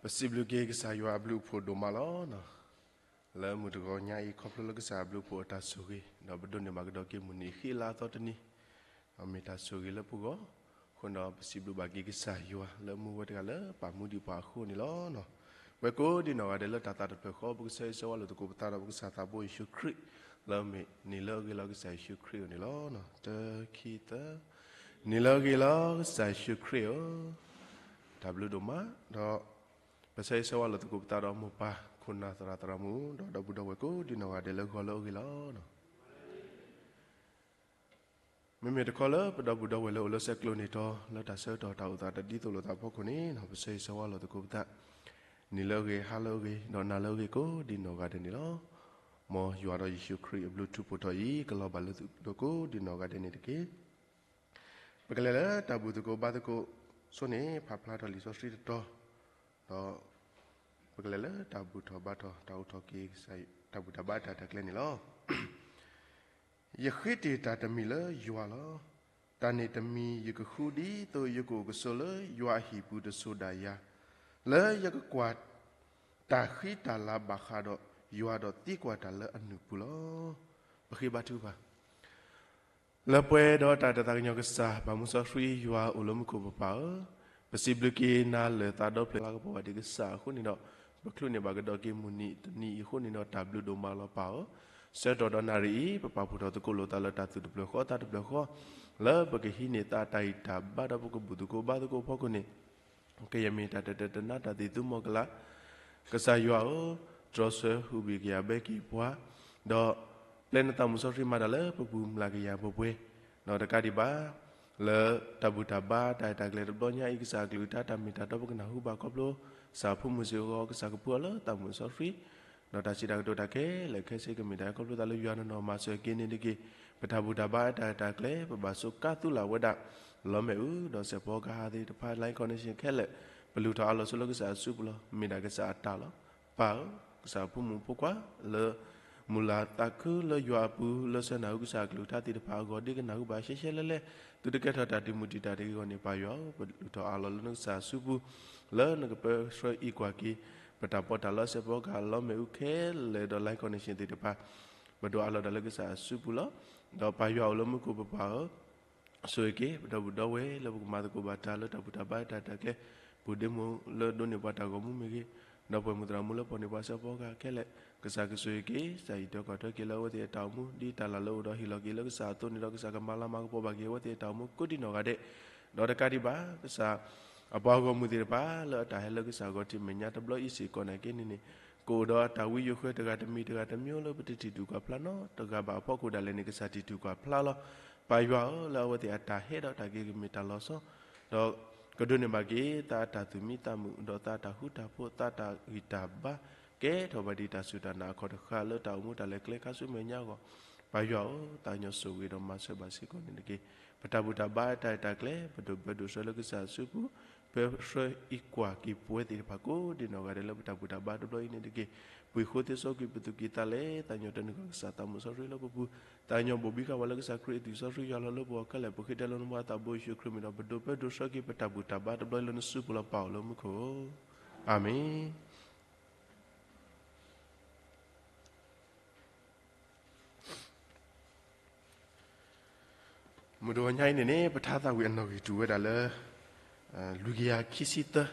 ပစံးဘျုးက့ၤကစၢ်ယွၤအဘျုးအဖှိၣ်ဒိၣ်မးလီၤ. လၢမုၢ်တဂီၤညါအံၤ ခီဖျိလၢကစၢ်အဘျုးအဖှိၣ်အတၢ်ဆိၣ်ဂ့ၤ ဒီးပဒိးန့ၢ်ဘၣ်ကဒီးက့ၤမုၢ်နံၤအဃံအလၤအသီတနံၤ, ဒီးမ့ၢ်တၢ်ဆိၣ်ဂ့ၤလၢပဂီၢ်, အဃိဒီးပစံးဘျုးဘၣ်က့ၤကစၢ်ယွၤလၢမူဝဲတဂၤလၢပာ်မူဒံးပှၤအဃိန့ၣ်လီၤ. ပဝဲကိးဒံးနီၢ်ဂၤဒဲးလၢတၢ်သးတဖျၢၣ်ဃီ ပကဆၢဂ့ၤဆၢဝါလိာ်သကိးပသးဒီးပကစၢ်သးဘိယ့ၣ်ၡူးခရံာ်, လၢမ့ၢ်နံၤလၢအဂ့ၤလီၤကစၢ်ယ့ၣ်ၡူးခရံာ်အအိၣ်န့ၣ်လီၤ. တၢ ခံ သၢ, နံၤလၢအဂ့ၤလီၤကစၢ်ယ့ၣ်ၡူးခရံာ်ဧၢ, တၢ်ဘျုးဒိၣ်မး, ဒီးပဆၢဂ့ၤဆၢဝါလိာ်သကိးပသးဒီးမိၢ်ပၢ်ခိၣ်နၢ်သရၣ်သရၣ်မုၣ် ဒီးဒီပုၢ်ဒီဝဲၢ်ကိးဒံးနီၢ်ဂၤဒဲးလၢဂီၤလၢအဂ့ၤလီၤ. မ့မ့ၢ်တခီလၢပဒီပုၢ်ဒီဝဲၢ်လၢအိၣ်လၢဆဲးကျိးန့ၣ်ဒီး လၢတၢ်ဆၢကတီၢ်တၢ်အိၣ်သးတဒ်သိးလိာ်သးအဖီခိၣ်န့ၣ် ပဆၢဂ့ၤဆၢဝါလိာ်သကိးပသး, နံၤလၢအဂ့ၤ ဟါလၢအဂ့ၤ ဒီးနၤလၢအဂ့ၤကိးဒံးနီၢ်ဂၤဒဲးန့ၣ်လီၤ. မ်ယွၤဒီးယ့ၣ်ၡူးခရံာ်အဘျုးထူးဖှိၣ်ထီၣ်အံၤ ကလီၤဘၣ်လၢသုဒီးကိးဒံးနီၢ်ဂၤဒဲးန့ၣ်တက့ၢ်. ပကလဲၤလၢတၢ်ဘူၣ်သကိးဘါသကိးဆိန့ၣ် ဖးဖျါထီၣ်လံာ်စီဆှံတတီၤ, ဒီးပကလဲၤလၢတၢ်ဘူၣ်ထီၣ်ဘါထီၣ် တၢ်အိၣ်ထီၣ်က့ၤ တၢ်ဘူၣ်တၢ်ဘါတၢ်တၢ်ကျဲန့ၣ်လီၤ. ယဃ့တ့ၢ်တၢ်တမံၤလၢယွၤလီၤ. တၢ်န့ၣ်တမံၤယကဃုဒ်သိးယကအိၣ်ကဆိးလၢယွၤအဟံၣ်ပူၤတစိၤဒၣ်ယၤ, လၢယကကွၢ်တၢ်ဃံတၢ်လၤဘၣ်ဃးဒီးယွၤ ဒီးသံကွၢ်တၢ်လၢအနုာ်ပူၤလီၤ. ပဃ့ဘါထုကဖၣ် လၢပှဲၤဒီးတၢ်တသးကညီၤကစၢ် ပၢ်မူစီဆှံယွၤအိၣ်လၢမူခိၣ်ပပၢ်ဧၢ, ပစံးဘျုးက့ၤနၤလၢာ်သးဒီဖျၢၣ်လၤကပီၤဘၣ်ဒံးကစၢ်အဃိန့ၣ်ဒီး ပချုးန့ၢ်ဘၣ်ကဒီးက့ၤမုၢ်နံၤတနံၤအံၤအဃိန့ၣ်ဒီး တၢ်ဘျုးဒိၣ်မးလီၤပၢ်ဧၢ. ဆၢကတီၢ်ဒီးနၣ်ရံၣ်အံၤ ပပာ်ဖှိၣ်ထီၣ်သကိးလိာ်သးလၢတၢ်သူၣ်တဖျၢၣ်ဃီသးတဖျၢၣ်ဃီ, လၢပကဟံးန့ၢ်သးတၢ်ဂံၢ်တၢ်ဘါဒီးပကဘူၣ်သကိးဘါသကိးအဖီခိၣ်န့ၣ် ကယဲၢ်မ့ၢ်တၢ်တတၢတနါတၢ်သ့ၣ်သုမီၤကလၤ, ကစၢ်ယွၤဧၢ, တြီဆၢဟူးဘံၣ်ကယာ်ဘၣ်က့ၤပှၤ, ဒီးပျဲနသးမုၣ်စီဆှံမၤတၢ်လၢပပူၤမျၢ်ကယၤပှဲၤပှဲၤ, ဒီးတကးဒံးဘၣ် လၢတၢ်ဘူၣ်တၢ်ဘါတၢ်ရဲၣ်တၢ်ကျဲၤတဘျီညါအံၤ ကစၢ်အကလုၢ်ကထါတၢ်မ့ၢ်တၢ်တီပကနၢ်ဟူဘၣ်ခီဖျိ ကစၢ်အဖိမုၣ်စ့ၢ်ကီး ကစၢ်ကဖှူအီၤလၢသးမုၣ်စီဆှံ ဒီးတၢ်စံးတၢ်ကတိၤတၢ်ခဲလၢာ်ခဲဆ့ကမ့ၢ်တၢ်ခီဖျိသးလၢယွၤနီၢ်နီၢ်မၤစၢၤက့ၤန့ၣ်တက့ၢ်. ပတၢ်ဘူၣ်တၢ်ဘါတၢ်ရဲၣ်တၢ်ကျဲၤ ပဘၣ်ဆိးကါသူလၢ်ဝဲဒၣ် လီမဲာ်အူ ဒီးစဲးဖီကဟၣ်သ့ၣ်တဖၣ် line connection ခဲလၢာ် ပလုၢ်ထီၣ်အးလီၤဆိလၢကစၢ်အစုပူၤလီၤ. မ့ၢ်ဒၣ်ကစၢ်အတၢ်လီၤ. ပၢ်ဧၢ, ကစၢ်ဖိမုၣ်ဖိခွါလၢ မုၢ်လၢ်သးခုလၢယွၤအပူၤ လၢဆၢနၢ်ဟူကစၢ်အကလုၢ်ကထါသ့ၣ်တဖၣ်အဂီၢ် ဒ်ကနၢ်ဟူဘၣ်ရှဲရှဲလဲၣ်လဲၣ် သုတကဲထီၣ်တၢ်တံာ်မုၢ်တံာ်တာ်တဂ့ၤအဂီၢ်န့ၣ် ပၢ်ယွၤဧၢ, ပလုၢ်ထီၣ်အးလီၤလၢနကစၢ်အစုပူၤ လၢနကပၢဆှၢအံးကွၢ်က့ၤ ပတၢ်ပီးတၢ်လီစဲးဖီကဟၣ်လီမဲာ်အူခဲလၢာ်ဒီး line connection သ့ၣ်တဖၣ် ပဒိးအးလီၤတၢ်လၢကစၢ်အစုပူၤလီၤ. ဒီးပၢ်ယွၤအိၣ်လၢမူခိၣ်ပပၢ်ဧၢ, ဆိၣ်ဂ့ၤက့ၤ ပဒီပုၢ်ဒီဝဲၢ်လၢပကမၤသကိးဘၣ်တၢ်လၢတၢ်ဘူၣ်တၢ်ဘါတၢ်ရဲၣ်တၢ်ကျဲၤ, ပူၤဒ့မူးလၢဒိးန့ၢ်ပှၤတၢ်ဂီၤမူမ့ၢ်ဂ့ၤ, ဒီးပှၤမုၣ်သရၣ်မုၣ်လၢပီၣ်န့ၢ်ပှၤစဲးဖီကဟၣ်ခဲလၢာ်, ကစၢ်ကဆိၣ်ဂ့ၤက့ၤ ကစၢ်အံးထွဲကွၢ်ထွဲက့ၤလၢအဝဲသ့ၣ်အတၢ်အိၣ်မူ ဒ်တၢ်လၢ်လၢအအိၣ်ဒီးဟ့ၣ်လီၤက့ၤလၢကစၢ်အသိးန့ၣ်ဒီး ကစၢ်ကမၤလၤမၤကပီၤဘၣ်က့ၤအဝဲသ့ၣ်အတၢ်အိၣ်မူကိးဒံးနီၢ်ဂၤဒဲး, ဒီးတကးဒံးဘၣ် ကစၢ် အပှၤဂီၢ်မုၢ်သ့ၣ်တဖၣ်လၢအတၢ်ဟဲလၢကစၢ်ဂီၤထံးမဲာ်ညါတဘျီအံၤစ့ၢ်ကီးနာ်က့န့ၣ်န့ၣ်, ကအိၣ်ဒီးအတၢ်ဝံယိၤဃၢၤတဂၤတမံၤတဂၤတမံၤလၢပတထံၣ်တူၢ်ကွၢ်ဖျါနီတဂၤဘၣ်အဖီခိၣ်ဒၣ်လဲာ်န့ၣ် ကစၢ်ထံၣ်တူၢ်ကွၢ်ဖျါလီၤ. ပၢ်ယွၤဧၢ, လၢအဝဲသ့ၣ်အတၢ်ဟဲဒီးတၢ်က့ၤကမ့ၢ်တၢ်လီၤဆီ, ဒီးကဒိးန့ၢ်ဘၣ်က့ၤ သးအတၢ်သူၣ်မံသးမုာ် ဒီးသးအတၢ်ဃူတၢ်ဖိး သးအတၢ်ဂံၢ်တၢ်ဘါ ကဲထီၣ်ဘၣ်ဒ်တၢ်စူၢ်တၢ်နာ်အခီၣ်တဃာ်လၢတၢ်အိၣ်မူတၢ်လဲၤကျဲခါဆူမဲာ်ညါအဂီၢ်, ပၢ်ယွၤဧၢ, သးကညီၤဆိၣ်ဂ့ၤဒီးမၤစၢၤဘၣ်စ့ၢ်ကီးန့ၣ်တက့ၢ်. ပတၢ်ဘူၣ်တၢ်ဘါတၢ်ရဲၣ်တၢ်ကျဲၤ ပဒိၣ်ပၢဒိၣ်ဆှၢလၢကစၢ်အစုပူၤ, ပၢဆှၢအံးကွၢ်က့ၤပဝဲသ့ၣ်တဖၣ်ကိးဒံးနီၢ်ဂၤဒဲးလၢပတၢ်ဘူၣ်တၢ်ဘါတဘျီအံၤန့ၣ်တက့ၢ်. ပှ့ၤဃိသ့စီကွံာ်ပသူၣ်ကံၢ်သးလဲ, သးကညီၤတၢ်နုာ်လီၤကစၢ်သးမုၣ်စီဆှံလၢပပူၤ, သးကညီၤဘိၣ်ဘံဃာ်ဝဲလၢကစၢ်ခရံာ်အသွံၣ်စီဆှံယွၤလီၤလၢပဂီၢ်ခဲလၢာ်, ပဃ့တၢ်လၢနဖိသးဘိယ့ၣ်ၡူးခရံာ်မံၤဒီး ပဒိၣ်ပၢဒိၣ်ဆှၢက့ၤပတၢ်ဘူၣ်တၢ်ဘါတဘျီအံၤလၢနစုပူၤလီၤ. ပၢ်အိၣ်လၢမူခိၣ်ဧၢ, အၤမ့ၣ်. မုၢ်တဂီၤညါအံၤန့ၣ်န့ၣ် ပထါသးဝံၣ်အနီၣ်ဂံၢ်တူၢ်ဝဲဒၣ်လၢ လွံၢ်ကယၤခံဆံသၢ,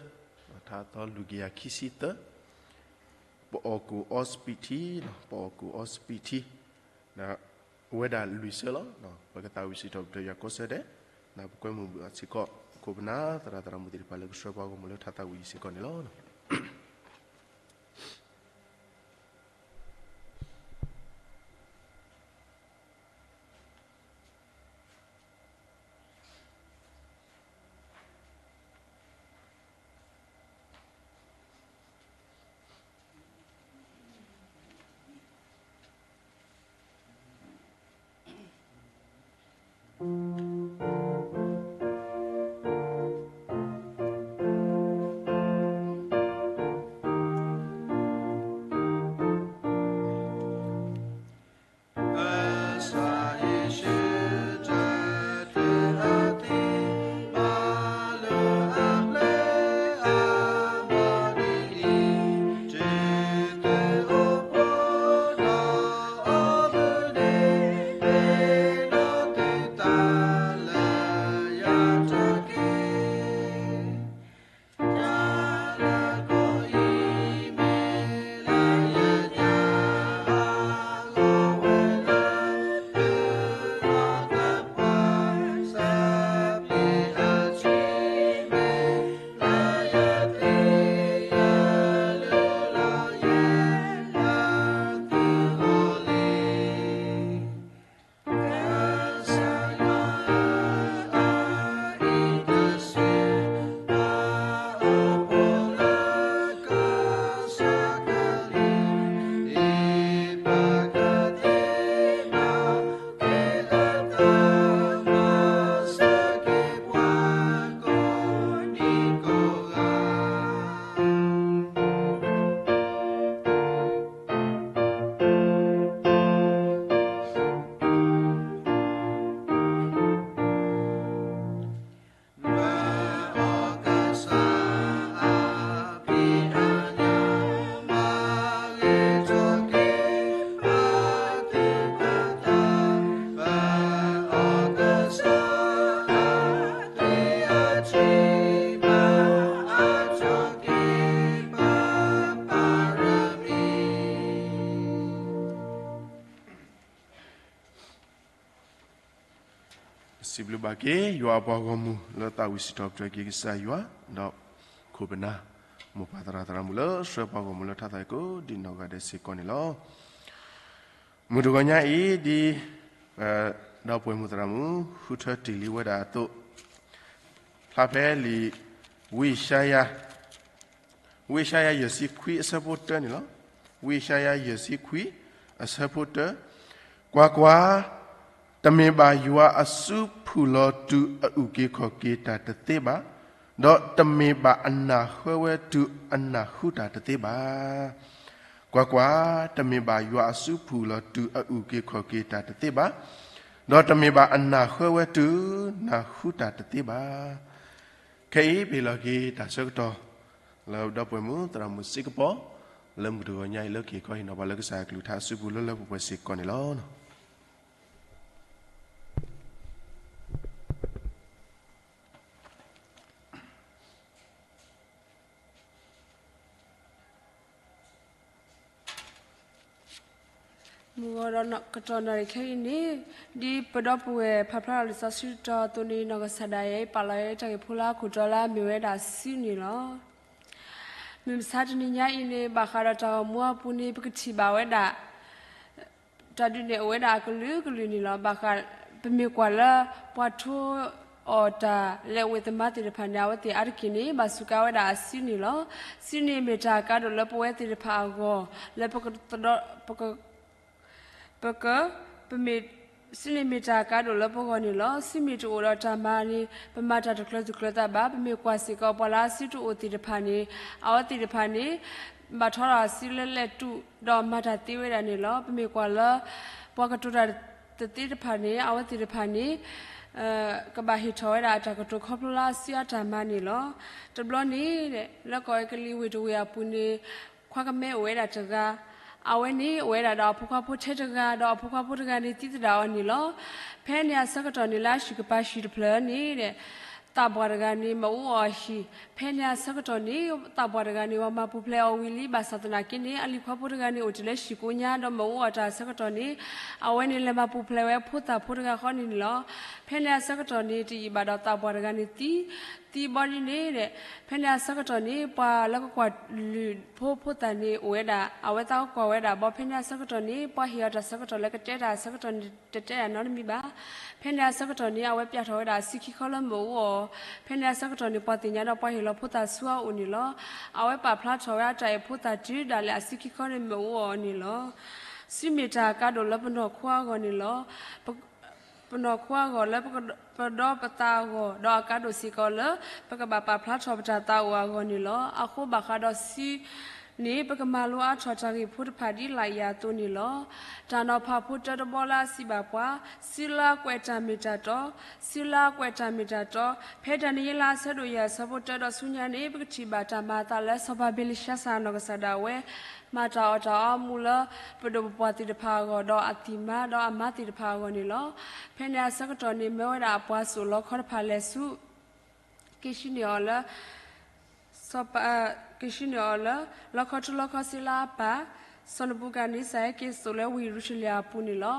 ထါသီလွံၢ်ကယၤခံဆံသၢ, ပအီၣ်ကူၣ်အီစပံးထံ, ပအီၣ်ကူၣ်အီစပံးထံ, အိၣ်ဝဲဒၣ်လွံၢ်ဆၢလီၤ. ပကသးဝံၣ်စံးထီၣ်ပတြၢၤယွၤကိးဆၢဒဲး, ပကွဲမုာ်ဘၣ်စ့ၢ်ကီး ပခိၣ်ပနၢ်သရၣ်သရၣ်မုၣ်သ့ၣ်တဖၣ်လၢကဆှၢပှၤဂီၢ်မုၢ်လၢထါသးဝံၣ်အံၤစ့ၢ်ကီးန့ၣ်လီၤ. စံးဘျုးဘၣ်က့ၤ ယွၤအပှၤဂီၢ်မုၢ်လၢသးဝံၣ်စံးထီၣ်ပတြၢၤက့ၤကစၢ်ယွၤ, ဒီးခိၣ်ပနၢ် မိၢ်ပၢ်သရၣ်သရၣ်မုၣ်လၢဆှၢပှၤဂီၢ်မုၢ်လၢထါသးကိးဒ်နီၢ်ဂၤဒဲးစ့ၢ်ကီးန့ၣ်လီၤ. မုၢ်တဂီၤညါအံၤ ဒ် ဒီပုၢ်ဝဲၢ်မုၣ်သရၣ်မုၣ် ဃုထၢတ့ၢ်လံဝဲဒၣ်အသိး, ဖျါဖဲလံာ် ဝံယၡါယၤ ဝံယၡါယၤယဲၢ်ဆံခွံအဆၢဖိတၢန့ၣ်လီၤ. ဝံယၡါယၤယဲၢ်ဆံခွံအဆၢဖိတၢ, ကွၢ်ကွၢ်, တမ့ၢ်ဘၣ်ယွၤအစုဖုၣ်လီၤတုၤအအုၣ်က့ၤခီၣ်က့ၤတၢ်တသ့ဘၣ်, ဒီးတမ့ၢ်ဘၣ်အနၢ်ဃၢဝဲတုၤအနၢ်ဟူတၢ်တသ့ဘၣ်. ကွၢ်ကွၢ်, တမ့ၢ်ဘၣ်ယွၤအစုဖုၣ်လီၤတုၤအအုၣ်က့ၤခီၣ်က့ၤတၢ်တသ့ဘၣ်, ဒီးတမ့ၢ်ဘၣ်အနၢ်ဃၢဝဲတုၤနၢ်ဟူတၢ်တသ့ဘၣ်. ခဲအံၤပဟ့ၣ်လီၤက့ၤတၢ်ဆၢကတီၢ် လၢဒီပုၢ်ဝဲၢ်မုၣ်သရၣ်မုၣ်စ့ၢ်ကီး လၢမုၢ်တဂီၤညါအံၤလၢကဟ့ၣ်ခီဟ့ၣ်နီၤပှၤလၢကစၢ်အကလုၢ်ကထါအစုပူၤလၢလၢပှဲၤပှဲၤစ့ၢ်ကီးန့ၣ်လီၤ. မုၢ်ဂီၤဒီးကတီၢ်နၣ်ရံၣ်ခဲအံၤန့ၣ်, ဒ်ပဒီပုၢ်ဝဲၢ်ဖးဖျါထီၣ်လံာ်စီဆှံတီၤအသိးန့ၣ် နီၢ်ကစၢ်ဒၣ်ယဲအံၤ ပာ်လီၤဝဲတၢ်ဂ့ၢ်ဖိလၢအခိၣ်တီလၢအမ့ၢ်ဝဲဒၣ်စုန့ၣ်လီၤ. မုၢ်မဆါတနံၤညါအံၤန့ၣ် ဘၣ်ဃးဒီးတၢ်ဂီၤမူအပူၤန့ၣ် ပကထံၣ်ဘၣ်ဝဲဒၣ် တၢ်ဒုးနဲၣ်အိၣ်ဝဲဒၣ်အကလုာ်ကလုာ်န့ၣ်လီၤ. ဘၣ်ဃး ပမ့ၢ်ကွၢ်လၢ ပှၤထိအီၣ်တၢ်လဲၤအိၣ်ဝဲသမါသ့ၣ်တဖၣ်န့ၣ် အဝဲသ့ၣ်အါတက့ၢ်န့ၣ် ဘၣ်စူးကါဝဲဒၣ်အစုန့ၣ်လီၤ. စုန့ၣ်မ့ၢ်တၢ်ကါဒိၣ်လၢပဝဲသ့ၣ်တဖၣ်အဂီၢ် လၢပကသဒီ ပက ပက ပမ့ၢ် စုန့ၣ်မ့ၢ်တၢ်ကါဒိၣ်လၢပဂီၢ်န့ၣ်လီၤ. စုမ့ၢ်တအိၣ်ဒီးတၢ်မၤန့ၣ် ပမၤတၢ်တကျၢၤသူၣ်ကျၢၤသးဘၣ်. ပမ့ၢ်ကွၢ်စ့ၢ်ကီးပှၤလၢအစုတအိၣ်သ့ၣ်တဖၣ်န့ၣ် အဝဲသ့ၣ်တဖၣ်န့ၣ် ဘၣ်ထီထီၣ်အစုလၢလဲၤတူၢ်ဒီးမၤတၢ်သ့ဝဲဒၣ်န့ၣ်လီၤ. ပမ့ၢ်ကွၢ်လၢ ပှၤကတိၤတၢ်တသ့တဖၣ်န့ၣ် အဝဲသ့ၣ်တဖၣ်န့ၣ် ကဘၣ်ဟ့ၣ်ထီၣ်ဝဲဒၣ်အတၢ်ကတိၤခီဖျိလၢအစုအတၢ်မၤန့ၣ်လီၤ. တဘျီန့ၣ် လၢကီၢ်အဲကလံးဝ့ၢ်တဝ့ၢ်အပူၤန့ၣ် ခွါကမဲအိၣ်ဝဲဒၣ်တဂၤ, အဝဲန့ၣ်အိၣ်ဝဲဒၣ်ဒီးအဖိခွါဖိထဲတဂၤ, ဒီးအဖိခွါဖိတဂၤန့ၣ်သံသဒၣ်အီၤန့ၣ်လီၤ. ဖဲန့ၣ်အဆၢကတီၢ်န့ၣ် လၢအဟံၣ်ကပၤဟံၣ်တဖျၢၣ်န့ၣ် သးပှၢ်တဂၤန့ၣ် မၤအူအီၣ်အဟံၣ်, ဖဲန့ၣ်အဆၢကတီၢ်န့ၣ် သးပှၢ်တဂၤန့ၣ် ဝၤမၤပူၤဖျဲးအီၤဝံၤလံ. ဘၣ်ဆၣ်သနာ်က့န့ၣ် အလံၤခွါဖိတဂၤန့ၣ် အိၣ်တ့ၢ်လၢဟံၣ်ကိးညါ ဒီးမၤအူအီၣ်တၢ်အဆၢကတီၢ်န့ၣ် အဝဲန့ၣ်လဲၤမၤပူၤဖျဲးဝဲဖိသၣ်ဖိတဂၤဃီန့ၣ်န့ၣ်လီၤ. ဖဲန့ၣ်အဆၢကတီၢ်န့ၣ် တယံာ်ဘၣ်ဒီးသးပှၢ်တဂၤန့ၣ်သံ, သံဘီဒ်န့ၣ် ဖဲန့ၣ်အဆၢကတီၢ်န့ၣ် ပှၤလၢကကွၢ်လုၢ်ဖိဖိသၣ်န့ၣ်အိၣ်ဝဲဒၣ်, အဝဲသးကကွၢ်ဝဲဒၣ်ဘီ ဖဲန့ၣ်အဆၢကတီၢ်န့ၣ် ပှၤဟ့ၣ်အီၤတၢ်ဆၢကတီၢ်လၢကတဲတၢ်အဆၢကတီၢ်န့ၣ် တတဲတၢ်နီတမံၤဘၣ်. ဖဲန့ၣ်အဆၢကတီၢ်န့ၣ် အဝဲပျၢ်ထီၣ်ဝဲဒၣ်အစုခံခီလၢမၤအူအီၣ်, ဖဲန့ၣ်အဆၢကတီၢ်န့ၣ် ပှၤသ့ၣ်ညါဒီးပှၤဟ့ၣ်လီၤဖိသၣ်ဆူအအိၣ်န့ၣ်လီၤ. အဝဲပာ်ဖျါထီၣ်ဝဲအတၢ်အဲၣ်ဖိသၣ်တုၤဒၣ်လဲာ်အစုခံခီန့ၣ်မၤအူအီၣ်န့ၣ်လီၤ. စုမ့ၢ်တၢ်ကါဒိၣ်လၢပနီၢ်ခိအဂီၢ်န့ၣ်လီၤ. ပနီၢ်ခိအဂီၢ်လၢပဒီပသးအဂီၢ်, ဒီးအကါဒိၣ်စ့ၢ်ကီးလၢ ပကဘၣ်ပာ်ဖျါထီၣ်ပတၢ်သးအိၣ်အဂီၢ်န့ၣ်လီၤ. အဃိဘၣ်ဃးဒီးစုန့ၣ် ပကမၤလိအါထီၣ်တၢ်ဂ့ၢ်ဖိတဖၣ်ဒ်လာ်အံၤအသိးန့ၣ်လီၤ. တၢ်နီၤဖးဖိတၢတဘီလၢအစံးဘၣ်ပှၤ, စုလၢအကွဲးတၢ်မ့ၢ်တၢ်တီ, စုလၢအကွဲးတၢ်မ့ၢ်တၢ်တီ, ဖဲတၢ်နံၤလၢအဆၢဒိၣ်ယဲၢ်အဆၢဖိတၢဒီးဆူညါန့ၣ် ပကထံၣ်ဘၣ်တၢ်မၤအသးလၢစီၤပၤဘ့လၡါစၢ်နီၢ်ကစၢ်ဒၣ်ဝဲ မၤတၢ်အီၣ်တၢ်အီမူလၢ ပဒိၣ်ပပှၢ်သ့ၣ်တဖၣ်အဂီၢ် ဒီးအသံၣ်မါ ဒီးအမါသ့ၣ်တဖၣ်အဂီၢ်န့ၣ်လီၤ. ဖဲန့ၣ်အဆၢကတီၢ်န့ၣ် မၢဝဲဒၣ်အပှၤစိာ်လီခီတဖၣ်လဲၤဆူ က့ၤဆှၢန့ၢ်အီၤလၢ စီၤပၤ က့ၤဆှၢန့ၢ်အီၤလၢ လီခီထူလီခီစ့လၢအပၢ် စီၤနဘူၤခၣ်နံစၢ် ဟဲက့ၤစိာ်လၢဝ့ၢ်ယရူၤၡလ့ၣ်အပူၤန့ၣ်လီၤ.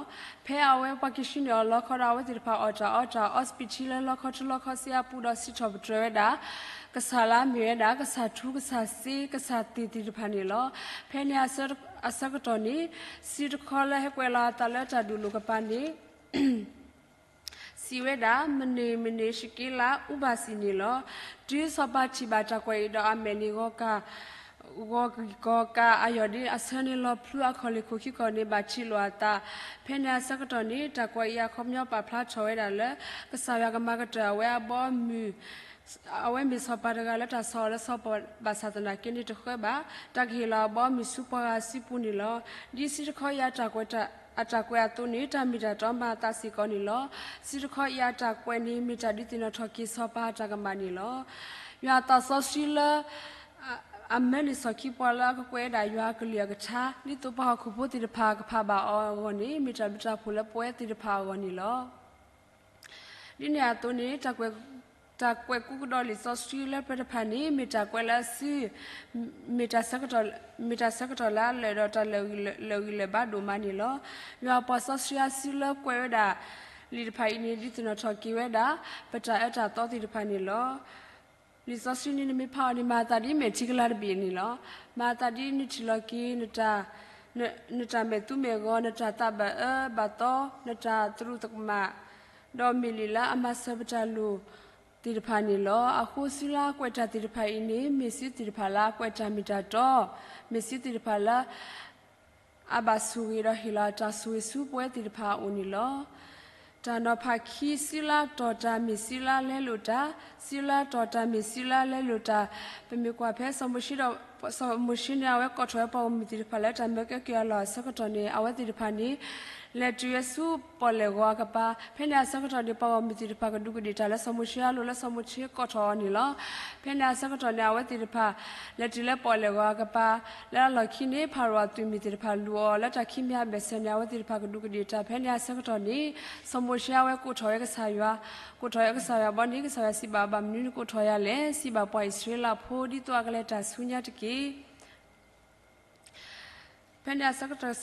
ဖဲအဝဲပှၤက့ၤဆှၢန့ၢ်အီၤလီခီဒီး အဝဲသ့ၣ်တဖၣ်အီၣ်တၢ်အီတၢ်အီစပံးထံလၢလီခီထူလီခီစ့အပူၤ ဒီးစံးထီၣ်ပတြၢၤဝဲဒၣ် ကစၢ်လၢအမ့ၢ်ဝဲဒၣ် ကစၢ်ထူ ကစၢ်စ့ ကစၢ်သ့ၣ်သ့ၣ်တဖၣ်န့ၣ်လီၤ. ဖဲန့ၣ်အဆၢကတီၢ်န့ၣ် စုတခီလၢဟဲကွဲးလီၤအသးလၢတၢ်ဒုးလိာ်ကပၤန့ၣ် စံးဝဲဒၣ် မနုၤမနုၤ ၡက့လး အူဘၣ်စံးန့ၣ်လီၤ. တုၤစီၤပၤထံၣ်ဘၣ်တၢ်ကွဲးအံၤဒီး အမဲာ်န့ၣ်ဂီၤကၢ် ဂီၤကံၢ်ဂီၤကၢ် အယီၢ်ဒ့အဆၢန့ၣ် လီၤဖျူအခီၣ်လ့ၣ်ခိၣ်ခံခီန့ၣ် ဘၣ်ထံးလိာ်အသး. ဖဲန့ၣ်အဆၢကတီၢ်န့ၣ် တၢ်ကွဲးအံၤအခီပညီပာ်ဖျါထီၣ်ဝဲဒၣ်လၢ ကစၢ်ယွၤကမၤကတၢၢ်အဝဲအဘီအမုၢ် အဝဲမ့ၢ်စီၤပၤတဂၤလၢတၢ်ဆီၣ်လီၤလၢစီၤပၤဘၣ်ဆၣ်သနာ်က့န့ၣ်တဃၢဘၣ်. တၢ်ကဟ့ၣ်လီၤအဘီအမုၢ်ဆူပှၤဂၤစုပူၤန့ၣ်လီၤ. ဒ်စုတခီအံၤအတၢ်ကွဲးအသိးန့ၣ် တၢ်မ့ၢ်တၢ်တီမၤအသးစ့ၢ်ကီးန့ၣ်လီၤ. စုတခီအံၤအတၢ်ကွဲးန့ၣ် မ့ၢ်တၢ်ဒုးသ့ၣ်နီၣ်ထီၣ်က့ၤစီၤပၤအတၢ်ကမၣ်န့ၣ်လီၤ. ယွၤအသးစီဆှံလၢ အမၢန့ၢ်စီၣ်ခံပှၤလၢအကကွဲးဝဲဒၣ်ယွၤအကလုၢ်အကထါ ဒ်သိးပှၤဟီၣ်ခိၣ်ဖိသ့ၣ်တဖၣ်ကဖးဘၣ်အီၤအဂီၢ်န့ၣ် မ့ၢ်တၢ်ဘျုးတၢ်ဖှိၣ်လၢပဝဲသ့ၣ်တဖၣ်အဂီၢ်န့ၣ်လီၤ. ဒ်န့ၣ်အသိးန့ၣ် တၢ်ကွဲးကူကဒီးလံာ်စီဆှံလၢပျၢၤတဖၣ်န့ၣ် မ့ၢ်တၢ်ကွဲးလၢအစု မ့ၢ်တၢ်ဆၢကတီၢ်လၢအလၢာ်ဒီးတၢ်လၢာ်ဂံၢ်လၢာ်ဘါဒိၣ်မးန့ၣ်လီၤ. ယွၤအပှၤစီဆှံအစုလၢကွဲးဝဲဒၣ် လံာ်တဖၣ်အံၤန့ၣ် ဒုးသ့ၣ်နီၣ်ထီၣ်က့ၤဝဲဒၣ် ပတၢ်အၢတၢ်သီသ့ၣ်တဖၣ်န့ၣ်လီၤ. လံာ်စီဆှံန့ၣ် နမ့ၢ်ဖးအီၤန့ၣ် မၤအသးဒ်မဲာ်ထံကလၤတဘ့ၣ်န့ၣ်လီၤ. မၤအသးဒ်နထံၣ်လီၤက့ၤ နတၢ်မဲာ်သူမဲာ်ဂီၤ, နတၢ်သးဘၣ်အၢဘၣ်သီ, နတၢ်သရူးသကမၣ်, ဒီးမ့ၢ်လံာ်လၢအမၤစၢၤပတၢ်လိၣ်သ့ၣ်တဖၣ်န့ၣ်လီၤ. အဃိ စုလၢအကွဲးတၢ်သ့ၣ်တဖၣ်အံၤန့ၣ် မ့ၢ်စုသ့ၣ်တဖၣ်လၢအကွဲးတၢ်မ့ၢ်တၢ်တီ, မ့ၢ်စုသ့ၣ်တဖၣ်လၢ အဘၣ်ဆိၣ်ဂ့ၤဒီးဟ့ၣ်လီၤတၢ်ဆိၣ်ဂ့ၤဆူပဝဲသ့ၣ်တဖၣ်အအိၣ်န့ၣ်လီၤ. တၢ်နီၤဖးခံ, စုလၢအတီၢ်တၢ်မ့ၢ်စုလၢအလဲလိာ်တၢ်, စုလၢအတီၢ်တၢ်မ့ၢ်စုလၢအလဲလိာ်တၢ်. ပမ့ၢ်ကွၢ်ဖဲစီၤမိၤၡ့ဒီး, စီၤမိၤၡ့န့ၣ် အဝဲကိးထီၣ်ဝဲပှၤဂီၢ်မုၢ်သ့ၣ်တဖၣ်လၢတၢ်မၢကဲက့ၤအလီၢ်အဆၢကတီၢ်န့ၣ် အဝဲသ့ၣ်တဖၣ်န့ၣ် လဲၤတုၤဝဲဆူပီၣ်လဲၣ်ဂီၤအကပၤ. ဖဲန့ၣ်အဆၢကတီၢ်န့ၣ် ပှၤဂီၢ်မုၢ်သ့ၣ်တဖၣ်ကဒူးကဒ့ၣ်တၢ်လၢစီၤမိၤၡ့အလိၤလၢစီၤမိၤၡ့ကိးထီၣ်အီၤန့ၣ်လီၤ. ဖဲန့ၣ်အဆၢကတီၢ်န့ၣ် အဝဲသ့ၣ်တဖၣ် လဲၤတုၤလၢပီၣ်လဲၣ်ဂီၤအကပၤ, လၢအလီၢ်ခံန့ၣ် ဖၤရိၤအသုးမုၢ်သ့ၣ်တဖၣ်လူၤအီၤလၢတၢ်ခံမံၤအဘၢၣ်စၢၤန့ၣ် အဝဲသ့ၣ်တဖၣ်ကဒူးကဒ့ၣ်တၢ်. ဖဲန့ၣ်အဆၢကတီၢ်န့ၣ် စီၤမိၤၡ့အဝဲကိးထီၣ်ဝဲကစၢ်ယွၤ, ကိးထီၣ်ဝဲကစၢ်ယွၤဘီန့ၣ် ကစၢ်ယွၤစံးဘၣ်အီၤ ဘၣ်မနုၤနကိးထီၣ်ယၤလဲၣ်. စံးဘၣ်ပှၤအံၣ်စရ့လးဖိ ဒ်သိးအကလဲၤတၢ်ဆူညါတက့ၢ်. ဖဲန့ၣ်အဆၢကတီၢ်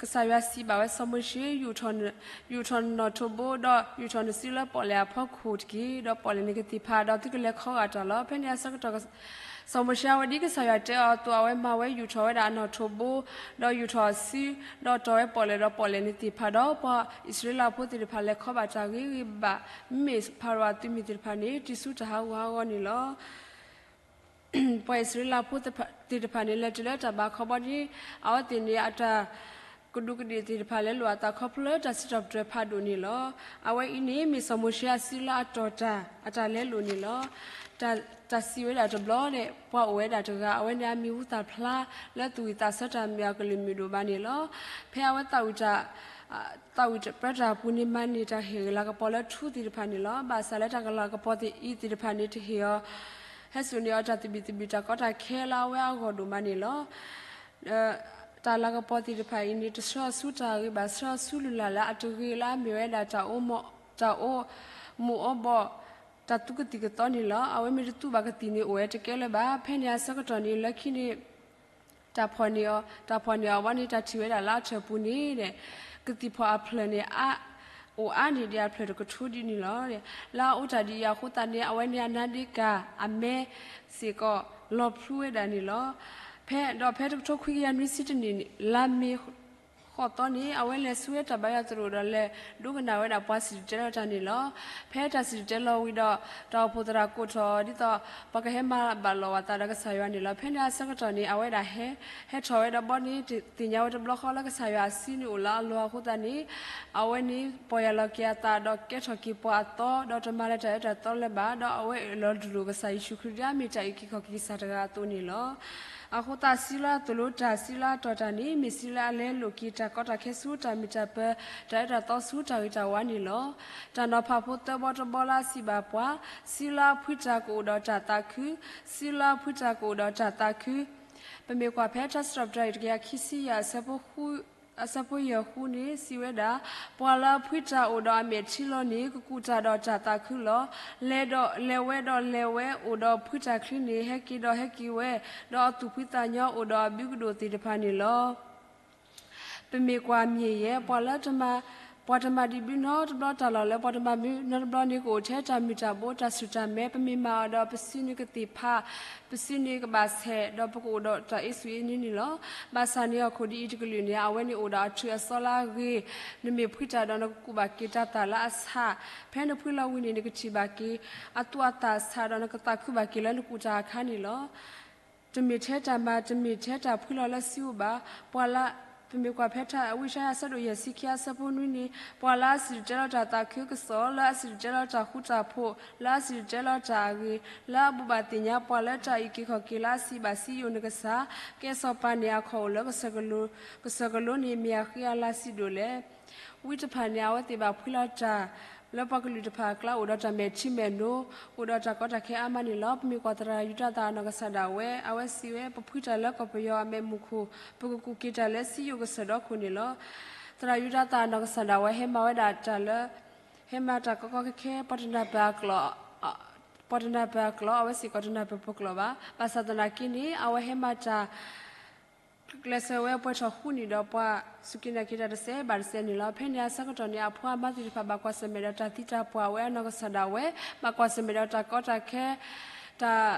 ကစၢ်ယွၤစံးဘၣ်ဝဲစီၤမိၤၡ့, ယူာ်ထီၣ်နနီၣ်ထိးဘိ ဒီးယူာ်ထီၣ်နစုလၢပီၣ်လဲၣ်အဖီခိၣ်တက့ၢ်. ဒီးပီၣ်လဲၣ်န့ၣ်ကသ့ၣ်ဖး ဒီးသုကလဲၤခီဂာ်တၢ်လီၤ. ဖဲန့ၣ်အဆၢကတီၢ် စီၤမိၤၡ့အဝဲဒ်ကစၢ်ယွၤတဲအီၤအသိး အဝဲမၤဝဲယူာ်ထီၣ်ဝဲဒၣ်အနီၣ်ထိးဘိ ဒီးယူာ်ထီၣ်အစု, ဒီးတီၢ်ဝဲပီၣ်လဲၣ်ဒီးပီၣ်လဲၣ်န့ၣ်သ့ၣ်ဖးဒီး ပှၤအံၣ်စရ့လးဖိသ့ၣ်တဖၣ်လဲၤခီဘၣ်တၢ်ဂ့ၤဂ့ၤဘၣ်, မ့မ့ၢ်ဖၤရိၤအသုးမုၢ်သ့ၣ်တဖၣ်န့ၣ် တုၤဆူတၢ်ဟးဂူာ်ဟးဂီၤန့ၣ်လီၤ. ပှၤအံၣ်စရ့လးဖိသ့ၣ်တဖၣ်န့ၣ် လဲၤတုၤလၢတၢ်ဘါခီဘီန့ၣ် အဝဲသ့ၣ်န့ၣ် အတၢ်ကဒူးကဒ့ၣ်သ့ၣ်တဖၣ်လဲၤလိာ်အသးခီဖျိလၢတၢ်စံးထီၣ်ပတြၢၤဖးဒိၣ်န့ၣ်လီၤ. အဝဲအံၤန့ၣ် မ့ၢ်စီၤမိၤၡ့အစုလၢအတီၢ်တၢ် အတၢ်လဲလိာ်န့ၣ်လီၤ. တၢ်စံးဝဲဒၣ်တဘျီဒီး ပှၤအိၣ်ဝဲဒၣ်တဂၤ အဝဲန့ၣ်အမံၤဟူသၣ်ဖျါ လၢသူၣ်ဝံၣ်သးဆၢတၢ်မုာ်အကလုၢ်မုာ်ဒိၣ်မးန့ၣ်လီၤ. ဖဲအဝဲသးဝံၣ်တၢ် သးဝံၣ်တၢ်ပၢတၢ်ပူၤန့ၣ် မၤန့ၢ်တၢ်ဟ့ၣ်ဂ့ၤလၤကပီၤလၢထူသ့ၣ်တဖၣ်န့ၣ်လီၤ. ဘၣ်ဆၣ်လၢတၢ်ကလၤကပီၤသ့ၣ်အံၤသ့ၣ်တဖၣ်န့ၣ် တဟ့ၣ်အီၤ ဟဲစိာ်န့ၢ်အီၤတၢ်သဘံၣ်သဘုၣ်တၢ်ကီတၢ်ခဲလၢအဝဲအဂီၢ်ဒိၣ်မးန့ၣ်လီၤ. တၢ်လၤကပီၤသ့ၣ်တဖၣ်အံၤန့ၣ် တဆှၢအီၤဆူတၢ်ဂ့ၤဘၣ် ဆှၢအီၤဆူလုၢ်လၢ်လၢအတဂ့ၤလၢအမ့ၢ်ဝဲဒၣ်တၢ်အိၣ်မူအဘီၣ် တၢ်သူကသံၣ်ကသီန့ၣ်လီၤ. အဝဲမ့ၢ်တသူဘၣ်ကသံၣ်န့ၣ် အိၣ်ဝဲတကဲလၢၤဘၣ်. ဖဲန့ၣ်အဆၢကတီၢ်န့ၣ် လၢခံန့ၣ် တၢ်ဖီၣ်န့ၢ်အီၤ, တၢ်ဖီၣ်န့ၢ်အီၤဘီန့ၣ် တၢ်ထံၣ်ဝဲဒၣ်လၢအထၢၣ်ပူၤန့ၣ်ဒီး ကသံၣ်ဖီၣ်အဖျၢၣ်န့ၣ် အိၣ်အါန့ၢ်ဒံးအဖျၢၣ်တကထိဒ်န့ၣ်လီၤ. လၢအအိၣ်တၢ်ဒ်အံၤအဃိသတးန့ၣ် အဝဲန့ၣ်အနါဒ့ကၤအမဲစ့ၢ်ကီး လီၤဖျူဝဲဒၣ်န့ၣ်လီၤ. ဖဲ, ဒီးဖဲတကထိခွံကယၤနွံဆံတၢန့ၣ် လါမ့ၤ ဃိးသီန့ၣ် အဝဲလဲၤဆူဝဲတၢ်ဘါယွၤသရိာ်ဒီးလဲၤဒိကနၣ်ဝဲဒၣ်ပှၤစံၣ်တဲၤတဲလီၤတၢ်န့ၣ်လီၤ. ဖဲတၢ်စံၣ်တဲၤတဲလီၤဝံၤဒီး တၢ်အိၣ်ဖှိၣ်သရၣ်ကိးထီၣ်အီၤ ဒ်သိးပှၤကဟဲမၤဘၣ်လီၤဝဲသးဒီးကစၢ်ယွၤန့ၣ်လီၤ. ဖဲန့ၣ်အဆၢကတီၢ်န့ၣ် အဝဲဒၣ်ဟဲ, ဟဲထီၣ်ဝဲဒီးဘီန့ၣ် သ့ၣ်ညါဝဲတဘျီဃီလၢကစၢ်ယွၤအစုန့ၣ်အိၣ်လၢအလီၢ်အဃိသတးန့ၣ် အဝဲန့ၣ် ပီၢ်ယၢ်လီၤက့ၤအသးဒီးကဲထီၣ်က့ၤပှၤအသီ ဒီးတမၤလၢတၢ်အၢတၢ်သီလၢၤဘၣ် ဒီးအဝဲအၢၣ်လီၤတူၢ်လိာ်ကစၢ်ယ့ၣ်ၡူးခရံာ်ဒ်အမ့ၢ်တၢ်အုၣ်က့ၤခီၣ်က့ၤကစၢ်တဂၤအသိးန့ၣ်လီၤ. အဃိသတး စုလၢအသိၣ်လိတၢ် စုလၢအတီၢ်တၢ်န့ၣ် မ့ၢ်စုလၢအလဲလိာ်က့ၤတၢ်ကီတၢ်ခဲဆူတၢ်မုာ်တၢ်ပၢၤ တၢ်အၢတၢ်သီဆူတၢ်ဂ့ၤတၢ်ဝါန့ၣ်လီၤ. တၢ်နီၤဖးဖိသၢဘီတဘီလၢအစံးဘၣ်ပှၤ, စုလၢအဖှံတၢ်ကအိၣ်ဒီးတၢ်သးခု, စုလၢအဖှံတၢ်ကအိၣ်ဒီးတၢ်သးခု ပမ့ၢ်ကွၢ်ဖဲတၢ်စံးထီၣ်ပတြၢၤအံၤတကယၤခံဆံယဲၢ် အဆၢဖိယဲၢ်ဃုန့ၣ် စံးဝဲဒၣ်, ပှၤလၢအဖှံတၢ်အိၣ်ဒီးအမဲာ်ထံလီၤန့ၣ် ကကူးတၢ်ဒီးတၢ်သးခုလီၤ. လဲၤဒီးလဲၤဝဲဒီးလဲၤဝဲ အိၣ်ဒီးဖှံတၢ်ချံန့ၣ် ဟဲက့ၤဒီးဟဲက့ၤဝဲ, ဒီးအသူၣ်ဖှံသးညီအိၣ်ဒီးအဘုကဒိၣ်သ့ၣ်တဖၣ်န့ၣ်လီၤ. ပမ့ၢ်ကွၢ်မ့ၢ်ယဲၢ် ပှၤလၢတမၤ, ပှၤတမၤဒံးဘုနီတဘျီ တၢ်လီၢ်လၢပှၤတမၤဘုနီတဘျီန့ၣ် ကအိၣ်ထဲတၢ်မုၢ်တၢ်ဘိ တၢ်ဆူၣ်တၢ်မဲ ပမ့ၢ်မၤအီၤဒီးပစုန့ၣ်ကသ့ၣ်ဖး, ပစုန့ၣ်ကဘၣ်ဆဲး ဒီးပကအိၣ်ဒီးတၢ်အ့ၣ်စူၣ်အ့ၣ်နံန့ၣ်လီၤ. ဘၣ်ဆၣ်န့ၣ်ဟီၣ်ခိၣ်ဒ်အံၤတကလုာ်န့ၣ် အဝဲန့ၣ်အိၣ်ဒီးအထုးအစီလၢအဂ့ၤ, နမ့ၢ်ဖှံတၢ်ဒီး နကကူးဘၣ်က့ၤတၢ်သၣ်လၢအဆး, ဖဲနဖှံလီၤဝံၤန့ၣ် နကထံၣ်ဘၣ်က့ၤအသူအသၣ်ဆး ဒီးနကသးခုဘၣ်က့ၤလၢနကူးတၢ်အခါန့ၣ်လီၤ. တမ့ၢ်ထဲတၢ်မၤ တမ့ၢ်ထဲတၢ်ဖှံလီၤလၢစုအိၣ်ဘၣ်. ပှၤလၢ, ပမ့ၢ်ကွၢ်ဖဲထါ ဝံယၡါယၤ အဆၢဒိၣ်ယဲၢ်ဆံခံ အဆၢဖိနွံန့ၣ်, ပှၤလၢအစံၣ်တဲၤတဲလီၤတၢ်သးခုကစီၣ်, လၢအစံၣ်တဲၤတဲလီၤတၢ်ဃူတၢ်ဖိး, လၢအစံၣ်တဲၤတဲလီၤတၢ်အဂ့ၤ, လၢအဘိးဘၣ်သ့ၣ်ညါပှၤလၢတၢ်အုၣ်က့ၤခီၣ်က့ၤလၢအစံးဘၣ်စံယိၣ်နကစၢ်, ကဲစီၤပၤန့ၣ်အခီၣ်အိၣ်လၢကစၢၢ်ကလိန့ၣ် မ့ၢ်အဃံအလၤစံးဒိၣ်လဲၣ်. ဝံတဖၣ်န့ၣ် အဝဲသ့ၣ်ဘၣ်ဖှံလီၤတၢ် လၢပှၤကလုာ်တဖၣ်အကျါ အိၣ်ဒီးတၢ်မဲာ်ထံမဲာ်နိ, အိၣ်ဒီးတၢ်ကီတၢ်ခဲအါမးန့ၣ်လီၤ. ပမ့ၢ်ကွၢ်သရၣ်ယူဒၤသၣ်အနီၢ်ကစၢ်ဒၣ်ဝဲ, အဝဲစံးဝဲ ပဖှံတၢ်လၢကီၢ်ပယီၤအမဲာ်မုၢ်ခိၣ်, ပကကူးက့ၤတၢ်လၢစံယိၣ်ကစၢၢ်ဒီခိၣ်န့ၣ်လီၤ. သရၣ်ယူဒၤသၣ်အနီၢ်ကစၢ်ဒၣ်ဝဲ ဟဲမၤဝဲဒၣ်တၢ်လၢ, ဟဲမၤတၢ်ကီကီခဲခဲ ပှၤတနၢ်ပၢၢ်အကျိာ်, ပှၤတနၢ်ပၢၢ်အကျိာ် အဝဲစ့ၢ်ကီးတနၢ်ပၢၢ်ပကျိာ်ဘၣ်. ဘၣ်ဆၣ်သနာ်က့န့ၣ် အဝဲဟဲမၤတၢ် ကျဲးစၢးဝဲပှဲၤထီၣ်ဃုနံၣ်ဒီးပှၤစူၢ်က့ၤနာ်က့ၤတၢ်တစဲးဘၣ်တစဲးန့ၣ်လီၤ. ဖဲန့ၣ်အဆၢကတီၢ်န့ၣ် အဖိအမါသ့ၣ်တဖၣ် ဘၣ်ကွၢ်ဆၢၣ်မဲာ်ဒီးတၢ်သံတၢ်ပှၢ်ဝဲအနီၢ်ကစၢ်ဒၣ်ဝဲ, ဘၣ်ကွၢ်ဆၢၣ်မဲာ်ဒီးတၢ်ကီတၢ်ခဲ, တၢ်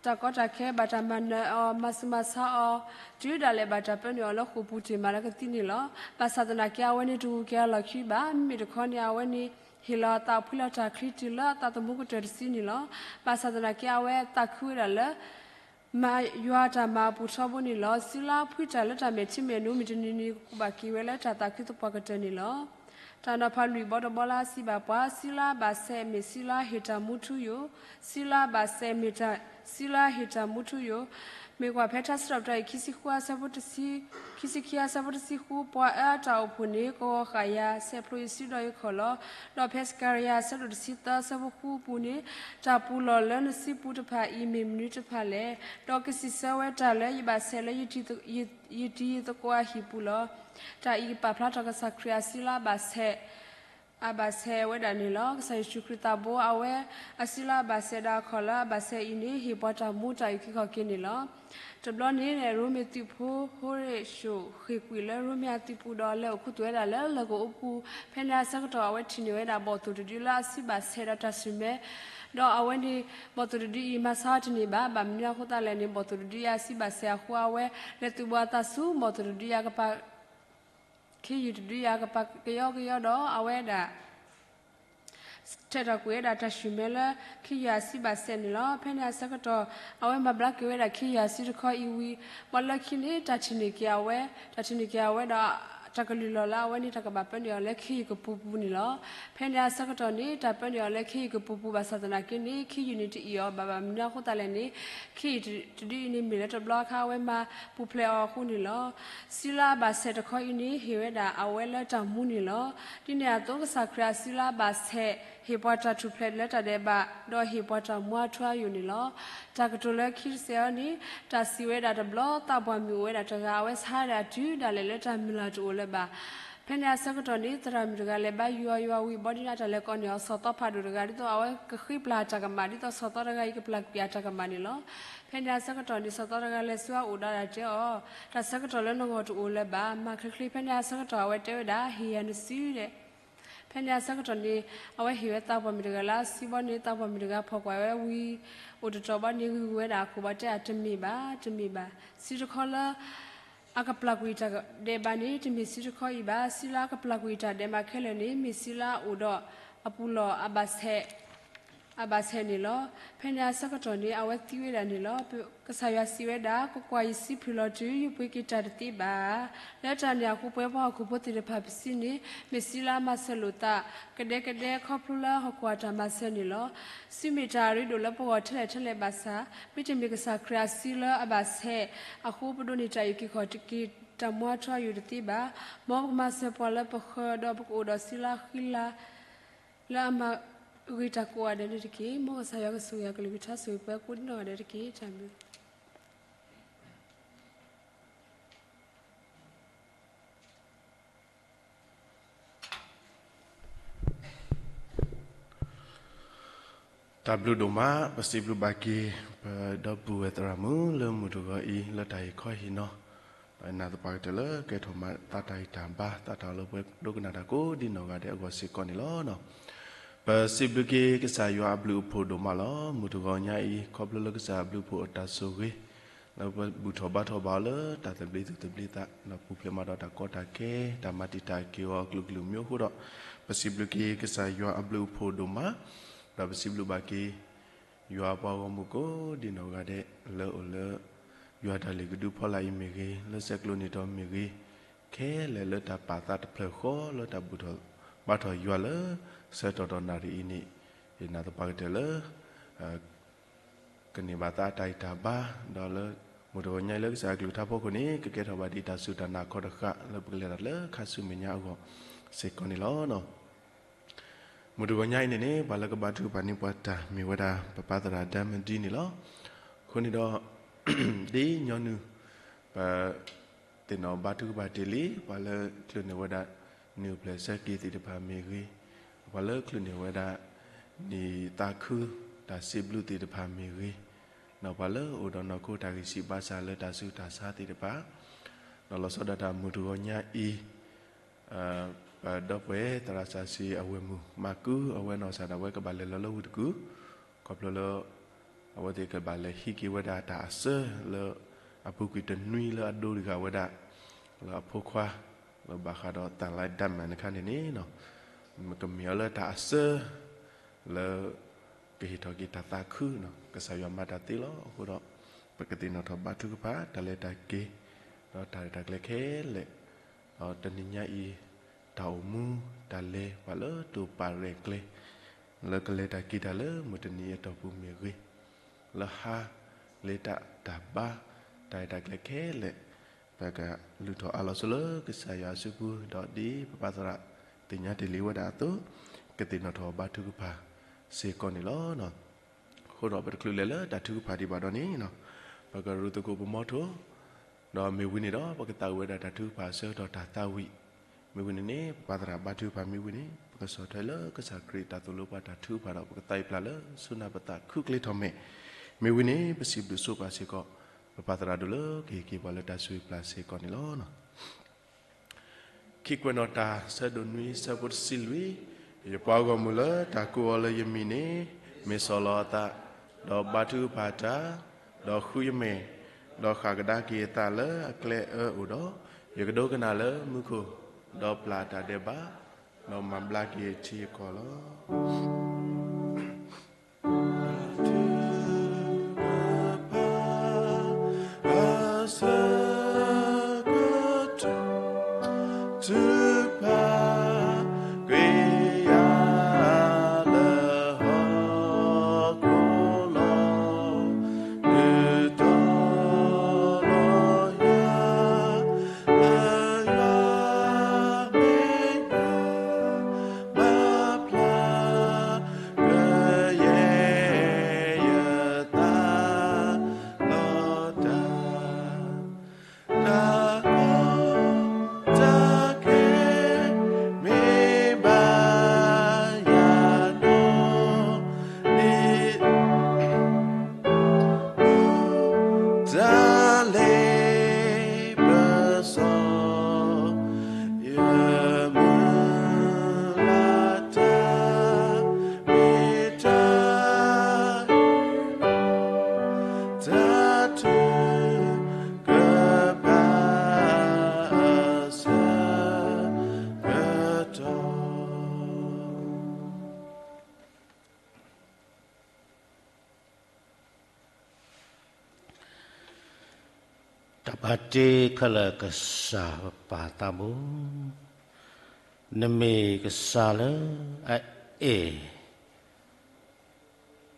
တၢ်ကီတၢ်ခဲ ဘၣ်တၢ်မၤနၢၤအီၤ မၤဆူးမၤဆါအီၤ, တုၤဒၣ်လဲာ်ဘၣ်တၢ်ပၢနုာ်အီၤလၢဃိာ်ပူၤတ့ၢ်မးလၢကသံန့ၣ်လီၤ. ဘၣ်ဆၣ်သနာ်က့ အဝဲန့ၣ်တဂုၤက့ၤအလီၢ်ခံဘၣ်. မ့မ့ၢ်တခီန့ၣ် အဝဲန့ၣ် ဟ့ၣ်လီၤအသးဖှံလီၤတၢ်ချံတုၤလၢအသးသမူကတၢၢ်တစုန့ၣ်လီၤ. ဘၣ်ဆၣ်သနာ်က့ အဝဲသးခုဝဲဒၣ်လၢ မၤယွၤတၢ်မၤအပူၤထီဘိန့ၣ်လီၤ. စံလါဖှံတၢ်လၢတၢ်မဲာ်ထံမဲာ်နိ မုၢ်တနံၤနံၤ ကကူးဘၣ်က့ၤဝဲလၢတၢ်သးခုသပှၢ်ကတၢၢ်န့ၣ်လီၤ. တၢ်နီၤဖးလွံၢ်ဘီတဘီလၢအစံးဘၣ်ပှၤ, စံလါအဘၣ်ဆဲး မ့ၢ်စံလါဟ့ၣ်တၢ်မူထူယိာ်, စံလါအဘၣ်ဆဲး မ့ၢ်စံလါဟ့ၣ်တၢ်မူထူယိာ်, မ့ၢ်ကွၢ်ဖဲထါစံးထီၣ်ပတြၢၤအံၤ ခံဆံဃု အဆၢဖိတဆံ, ခံဆံခံ အဆၢဖိတဆံဃု, ပှၤအၢအတၢ်အိၣ်ဖှိၣ်န့ၣ် ကဝီၤဃာ်ယၤ, ဆဲးဖျိယစုဒီးယခီၣ်လီၤ. ဒီးဖဲစကၤရယၤ အဆၢဒိၣ်တဆံသၢ အဆၢဖိဃုအပူၤန့ၣ်, တၢ်ပူၤလီၢ်လၢနစုပူၤတဖၣ်အံၤ မ့ၢ်မနုၤတဖၣ်လဲၣ်. ဒီးကစံးဆၢဝဲတၢ်လၢ ယဘၣ်ဆဲးလၢ ယတံၤယသကိးအဟံၣ်ပူၤလီၤ. တၢ်အံၤပာ်ဖျါထီၣ်ကစၢ်ခရံာ်အစံလါအဘၣ်ဆဲး အဘၣ်ဆဲးဝဲဒၣ်န့ၣ်လီၤ. ကစၢ်ယ့ၣ်ၡူးခရံာ်သးဘိ အဝဲအစံလါအဘၣ်ဆဲးဒီးအခီၣ်လၢအဘၣ်ဆဲးအံၤန့ၣ် ဟ့ၣ်ပှၤတၢ်မူတၢ်အုၣ်က့ၤခီၣ်က့ၤန့ၣ်လီၤ. တဘျီန့ၣ် ရိမ့ၤသုးဖိ ဟိရ့ၣ်ၡိၣ် ဃ့ၢ်ကွံာ်လၢရိမ့ၤအသုးပူၤဒီးလဲၤအိၣ်ခူသူၣ်ဝဲဒၣ်လၢလၢၢ်ကအိပူၤ, ဖဲန့ၣ်အဆၢကတီၢ် အဝဲထံၣ်န့ၢ်ဝဲဒၣ်ဘီၣ်သိၣ်တဒုလၢအစုဘၣ်ဆဲးဒီးတၢ်ဆူၣ်မဲ, ဒီးအဝဲန့ၣ် ဘီၣ်သိၣ်တဒုအံၤ မၤဆါအီၤတန့ၢ်ဘၣ်. ဘၣ်မနုၤအဃိသတးလဲၣ်န့ၣ် ဘီၣ်သိၣ်တဒုအံၤအစုဘၣ်ဆဲးအဃိ အဝဲလဲၤသုးဘူးအသးဆူ ဘီၣ်သိၣ်တဒုအံၤအကပၤ ခ့ယုၢ်တဒုအံၤအကပၤကယီကယီဒီး အဝဲဒၣ် ထဲးထီၣ်ကွံာ်ဝဲဒၣ်တၢ်ဆူၣ်မဲလၢ ခ့ယုၢ်အစုဘၣ်ဆဲးန့ၣ်လီၤ. ဖဲန့ၣ်အဆၢကတီၢ် အဝဲမၤဘျါက့ၤဝဲဒၣ်ခ့ယုၢ်အစုတခီအံၤဝံၤ, ဘၣ်လၢခံန့ၣ် တၢ်ထံၣ်န့ၢ်က့ၤအဝဲ, တၢ်ထံၣ်န့ၢ်က့ၤအဝဲဒီး တၢ်ကလုၢ်လီၢ်လၢအဝဲန့ၣ် တၢ်ကဘၣ်ပၢနုာ်အီၤလၢခ့ယုၢ်ကပူၤပူၤန့ၣ်လီၤ. ဖဲန့ၣ်အဆၢကတီၢ်န့ၣ် တၢ်ပၢနုာ်အီၤလၢခ့ယုၢ်ကပူၤပူၤ ဘၣ်ဆၣ်သနာ်က့န့ၣ် ခ့ယုၢ်န့ၣ်တအံၣ်အီၤဘၣ်. ဘၣ်မနုၤအဃိသတးလဲၣ်န့ၣ် ခ့ယုၢ်တဒုအံၤန့ၣ် မ့ၢ်လၢတဘျီအခါ အဝဲမၤပူၤဖျဲးအီၤအဃိန့ၣ်လီၤ. စုလါအဘၣ်ဆဲးတခီအံၤန့ၣ် ဟ့ၣ်ဝဲဒၣ်အဝဲလၢတၢ်မူန့ၣ်လီၤ. ဒ်န့ၣ်အသိး ကစၢ်ခရံာ်အစုလါအဘၣ်ဆဲး ဟ့ၣ်ပှၤတၢ်ထူၣ်ဖျဲးလၢတၢ်ဒဲးဘး, ဒီးဟ့ၣ်ပှၤတၢ်မူအထူအယိာ်န့ၣ်လီၤ. တၢ်ကတိၤလၢခံတစဲးအံၤန့ၣ် တၢ်စံးဝဲဒၣ်တဘျီ သးပှၢ်မုၢ်အိၣ်ဝဲဒၣ်တဂၤ အဝဲဆါဝဲဒၣ်တုၤဒၣ်လဲာ်လၢတၢ်မုၢ်လၢ်တအိၣ်လၢၤဘၣ်. ဖဲန့ၣ်အဆၢကတီၢ်န့ၣ် သရၣ်မုၣ်တဂၤလဲၤဘါယွၤယွၤဝံၤ ဘီဒ်န့ၣ် အတၢ်လဲၤကိးန့ၢ်အီၤ စီၤသီဖးဒိၣ်တဂၤ ဒ်သိးအဝဲကဃ့ပျၢ်အတၢ်ကမၣ် ဒ်သိးစီၤသီတဂၤအံၤကပျၢ်ကွံာ်အတၢ်ကမၣ်န့ၣ်လီၤ. ဖဲန့ၣ်အဆၢကတီၢ်န့ၣ် စီၤသီတဂၤလဲၤဆူအအိၣ်ဒီးဒၣ်တဲအီၤ, တၢ်ဆၢကတီၢ်လၢနဂီၢ်တအိၣ်လၢၤဘၣ်. မၤချ့ချ့ ဖဲန့ၣ်အဆၢကတီၢ် အဝဲတဲဝဲဒၣ် ဟ့ၣ်ယၤနစုဒီး ဖဲန့ၣ်အဆၢကတီၢ်န့ၣ် အဝဲဟ့ၣ်ဝဲသးပှၢ်မုၣ်တဂၤလၢအစုဘီန့ၣ် သးပှၢ်မုၣ်တဂၤဖီၣ်ကွၢ်ဝဲဝံၤ အိၣ်တတီၤဘီန့ၣ် ဂုာ်ဝဲဒၣ်အခိၣ်ဘၣ်တဲအတမ့ၢ်ဘၣ်, တမ့ၢ်ဘၣ်. စုတခီလၢ အကပျၢ်ကွံာ်တၢ်ဒဲးဘးန့ၣ် တမ့ၢ်စုတခီအံၤဘၣ်. စုလၢအကပျၢ်ကွံာ်တၢ်ဒဲးဘးခဲလၢာ်န့ၣ် မ့ၢ်စုလၢအအိၣ်ဒီးအပူၤလီၢ်အဘၣ်ဆဲး အဘၣ်ဆဲးန့ၣ်လီၤ. ဖဲန့ၣ်အဆၢကတီၢ်န့ၣ် အဝဲသံဝဲဒၣ်န့ၣ်လီၤ. ကစၢ်ယွၤစံးဝဲဒၣ်, ကွၢ်ကွၢ်, ယစုဖုၣ်လီၤတုၤ ယပှ့ၤက့ၤတၢ်တသ့ဘၣ်. လၢတၢ်န့ၣ်အဃိ ပဝဲပှၤဟီၣ်ခိၣ်ဖိသ့ၣ်တဖၣ်ပစုန့ၣ် မ့ၢ်စုလၢအမၤစၢၤလိာ်သး ကဒဲကဒဲခီဖျိလၢဟီၣ်ခိၣ်အတၢ်မၤစၢၤန့ၣ်လီၤ. စုမ့ၢ်တၢ်အရ့ဒိၣ်လၢပဂီၢ်ထဲလဲၣ်ထဲလဲၣ်ဘၣ်ဆၣ်, မ့တမ့ၢ်ကစၢ်ခရံာ်အစုလၢအဘၣ်ဆဲးအဃိ ပဒိးန့ၢ်တၢ်အုၣ်က့ၤခီၣ်က့ၤတၢ်မူအထူအယိာ်တသ့ဘၣ်. မ်ပကမၤစၢၤပှၤလၢပဃၢၤ ဒီးပကအိၣ်ဒီးစုလၢအဃံလၤ လၢအမၤဂ့ၤတၢ်ကိးဂၤဒဲးန့ၣ်တက့ၢ်. မ်ကစၢ်ယွၤကဆိၣ်ဂ့ၤအကလုၢ်ကထါ ဆိၣ်ဂ့ၤပှၤကိးဒ်နီၢ်ဂၤဒဲးတက့ၢ်. တၢ်ဘျုး တၢ်ဘျုးဒိၣ်မး, ပစံးဘျုးဘၣ်က့ၤ ပဒီပုၢ်ဝဲၢ်သရၣ်မုၣ်လၢမုၢ်တဂီၤအံၤ လၢတၢ်ဟ့ၣ်ခီဟ့ၣ်နီၤ ဒီးနာ်သပှၢ်ကတၢၢ်လၢကဲထီၣ်မၤသးတၢ်ဂံၢ်တၢ်ဘါ သးတၢ်လၢပှၤဒိကနၣ်တၢ်ကိးဒ်နီၢ်ဂၤဒဲးအဂီၢ်စ့ၢ်ကီးန့ၣ်လီၤ. ပစံးဘျုးက့ၤကစၢ်ယွၤအဘျုးအဖှိၣ်ဒိၣ်မးလီၤ. မုၢ်တဂီၤညါအံၤ ခီဖျိလၢကစၢ်အဘျုးအဖှိၣ်အတၢ်ဆိၣ်ဂ့ၤ လၢပဘူၣ်ထီၣ်ဘါထီၣ်ဘၣ်အီၤလၢတၢ်သဘျ့သူၣ်သဘျ့သး ဒီးပူၤဖျဲးမးဒီးတၢ်ကီတၢ်ခဲ တၢ်မၤတံာ်တာ်က့ၤအီၤအကလုာ်ကလုာ်မ့ၢ်အိၣ်အဃိဒီး ပစံးဘျုးက့ၤကစၢ်ယွၤအဘျုးအဖှိၣ်ဒိၣ်မး, ဒီးပစံးဘျုးဘၣ်က့ၤ ယွၤပှၤဂီၢ်မုၢ်ကိးဒ်နီၢ်ဂၤဒဲး လၢအိၣ်လၢ ယွၤတၢ်လ့ၣ်ကဒုဖီလာ်အံၤမ့ၢ်ဂ့ၤ, လၢဆဲးကျိးနံၣ်တီမ့ၢ်ဂ့ၤ, ခဲလၢာ်လၢတၢ်ပာ်သးတဖျၢၣ်ဃီလၢတၢ်ဘူၣ်ထီၣ်ဘါထီၣ်ယွၤလၢ ဆၢကတီၢ်နၣ်ရံၣ်အံၤန့ၣ် ယနာ်သပှၢ်ကတၢၢ်လၢ ကန့ၢ်ဘၣ်သးအတၢ်ဂံၢ်တၢ်ဘါ, ဒီးလၢ မုၢ်တဂီၤညါအံၤလၢကစၢ်အကလုၢ်ကထါဖီခိၣ်န့ၣ် ကကဲထီၣ်ဘၣ်ဒ်တၢ်စူၢ်တၢ်နာ်ခီတဃာ် လၢပကလဲၤတၢ်လၢခါဆူမဲာ်ညါအဂီၢ်စ့ၢ်ကီးန့ၣ်လီၤ. မုၢ်တဂီၤညါအံၤန့ၣ်န့ၣ် ပှၤလၢကဘါထုကဖၣ်န့ၢ်ပှၤတၢ်မ့ၢ်ဝဲဒၣ် ပပၢ်သရၣ်ဒၢမဒံန့ၣ်လီၤ. အဃိန့ၣ်ဒီး ဒ်ညီနုၢ် ပ သ့ၣ်နီၣ်ဘါထုကဖၣ်တ့ၢ်လံ ပှၤလၢချုးန့ၢ်ဝဲဒၣ် နံၣ်အိၣ်ဖျဲၣ်ဆၢက့ၤသ့ၣ်တဖၣ်မ့ၢ်ဂ့ၤ, ပှၤလၢချုးန့ၢ်ဝဲဒၣ် နံၣ်သးခုတၢ်စံးဘျုးသ့ၣ်တဖၣ်မ့ၢ်ဂ့ၤ, ဒီးပှၤလၢအိၣ်ဒီးနီၢ်ခိတၢ်ဂံၢ်စၢ်ဘါစၢ်လၢတၢ်ဆူးတၢ်ဆါသ့ၣ်တဖၣ်, ဒီးလီၤဆီဒၣ်တၢ်မုၢ်တဂီၤညါအံၤ, ပဒီပုၢ်ဝဲၢ်သရၣ်စီဆှံအဝဲၢ်မုၣ်မၤကူ အဝဲနီၢ်ကစၢ်ဒၣ်ဝဲကဘၣ်လဲၤလီၤလၢဝ့ၢ်တကူၣ်, ခီဖျိလၢ အဝဲသ့ၣ်ကဘၣ်လဲၤဟံးက့ၤဝဲဒၣ်တၢ်အစၢလၢ အပူၤကွံာ်တနွံလၢအဒိတဂၤဝဲဒၣ်, လၢအဖိခွါ လၢဘၣ်ဃးဒီးသံလံဓာတ်မဏ်တခါန့ၣ်န့ၣ်, ကမ့ၢ်အီၤလၢတၢ်အစၢ လၢ ကဟ့ၣ်ထီၣ်က့ၤတၢ်သးခု, ကစၢ်ယွၤမၤတၢ်သ့လီၤ. အဃိဒီး ပကသ့ၣ်နီၣ်ထီၣ်ဘါထုကဖၣ် တၢ်လဲၤတၢ်က့ၤ ဒီးတၢ်ရဲၣ်တၢ်ကျဲၤခဲလၢာ်, ဒီးတနံၤညါအံၤ တၢ်အိၣ်မူတၢ်လဲၤ ပှၤလၢတိာ်ပာ်ရဲၣ်ကျဲၤ လၢကလဲၤတၢ်က့ၤတၢ်လၢမုၢ်တနံၤအတီၢ်ပူၤမ့ၢ်ဂ့ၤ, လၢဟါလၢတၢ်တၢ်ဘါ တၢ်ရဲၣ်တၢ်ကျဲၤခဲလၢာ်, ပကလုၢ်ထီၣ်အးလီၤဆိလၢကစၢ်ယွၤအစုပူၤ, ဒီးဒ်ပပၢ်သရၣ်သ့ၣ်ညါတ့ၢ်လံဝဲဒၣ်အသိး, ကသ့ၣ်နီၣ်ထီၣ်ဘါထုကဖၣ်စ့ၢ်ကီးန့ၣ်လီၤ. အဃိဒီးပတချုးလဲၤလၢတၢ်ထုကဖၣ်ဒံးဘၣ်ဒီးန့ၣ်, ပကရူၢ်သကိးပမီထိ, ဒီးမ့ၢ်ဝံၤန့ၣ်ဒီး ပကသးဝံၣ်ဝဲဒၣ်တၢ်ထုကဖၣ်အဆၢကတီၢ်တၢ်သးဝံၣ်, မ့ၢ်ဝံၤန့ၣ်န့ၣ် ပပၢ်သရၣ်ဘါထုကဖၣ်မ့ၢ်ဝံၤန့ၣ် ပကဆီၣ်ထွဲလၢကစၢ်ခရံာ်တၢ်သိၣ်လိပှၤတၢ်ထုကဖၣ်ဒီး ပကသးဝံၣ်ပျၢ်လၢဆူနၢ်ပသးခူကျ့ထီၣ်မဲာ်, မ့ၢ်ဝံၤန့ၣ် ပစံးဘျုးဆိပာ်စ့ၢ်ကီး ပပၢ်သရၣ်ဒိၣ်လၢကဟ့ၣ်က့ၤပှၤလၢတၢ်ဆိၣ်ဂ့ၤပျၢ်စ့ၢ်ကီးန့ၣ်လီၤ. ခံကွဲးနီၣ်တၢ် ဆၢဒိၣ်နွံ ဆၢဖိတဆံလွံၢ်, ယပှၤဂီၢ်မုၢ်လၢတၢ်ကိးအီၤလၢယမံၤန့ၣ်, မ့ၢ်ဆီၣ်လီၤအသး, ဒီးဘါထုကဖၣ်တၢ်, ဒီးဃုယမဲာ်, ဒီးဃၣ်ကဒါက့ၤအသးလၢအကျဲအၢအိၣ်ဒီး, ယကဒိကနၣ်လၢမူခိၣ်, ဒီးပျၢ်တၢ်ဒဲးဘး, ဒီးမၤဘျါက့ၤထံအကီၢ်လီၤ. ထုကဖၣ်ကွံာ်ယၤလၢဟီၣ်ခိၣ်လီၤ, ဒုးတီၤလီၤယၤ လၢယွၤမဲာ်ညါ မၤဖျါ ကယဲၢ်ယသးလီၤတၢ်, တၢ်ကီတၢ်ခဲ မ့ၢ်ဘၣ်ယၤနီၢ် ဒ် တၢ်လ့ပစီ, ယမုၢ်လၢ်တၢ် မ့ၢ်တၢ် တၢ်ထုကဖၣ်အဆၢကတီၢ် တၢ်ဘၣ်တ့ခဲလၢာ်ကစၢ်ပပၢ်သးဘိ, နမ့ၢ်ကစၢ်လၢအအဲၣ်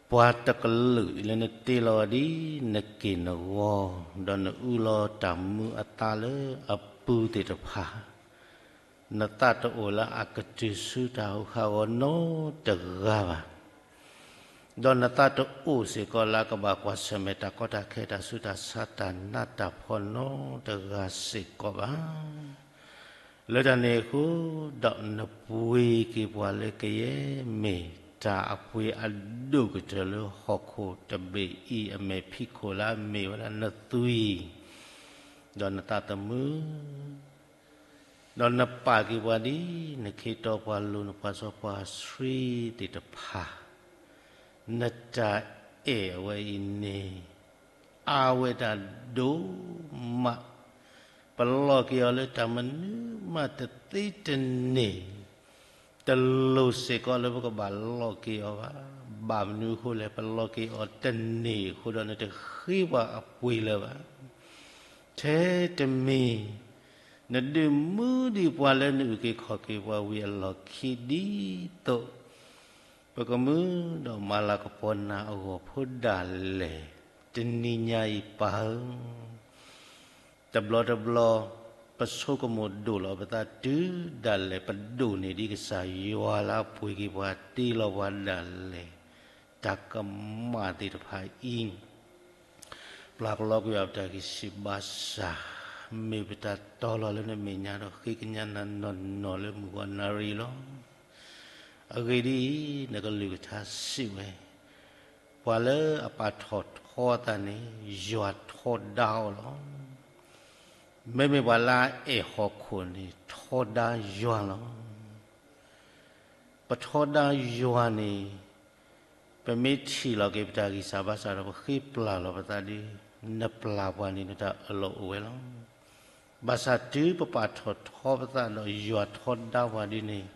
ပှၤတကလုာ်လၢနတ့လီၤဝဲဒ်နက့ၢ်နဂီၤ, ဒီးနအူလီၤတၢ်မူအသါလၢအပူၤသ့ၣ်တဖၣ်, နသးတအိၣ်လၢအကတုၤဆူတၢ်ဟူးဃာ်အဂီၢ်နီတဂၤဘၣ်. ဒီးနသးတအိၣ်စ့ၢ်ကီးလၢအကဘၣ်ကွၢ်ဆၢၣ်မဲာ်တၢ်ကီတၢ်ခဲတၢ်ဆူးတၢ်ဆါတၢ်နးတၢ်ဖှီၣ်နီတဂၤစ့ၢ်ကီးဘၣ်. လၢတၢ်န့ၣ်အဃိ, ဒီးနပှ့ၤက့ၤပှၤလၢကယဲၢ်မ့ၢ်တၢ်အပှ့ၤအဒိၣ်ကတၢၢ်လၢဟီၣ်ခိၣ်တဘ့ၣ်အံၤအမဲာ်ဖံးခိၣ်လၢအမ့ၢ်ဝဲဒၣ်နသွံၣ်, ဒီးနသးသမူ ဒီးနပာ်က့ၤပှၤဒ်နခ့တီပှၤလိၤနပှၤစီပှၤဆှံသ့ၣ်တဖၣ်, နတၢ်အဲၣ်အဝဲအံၤန့ၣ် အါဝဲဒၣ်ဒိၣ်မး, ပလီၢ်က့ၤအီၤလၢတၢ်မနုၤမးတသ့တန့ၢ်, တလိၣ်စ့ၢ်ကီးလၢပကဘၣ်လီၢ်က့ၤအီၤဘၣ်. ဘၣ်မနုၤအဃိလဲၣ်, ပလီၢ်က့ၤအီၤတန့ၢ်အဃိဒီး နတဃ့ပှၤအပှ့ၤလၢၤဘၣ်. ထဲတမံၤ နဒုးမူဒံးပှၤလၢနအုၣ်က့ၤခီၣ်က့ၤပှၤဝံၤအလီၢ်ခံဒ်သိး ပကမုာ်ဒီးမၤလၤကပီၤနၤအဂီၢ်ဖိဒၣ်လဲာ်, တနံၤညါအံၤပၢ်ဧၢ, တဘျီတဘျီ ပဆိကမိၣ်ဒိၣ်လီၤပသးတုၤဒၣ်လဲာ် ပဒိၣ်န့ၢ်ဒံးကစၢ်ယွၤလၢအပှ့ၤက့ၤပှၤတ့လီၤပှၤဒၣ်လဲာ်, တၢ်ကမၣ်သ့ၣ်တဖၣ်အံၤ ပျၢ်ကလီကွံာ်အီၤပတၢ်ဂံၢ်စၢ်ဘါစၢ်, မ့ၢ်ပတၢ်တီလီၤလၢနမဲာ်ညါဒီးဃ့ကညးနၤနီၢ်နီၢ်လၢမုၢ်ဂီၤနၣ်ရံၣ်လီၤ. အဂ့ၢ်ဒ်အံၤ, နကလုၢ်ကထါစံးဝဲ, ပှၤလၢအပာ်ထီၣ်ထီအသးန့ၣ် ယွၤထီဒါအီၤလီၤ. မ့မ့ၢ်ပှၤလၢအအဲၣ်ဟီၣ်ခိၣ်န့ၣ် ထီဒါယွၤလီၤ. ပထီဒါယွၤန့ၣ် ပမ့ၢ်ထံၣ်လီၤက့ၤပတၢ်ဂံၢ်စၢ်ဘါစၢ်ဒီး ပဃ့ပျၢ်လီၤပသးဒီး နပျၢ်ပှၤန့ၣ် နတၢ်အၢၣ်လီၤအိၣ်ဝဲလီၤ. ဘၣ်ဆၣ်တုၤပပာ်ထီၣ်ထီပသးဒီးယွၤထီဒါပှၤဒ်န့ၣ်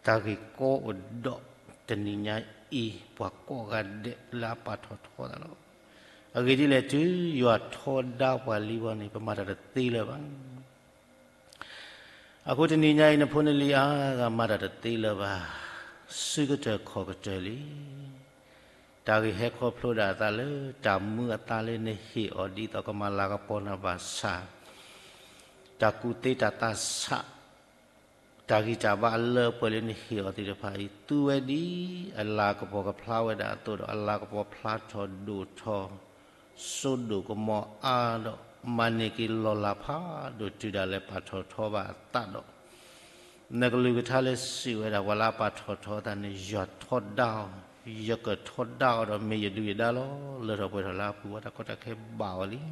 တၢ်ဂ့ၢ်ကီအိၣ်ဒီးတနံၤညါအံၤ ပှၤကိးဂၤဒဲးလၢအပာ်ထီၣ်ထီသးလီၤ. အဂ့ၢ်ဒ်လဲၣ် တုၤယွၤထီဒါပှၤလံဝဲန့ၣ် ပမၤတၢ်တသ့လၢၤဘၣ်. အဃိတနံၤညါအံၤ နဖိနလံၤအါဂၤမၤတၢ်တသ့လၢၤဘၣ်. စုကတၢၢ်ခီၣ်ကတၢၢ်လံ. တၢ်ဂ့ၢ်ဟဲခီဖျိဒၣ်အသးလၢ တၢ်မူအသါလၢနဟ့ၣ်အီၤ ဒ်သိးကမၤလၤကပီၤနၤဘၣ်ဆၣ်, တၢ်ကူၣ်သ့တၢ်သးဆး, တၢ်ဂံၢ်တၢ်ဘါအလၢအပှဲၤလၢနဟ့ၣ်အီၤသ့ၣ်တဖၣ်အံၤ သူဝဲဒ်အလၤကပီၤကဖျါဝဲဒၣ်အသိးဒီး အလၤကပီၤဖျါထီၣ်ဒိၣ်ထီၣ် စိဒိၣ်ကမီၤအါဒီး မၤန့ၢ်က့ၤလီၢ်လၤဖးဒိၣ်တုၤဒၣ်လဲာ်ပာ်ထီၣ်ထီဘၣ်အသးဒီး နကလုၢ်ကထါလၢစံးဝဲဒၣ် ပှၤလၢအပာ်ထီၣ်ထီသးန့ၣ် ယွၤထီဒါအီၤ, ယကထီဒါအီၤဒီးမ့ၢ်ယဒုၣ်ယဒါလီၤ. လၢထီၣ်ပှဲၤထီၣ်လၢအပူၤ ပှၤတၢ်ကီတၢ်ခဲဘၣ်အီၤလံ.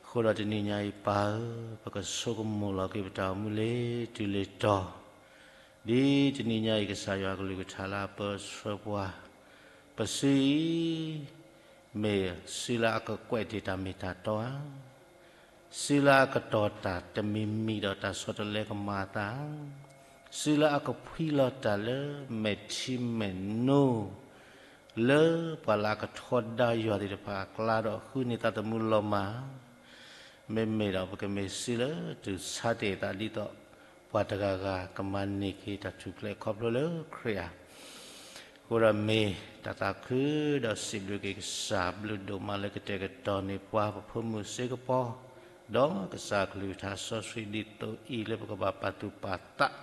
အဃိဒီးတနံၤညါအံၤပၢ်ဧၢ, ပကဆိကမိၣ်လီၤက့ၤပတၢ်အိၣ်မူလၢတုၤလၢတီၤ, ဒ်တနံၤညါအံၤ ကစၢ်ယွၤကလုၢ်ကထါလၢအပၢဆှၢပှၤ, ပစုအံၤ မ့ၢ်စုလၢအကကွဲးတ့ၢ်တၢ်မ့ၢ်တၢ်တီဧါ, စုလၢအကတီၤတၢ်တမံၤမံၤဒီးတၢ်ဆီတလဲကမၤအသးဧါ, စုလၢအကဖှံလီၤတၢ်လၢမဲာ်ထံမဲာ်နိ လၢပှၤလၢအကထီဒါယွၤသ့ၣ်တဖၣ်အကျါဒီးဃုန့ၢ်သးသမူလီၤမၢ်, မ့မ့ၢ်ဒီးပကမ့ၢ်စုလၢတူၢ်ဆါတ့ၢ်အသးဒ်သိး ပှၤတဂၤဂၤကမၤန့ၢ်က့ၤတၢ်ထူၣ်ဖျဲးခီဖျိလၢခရံာ်ဧါ. အဃိဒီးမ့ၢ်တၢ်သးခုဒီးစံးဘျုးက့ၤကစၢ်ဘျုးဒိၣ်မးလၢကတဲာ်ကတီၤန့ၢ်ပှၤပဖိမုၣ်စ့ကပီၤ, ဒီးကစၢ်ကလုၢ်ကထါစီဆှံဒ်သိးအံၤလၢပကဘၣ်ပာ်သူၣ်ပာ်သး,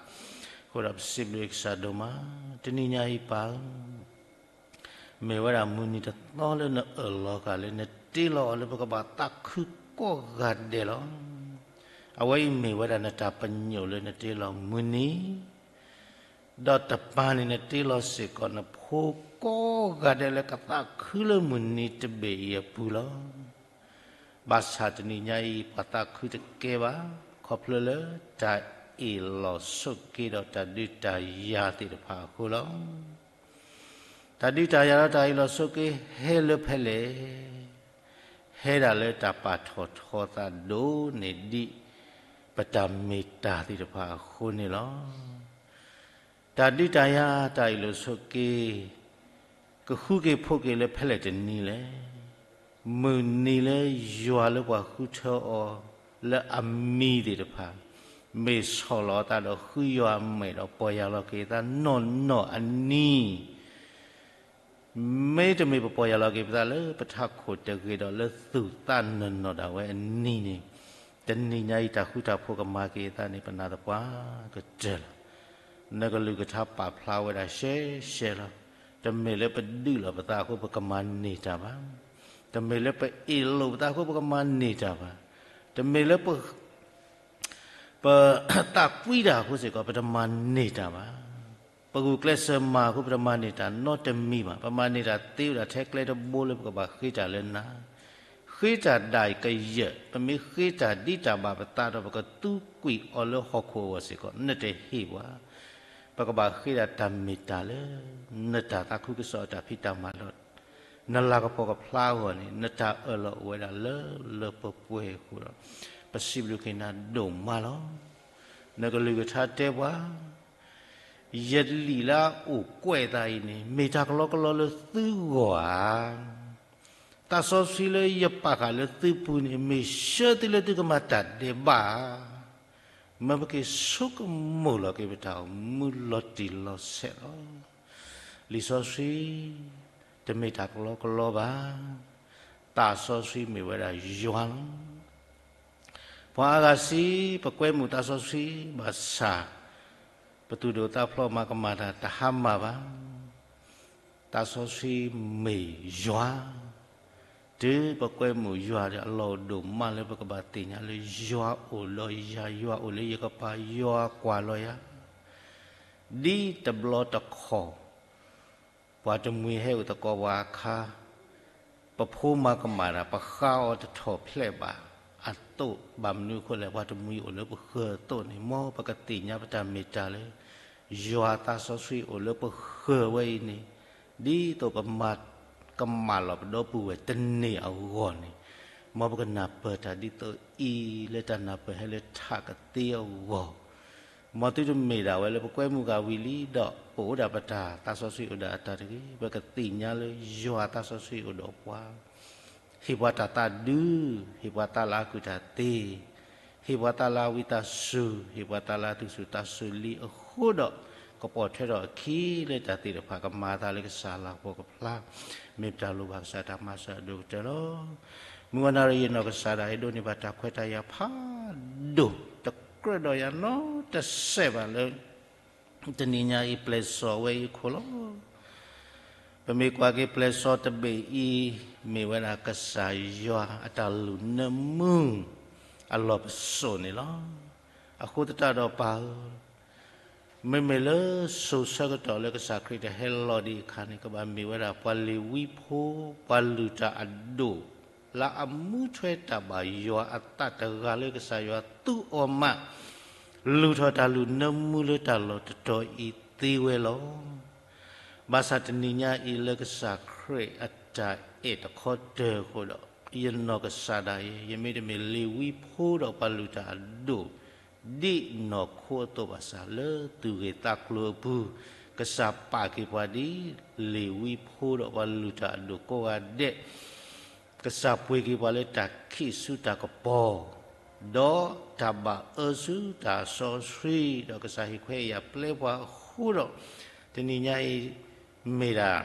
အဃိဒီးပစံးဘျုးကစၢ်ဒိၣ်မး, တနံၤညါအံၤပၢ်ဧၢ မ့ၢ်ဝဲဒၣ်မုၢ်နံၤတသီလၢနအၢၣ်လီၤဃာ်လၢနတ့လီၤအီၤလၢပကဘၣ်သးခုကိးဂၤဒဲးလီၤ. အဝဲအံၤမ့ၢ်ဝဲဒၣ်နတၢ်ပညိၣ်လၢနတ့လီၤမုၢ်နံၤ, ဒီးတပၤန့ၣ်နတ့လီၤစ့ၢ်ကီး နဖိကိးဂၤဒဲးလၢကသးခုလၢမုၢ်နံၤတဘ့ၣ်အံၤအပူၤလီၤ. ဘၣ်ဆၣ်တနံၤညါအံၤ ပှၤသးခုတကဲဘၣ်, ခီဖျိလၢတၢ်အ့ၣ်လိာ်ဆိးက့ဒီးတၢ်ဒုးတၢ်ယၤသ့ၣ်တဖၣ်အဃိလီၤ. တၢ်ဒုးတၢ်ယၤဒီးတၢ်အ့ၣ်လိာ်ဆိးက့ဟဲလၢဖဲလဲၣ်, ဟဲဒၣ်လၢတၢ်ပာ်ထီၣ်ထီသးဒိၣ်န့ၢ်ဒံး ပတၢ်မ့ၢ်တၢ်သ့ၣ်တဖၣ်အဃိန့ၣ်လီၤ. တၢ်ဒုးတၢ်ယၤတၢ်အ့ၣ်လိာ်ဆိးက့ ကဃုက့ၤဖိးက့ၤလၢဖဲလဲၣ်တနံၤလဲၣ်. မုၢ်နံၤလၢယွၤလၢပှၤဃုထၢအီၤလၢအမံၤသ့ၣ်တဖၣ် မ့ၢ်ဆီၣ်လီၤအသးဒီးဃုယွၤအမဲာ်ဒီးပီၢ်ယၢ်လီၤက့ၤအသးနီၢ်နီၢ်အနံၤ မ့တမ့ၢ်ပပီၢ်ယၢ်လီၤက့ၤပသးလၢပထးခိၣ်တဂ့ၤဒီးလၢသူၣ်သးနၢၤနီၢ်ဒၣ်ဝဲအနံၤန့ၣ်, တနံၤညါအံၤတၢ်ဃူတၢ်ဖိးကမၤက့ၤအသးန့ၣ် ပနာ်သပှၢ်ကတၢၢ်လီၤ. နကလုၢ်ကထါပာ်ဖျါဝဲဒၣ်ရှဲရှဲလီၤ. တမ့ၢ်လၢပဒုးလိာ်ပသးအဃိပကမၤန့ၢ်တၢ်ဘၣ်. တမ့ၢ်လၢပအ့ၣ်လိာ်ပသးအဃိပကမၤန့ၢ်တၢ်ဘၣ်. တမ့ၢ်လၢပ ပသးကွံတၢ်အဃိစ့ၢ်ကီး ပတမၤန့ၢ်တၢ်ဘၣ်. ပဂုာ်ကျဲးစၢးမၤအဃိ ပတမၤန့ၢ်တၢ်နီတမံၤဘၣ်. ပမၤန့ၢ်တၢ်သ့ဝဲဒၣ်ထဲကျဲတဘိလၢပကဘၣ်ဃ့တၢ်လၢနၤ, ဃ့တၢ်ဒၣ်ကယၢၢ်, ပမ့ၢ်ဃ့တၢ်ဒ်တၢ်ဘၣ်ပသးဒီး ပကသူကွံာ်အီၤလၢဟီၣ်ခိၣ်အဂီၢ်စ့ၢ်ကီး နတဟ့ၣ်ပှၤ. ပကဘၣ်ဃ့ဒၣ်တၢ်မ့ၢ်တၢ်လၢ နတၢ်သးခုကစီၣ်အတၢ်ဖံးတၢ်မၤလီၤ. နလၤကပီၤကဖျါအဂီၢ်န့ၣ် နတၢ်အၢၣ်လီၤအိၣ်ဝဲဒၣ်လၢလၢပှဲၤပှဲၤအဃိဒီး ပစံးဘျုးက့ၤနၤဒိၣ်မးလီၤ. နကလုၢ်ကထါတဲပှၤ, ယလံာ်လၢအအိၣ်ကွဲးသးအံၤန့ၣ် မ့ၢ်တၢ်ကလီကလီလၢသုဂီၢ်ဧါ. သးစီဆှံလၢယပာ်ဃာ်လၢသုပူၤန့ၣ် မ့ၢ်ဆှၢသုလၢသုကမၤတၢ်ဒဲးဘးဧါ. မ့ၢ်ပက့ၤဆိကမိၣ်လီၤက့ၤပတၢ်အိၣ်မူလီၤတံၢ်လီၤဆဲးလီၤ. လံာ်စီဆှံ တမ့ၢ်တၢ်ကလီကလီဘၣ်. သးစီဆှံမ့ၢ်ဝဲဒၣ်ယွၤလီၤ. ပှၤအါဂၤစံး ပကွဲမုာ်သးစီဆှံဘၣ်ဆၣ် ပသူၣ်ဒိၣ်သးဖျိးမၤကမၣ်တၢ်တဟါမၢ်ဘၣ်. သးစီဆှံမ့ၢ်ယွၤ, တုၤပကွဲမုာ်ယွၤဒီးအလီၢ်အိၣ်ဒိၣ်မးလၢပကဘၣ်သ့ၣ်ညါလၢယွၤအိၣ်ဒီးယၤ, ယွၤအိၣ်လၢယကပၤ, ယွၤကွၢ်လီၤယၤ ဒ်တဘျီတခီၣ် ပှၤတမှံၤဟဲအိၣ်သကိးပှၤအခါ, ပဖိမၤကမၣ်တၢ် ပဃါအီၤတထီၣ်ဖျဲးဘၣ်အသိး, ဘၣ်မနုၤအဃိလဲၣ်, ပှၤတမှံၤအိၣ်လၢပဃၢၤအသိးန့ၣ်, မ်ပကသ့ၣ်ညါပတၢ်မ့ၢ်တၢ်လၢ ယွၤသးစီဆှံအိၣ်လၢပဃၢၤဝဲအံၤန့ၣ်, ဒ်သိးပမၤကမၣ်လီၤပဒီပုၢ်ဝဲၢ်တန့ၢ်အဂီၢ်န့ၣ်, မ်ပကနၢ်ပၢၢ်တၢ်ဒ်သိးအံၤ လၢတၢ်နၢ်ပၢၢ်ဟဲလၢထးကသ့အဂီၢ် မ်သုတမ့ၢ်ဒၣ်ဝဲလၢပကွဲမုာ်ဂၤဝံၤလံဒီး ပအိၣ်ဒၣ်ပတၢ်သးစီဆှံအိၣ်ဒၣ်အတၢ်တဂ့ၤ, ပကသ့ၣ်ညါလၢယွၤသးစီဆှံအိၣ်ဒီးပှၤ, ဟ့ၣ်ပှၤတၢ်သးဒူ, ဟ့ၣ်ပှၤသးလၢအကူၣ်တၢ်သ့, ဟ့ၣ်ပှၤသးလၢအဝံသးစူၤ, ဟ့ၣ်ပှၤသးလၢအသူၣ်စူၤသးစူၤလံအဃိဒီး, ကပိာ်ထွဲထီၣ်အခံလၢတၢ်သ့ၣ်တဖၣ် ကမၤသးလၢကစၢ်လၤကပီၤကဖျါ, မ့ၢ်ပတၢ်လိၣ်ဘၣ်ကစၢ်တၢ်မၤစၢၤအဒိၣ်ကတၢၢ်လီၤ. မုၢ်ဂီၤနၣ်ရံၣ် ယနီၢ်ကစၢ်ဒၣ်အံၤ ဒိးန့ၢ်ဘၣ်တၢ်ခွဲးတၢ်ယာ်ဖးဒိၣ်, တကြၢးဒီးယၤနီတစဲးဘၣ်လၢ တနံၤညါအံၤ ပျဲၢ်စီၤဝဲအံၤအခိၣ်လီၤ. ပမ့ၢ်ကွၢ်က့ၤပျဲၢ်စီၤတဘ့ၣ်အံၤ, မ့ၢ်ဝဲဒၣ်ကစၢ်ယွၤအတၢ်လူၢ်နၢမူ အလီၢ်ပစိာ်န့ၣ်လီၤ. အဃိသတးဒီးပၢ်ဧၢ, မ့မ့ၢ်လၢစိၤဆၢကတီၢ်လၢကစၢ်ခရံာ်တဟဲလီၤဒံးအခါန့ၣ် ကဘၣ်မ့ၢ်ဝဲဒၣ်ပှၤလ့ၤဝံဖိ ပှၤလုၢ်တၢ်အဒိၣ် လၢအမူထွဲတၢ်ဘၣ်ယွၤအသးတဂၤလၢကစၢ်ယွၤသူအီၤမး လူၤထီၣ်တၢ်လူၢ်နၢမူလၢတၢ်လီၢ်တတီၤအံၤသ့ဝဲလီၤ. ဘၣ်ဆၣ်တနံၤညါအံၤလၢကစၢ်ခရံာ်အတၢ်အဲၣ်တခီတၢၤအဃိဒီး, ယနီၢ်ကစၢ်ဒၣ်အံၤ ယမ့ၢ်တမ့ၢ်လ့ၤဝံဖိဒီးပှၤလုၢ်တၢ်အဒိၣ် ဒ်နီၢ်ခိအသိးဘၣ်ဆၣ် လၢသူၣ်ဂ့ၢ်သးကျိၤအပူၤ, ကစၢ်ပာ်က့ၤပှၤဒ်လ့ၤဝံဖိဒီးပှၤလုၢ်တၢ်အဒိၣ်ကိးဂၤဒဲး, ကစၢ်ပှ့ၤက့ၤပှၤလၢတၢ်ခံးဆူတၢ်ကပီၤ, ဒီးတၢ်ဘၣ်အၢဆူတၢ်စီဆှံ, ဒီးကစၢ်ဟ့ၣ်ခွဲးယာ်ပျဲပှၤအဃိဒီး, တနံၤညါအံၤ မ့ၢ်ဒၣ်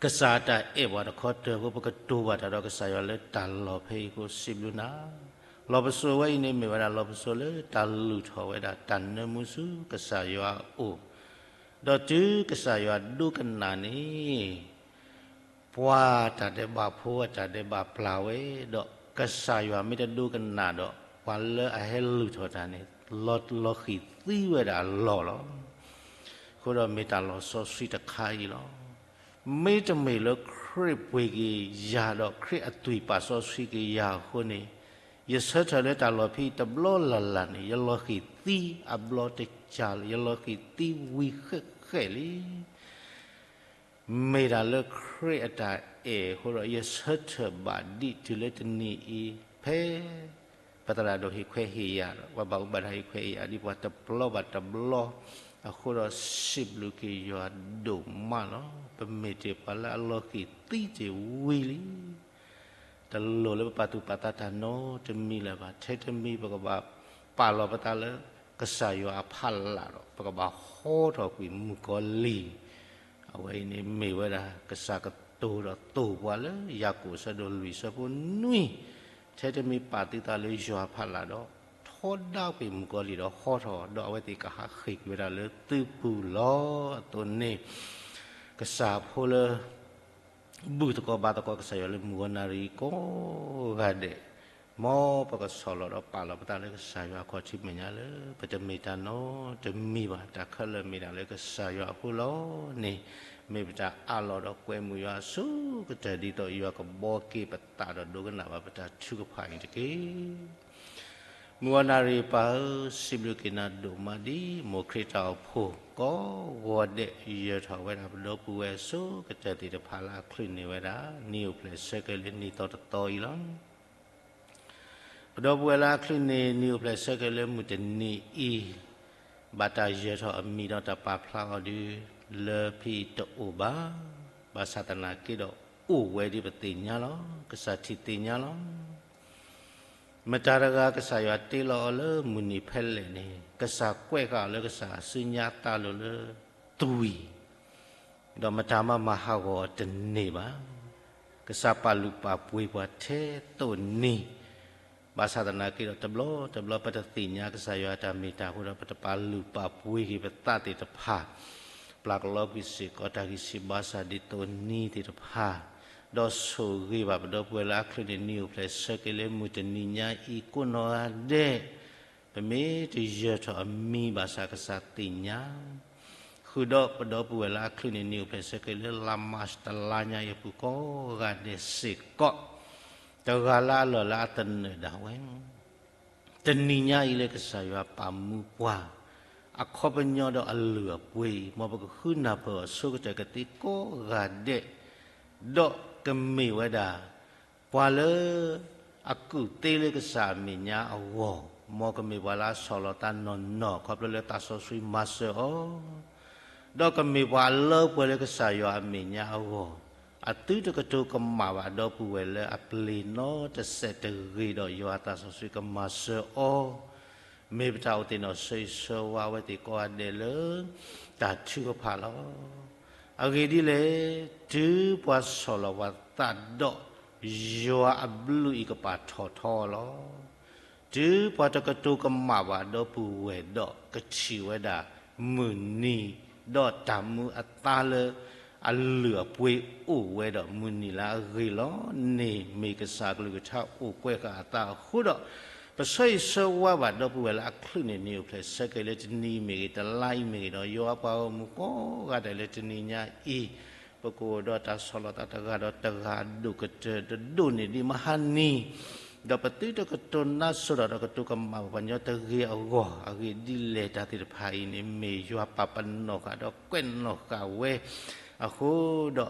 ကစၢ်အတၢ်အဲၣ်ပှၤတခီတၢၤအဃိ ပကတိၤဘၣ်တၢ်ဒီးကစၢ်ယွၤလၢတၢ်လီၢ်ဖဲအံၤအဃိ စံးဘျုးနၤ. လီၢ်ပစိာ်ဝဲအံၤန့ၣ် မ့ၢ်ဝဲဒၣ်လီၢ်ပစိာ်လၢတၢ်လုၢ်ထီၣ်ဝဲဒၣ်တၢ်နၢမူဆူကစၢ်ယွၤအအိၣ်, ဒီးတုၤကစၢ်ယွၤဒိကနၣ်န့ၣ် ပှၤတၢ်ဒဲးဘးဖိအတၢ်ဒဲးဘးပျၢ်ဝဲ, ဒီးကစၢ်ယွၤမ့ၢ်တဒိကနၣ်ဒီး ပှၤလၢအဟဲလုၢ်ထီၣ်တၢ်န့ၣ် လီၤ လီၤဃံၢ်သံဝဲဒၣ်အလီၢ်လီၤ. အဃိဒီးမ့ၢ်တၢ်လီၤစီဆှံတခါအံၤလီၤ. မ့တမ့ၢ်လၢခရံာ်ပှ့ၤက့ၤယၤဒီးခရံာ်အသွံၣ်ပာ်စီဆှံက့ၤယၤအဃိန့ၣ်, ယဆၢထၢၣ်လၢတၢ်လီၢ်ဖဲအံၤတဘျီလၢ်လၢ်န့ၣ် ယလီၤဃံၢ်သံအဘျီတကးလၢ ယလီၤဃံၢ်သံဝံၤဃဲးဃဲးလံ. မ့ၢ်ဒၣ်လၢခရံာ်အတၢ်အဲၣ်အဃိဒီး ယဆၢထၢၣ်ဘၣ်ဒံးတုၤလၢတနံၤအံၤ ဖဲ ပသရၣ်ဒိၣ်ဟ့ၣ်ခွဲးဟ့ၣ်ယာ်ဒီး ပှၤဘၣ်မူဘၣ်ဒါဟ့ၣ်ခွဲးဟ့ၣ်ယာ်ဒ်ပှၤတဘျီဘၣ်တဘျီအဃိဒီး စံးဘျုးက့ၤယွၤဒိၣ်မးလီၤ. ပမ့ၢ်တ့ၢ်ပှၤလၢအလီၤဃံၢ်သံတ့ၢ်ဝံၤလံ. တလိၣ်လၢပပာ်သူၣ်ပာ်သးတၢ်နီတမံၤလၢၤဘၣ်. ထဲတမံၤ ပကဘၣ်ပာ်လီၤပသးလၢကစၢ်ယွၤအဖီလာ်ဒီး ပကဘၣ်ဟီထီၣ်ကွံာ်မုၣ်ကီၤလံၢ်. အဝဲအံၤန့ၣ်မ့ၢ်ဝဲဒၣ် ကစၢ်ကတိၤဒီးသိၣ်ပှၤလၢ ယၤကိာ်အဆၢဒိၣ်လွံၢ်အဆၢဖိနွံ, ထဲတမံၤပာ်သုသးလၢယွၤအဖီလာ်ဒီး ထီဒါကွံာ်မုၣ်ကီၤလံၢ်ဒီးဟီထီၣ်, ဒီးအဝဲသ့ၣ်ကဟးဃ့ၢ်ကွံာ်ဝဲဒၣ်လၢသုပူၤလီၤ. အသိးန့ၣ် ကစၢ်ဖိလၢ ဘူၣ်သကိးဘါသကိးကစၢ်ယွၤလၢမုၢ်ဂီၤနၣ်ရံၣ်ကိးဂၤဒဲး, မ်ပကဆီၣ်လီၤဒီးပာ်လီၤပသးလၢကစၢ်ယွၤအခီၣ်ထံးမဲာ်ညါလၢ ပတမ့ၢ်တၢ်နီတမံၤဘၣ်, တၢ်ခဲလၢာ်မ့ၢ်ဒၣ်လၢကစၢ်ယွၤအဃိလီၤန့ၣ်, မ့ၢ်ပတၢ်အးလီၤဒီးကွဲမုာ်ယွၤအဆိကတၢၢ် ဒ်သိးယွၤကဘှီက့ၤပသးဒီးဒိကနၣ်ဘၣ်ပတၢ်ထုကဖၣ်န့ၣ်တက့ၢ်. မုၢ်ဂီၤနၣ်ရံၣ်ပၢ်ဧၢ, စံးဘျုးက့ၤနၤဒိၣ်မးဒ်မိၢ်ခရံာ်တၢ်အိၣ်ဖှိၣ်ကိးဂီၤဒဲး ယၢၤထီၣ်ဝဲဒၣ်ပဒီပုၢ်ဝဲၢ်အဆိကတၢၢ်သ့ၣ်တဖၣ်လၢအချုးန့ၢ်ဝဲဒၣ် နံၣ်အိၣ်ဖျဲၣ်ဆၢက့ၤလၢနံၣ်သီတသီအံၤလီၤ. ပဒီပုၢ်ဝဲၢ်လၢအချုးန့ၢ်နံၣ်အိၣ်ဖျဲၣ်ဆၢက့ၤလၢမုၢ်တနံၤအံၤ, ဘၣ်တၢ်ယၢၤထီၣ်အမံၤဒီးတၢ်ပာ်ဖျါအီၤဒုး လၢဖဲအံၤတအိၣ်ဘၣ်. ဘၣ်ဆၣ်သနာ်က့ဒီးအိၣ်ဝဲဒ်ပသ့ၣ်ညါလီၤ. ကစၢ်ထံၣ်သ့ၣ်ညါလီၤ. မတၤတဂၤကစၢ်ယွၤတ့လီၤအီၤလၢမုၢ်နံၤဖဲလဲၣ်န့ၣ်, ကစၢ်ကွဲးဃာ်အီၤလၢကစၢ်အစုညါအသးလိၤလၢသွံၣ်, ဒီးမတၤမၤမၤဟးဂီၤအီၤတန့ၢ်ဘၣ်. ကစၢ်ပာ်လုၢ်ပာ်ပှ့ၤပှၤထဲသိးနံၤ, ဘၣ်ဆၣ်သနာ်က့ဒီး တဘျီတဘျီပတသ့ၣ်ညါကစၢ်ယွၤအတၢ်မ့ၢ်တၢ်အဃိဒီး ပတပာ်လုၢ်ပာ်ပှ့ၤက့ၤပသးသ့ၣ်တဖၣ်, ပျၢ်ကလီကွံာ်စ့ၢ်ကီးတၢ်ဂံၢ်စၢ်ဘါစၢ်ဒ်သိးနံၤသ့ၣ်တဖၣ်, ဒီးဆိၣ်ဂ့ၤဘၣ်ပဒီပုၢ်ဝဲၢ်လၢအချုးန့ၢ် နံၣ်အိၣ်ဖျဲၣ်ဆၢက့ၤလၢမုၢ်တနံၤညါအံၤကိးနီၢ်ဂၤဒဲး, ပမ့ၢ်တယၢၤထီၣ်အမံၤဘၣ်ဆၣ်ကစၢ်သ့ၣ်ညါ ဃုာ်ဒီးပဒီပုၢ်ဝဲၢ်လၢအချုးန့ၣ် နံၣ်အိၣ်ဖျဲၣ်ဆၢက့ၤလၢ လါမၢ်ၡး တလါညါအံၤအပူၤကိးဂၤဒဲးစ့ၢ်ကီး, တဂၤလၢအလီၢ်လၢအသနၢၣ်ဒၣ်ဝဲ တနံၤညါအံၤလၢကစၢ်ယွၤပာ်မူပှၤ အခီပညီဒီးအလုၢ်အပှ့ၤအံၤ မ်ပကဃုနၢ်ပၢၢ်အီၤဆိကတၢၢ်ကသ့ကိးဂၤဒဲး, ဒီးကမ့ၢ်ဝဲဒၣ် ပှၤလၢအကူၣ်သ့လၢကစၢ်အမဲာ်ညါအဂီၢ်, မ်ကမ့ၢ်ပှၤလၢအဆီၣ်လီၤသးနီၢ်နီၢ် ခီဖျိလၢသးစီဆှံမၤစၢၤအီၤ, ဒီးကမ့ၢ်ပှၤအလၢပှဲၤလၢကစၢ်ယွၤအမဲာ်ညါအဂီၢ်, အသုတကတိၤကမၣ်ဘၣ်ဒီပုၢ်ဝဲၢ်လၢအပျ့ၤနီတစဲးတဂ့ၤဒီး ယွၤအသးစီဆှံကမၤစၢၤအီၤ, မ့ၢ်ပတၢ်အိၣ်သးနီၣ်ဆၢဂ့ၤဆၢဝါဝဲသ့ၣ်ကိးဂၤဒဲးလၢ တၢ်ထုကဖၣ်လီၤ. အဂ့ၢ်ဒ်လဲၣ်, တုၤပှၤဆီၣ်လီၤပှၤသးဒီး ယွၤအဘျုးအံၤကပာ်ထီၣ်ထီအီၤလီၤ. တုၤပှၤတကတိၤကမၣ်ဘၣ်ဒီပုၢ်ဝဲၢ်ဒီး ကထံၣ်ဝဲဒၣ်မုၢ်နံၤ ဒီးတၢ်မူအသါလၢ အလုၢ်အပှ့ၤအိၣ်ဝဲဒီးမုၢ်နံၤလၢအဂ့ၤလီၤ. န့ၣ်မ့ၢ်ကစၢ်အကလုၢ်ကထါအိၣ်ကွဲးဃာ်အသးအဃိဒီး, ပဆၢဂ့ၤဆၢဝါဘၣ်ဒီပုၢ်ဝဲၢ်လၢအချုးန့ၣ် နံၣ်အိၣ်ဖျဲၣ်ဆၢက့ၤလၢတနံၤအံၤမ့ၢ်ဂ့ၤ, တလါအံၤမ့ၢ်ဂ့ၤဒီး ယွၤပှၤဂီၢ်မုၢ်ကိးဂၤဒဲးလၢတနံၤညါအံၤ, ပကအိၣ်ဒီးတၢ်ဆီၣ်လီၤသးတဂၤဒီးတဂၤအဒိၣ်ကတၢၢ်တဒိၣ်န့ၢ်ဒံးမဟါနံၤ, ဒီးပသုတကတိၤနါစိၤဒီးတကတိၤကမၣ်ဘၣ်ပှၤညီတဂ့ၤအဂီၢ်, အဂ့ၢ်ဒ်လဲၣ် တၢ်သ့ၣ်တဖၣ်အံၤန့ၣ် မ့ၢ်ယွၤပာ်ပနီၣ်ဃာ်ဒီးကွဲးနီၣ်ဃာ်ဝဲအဃိဒီး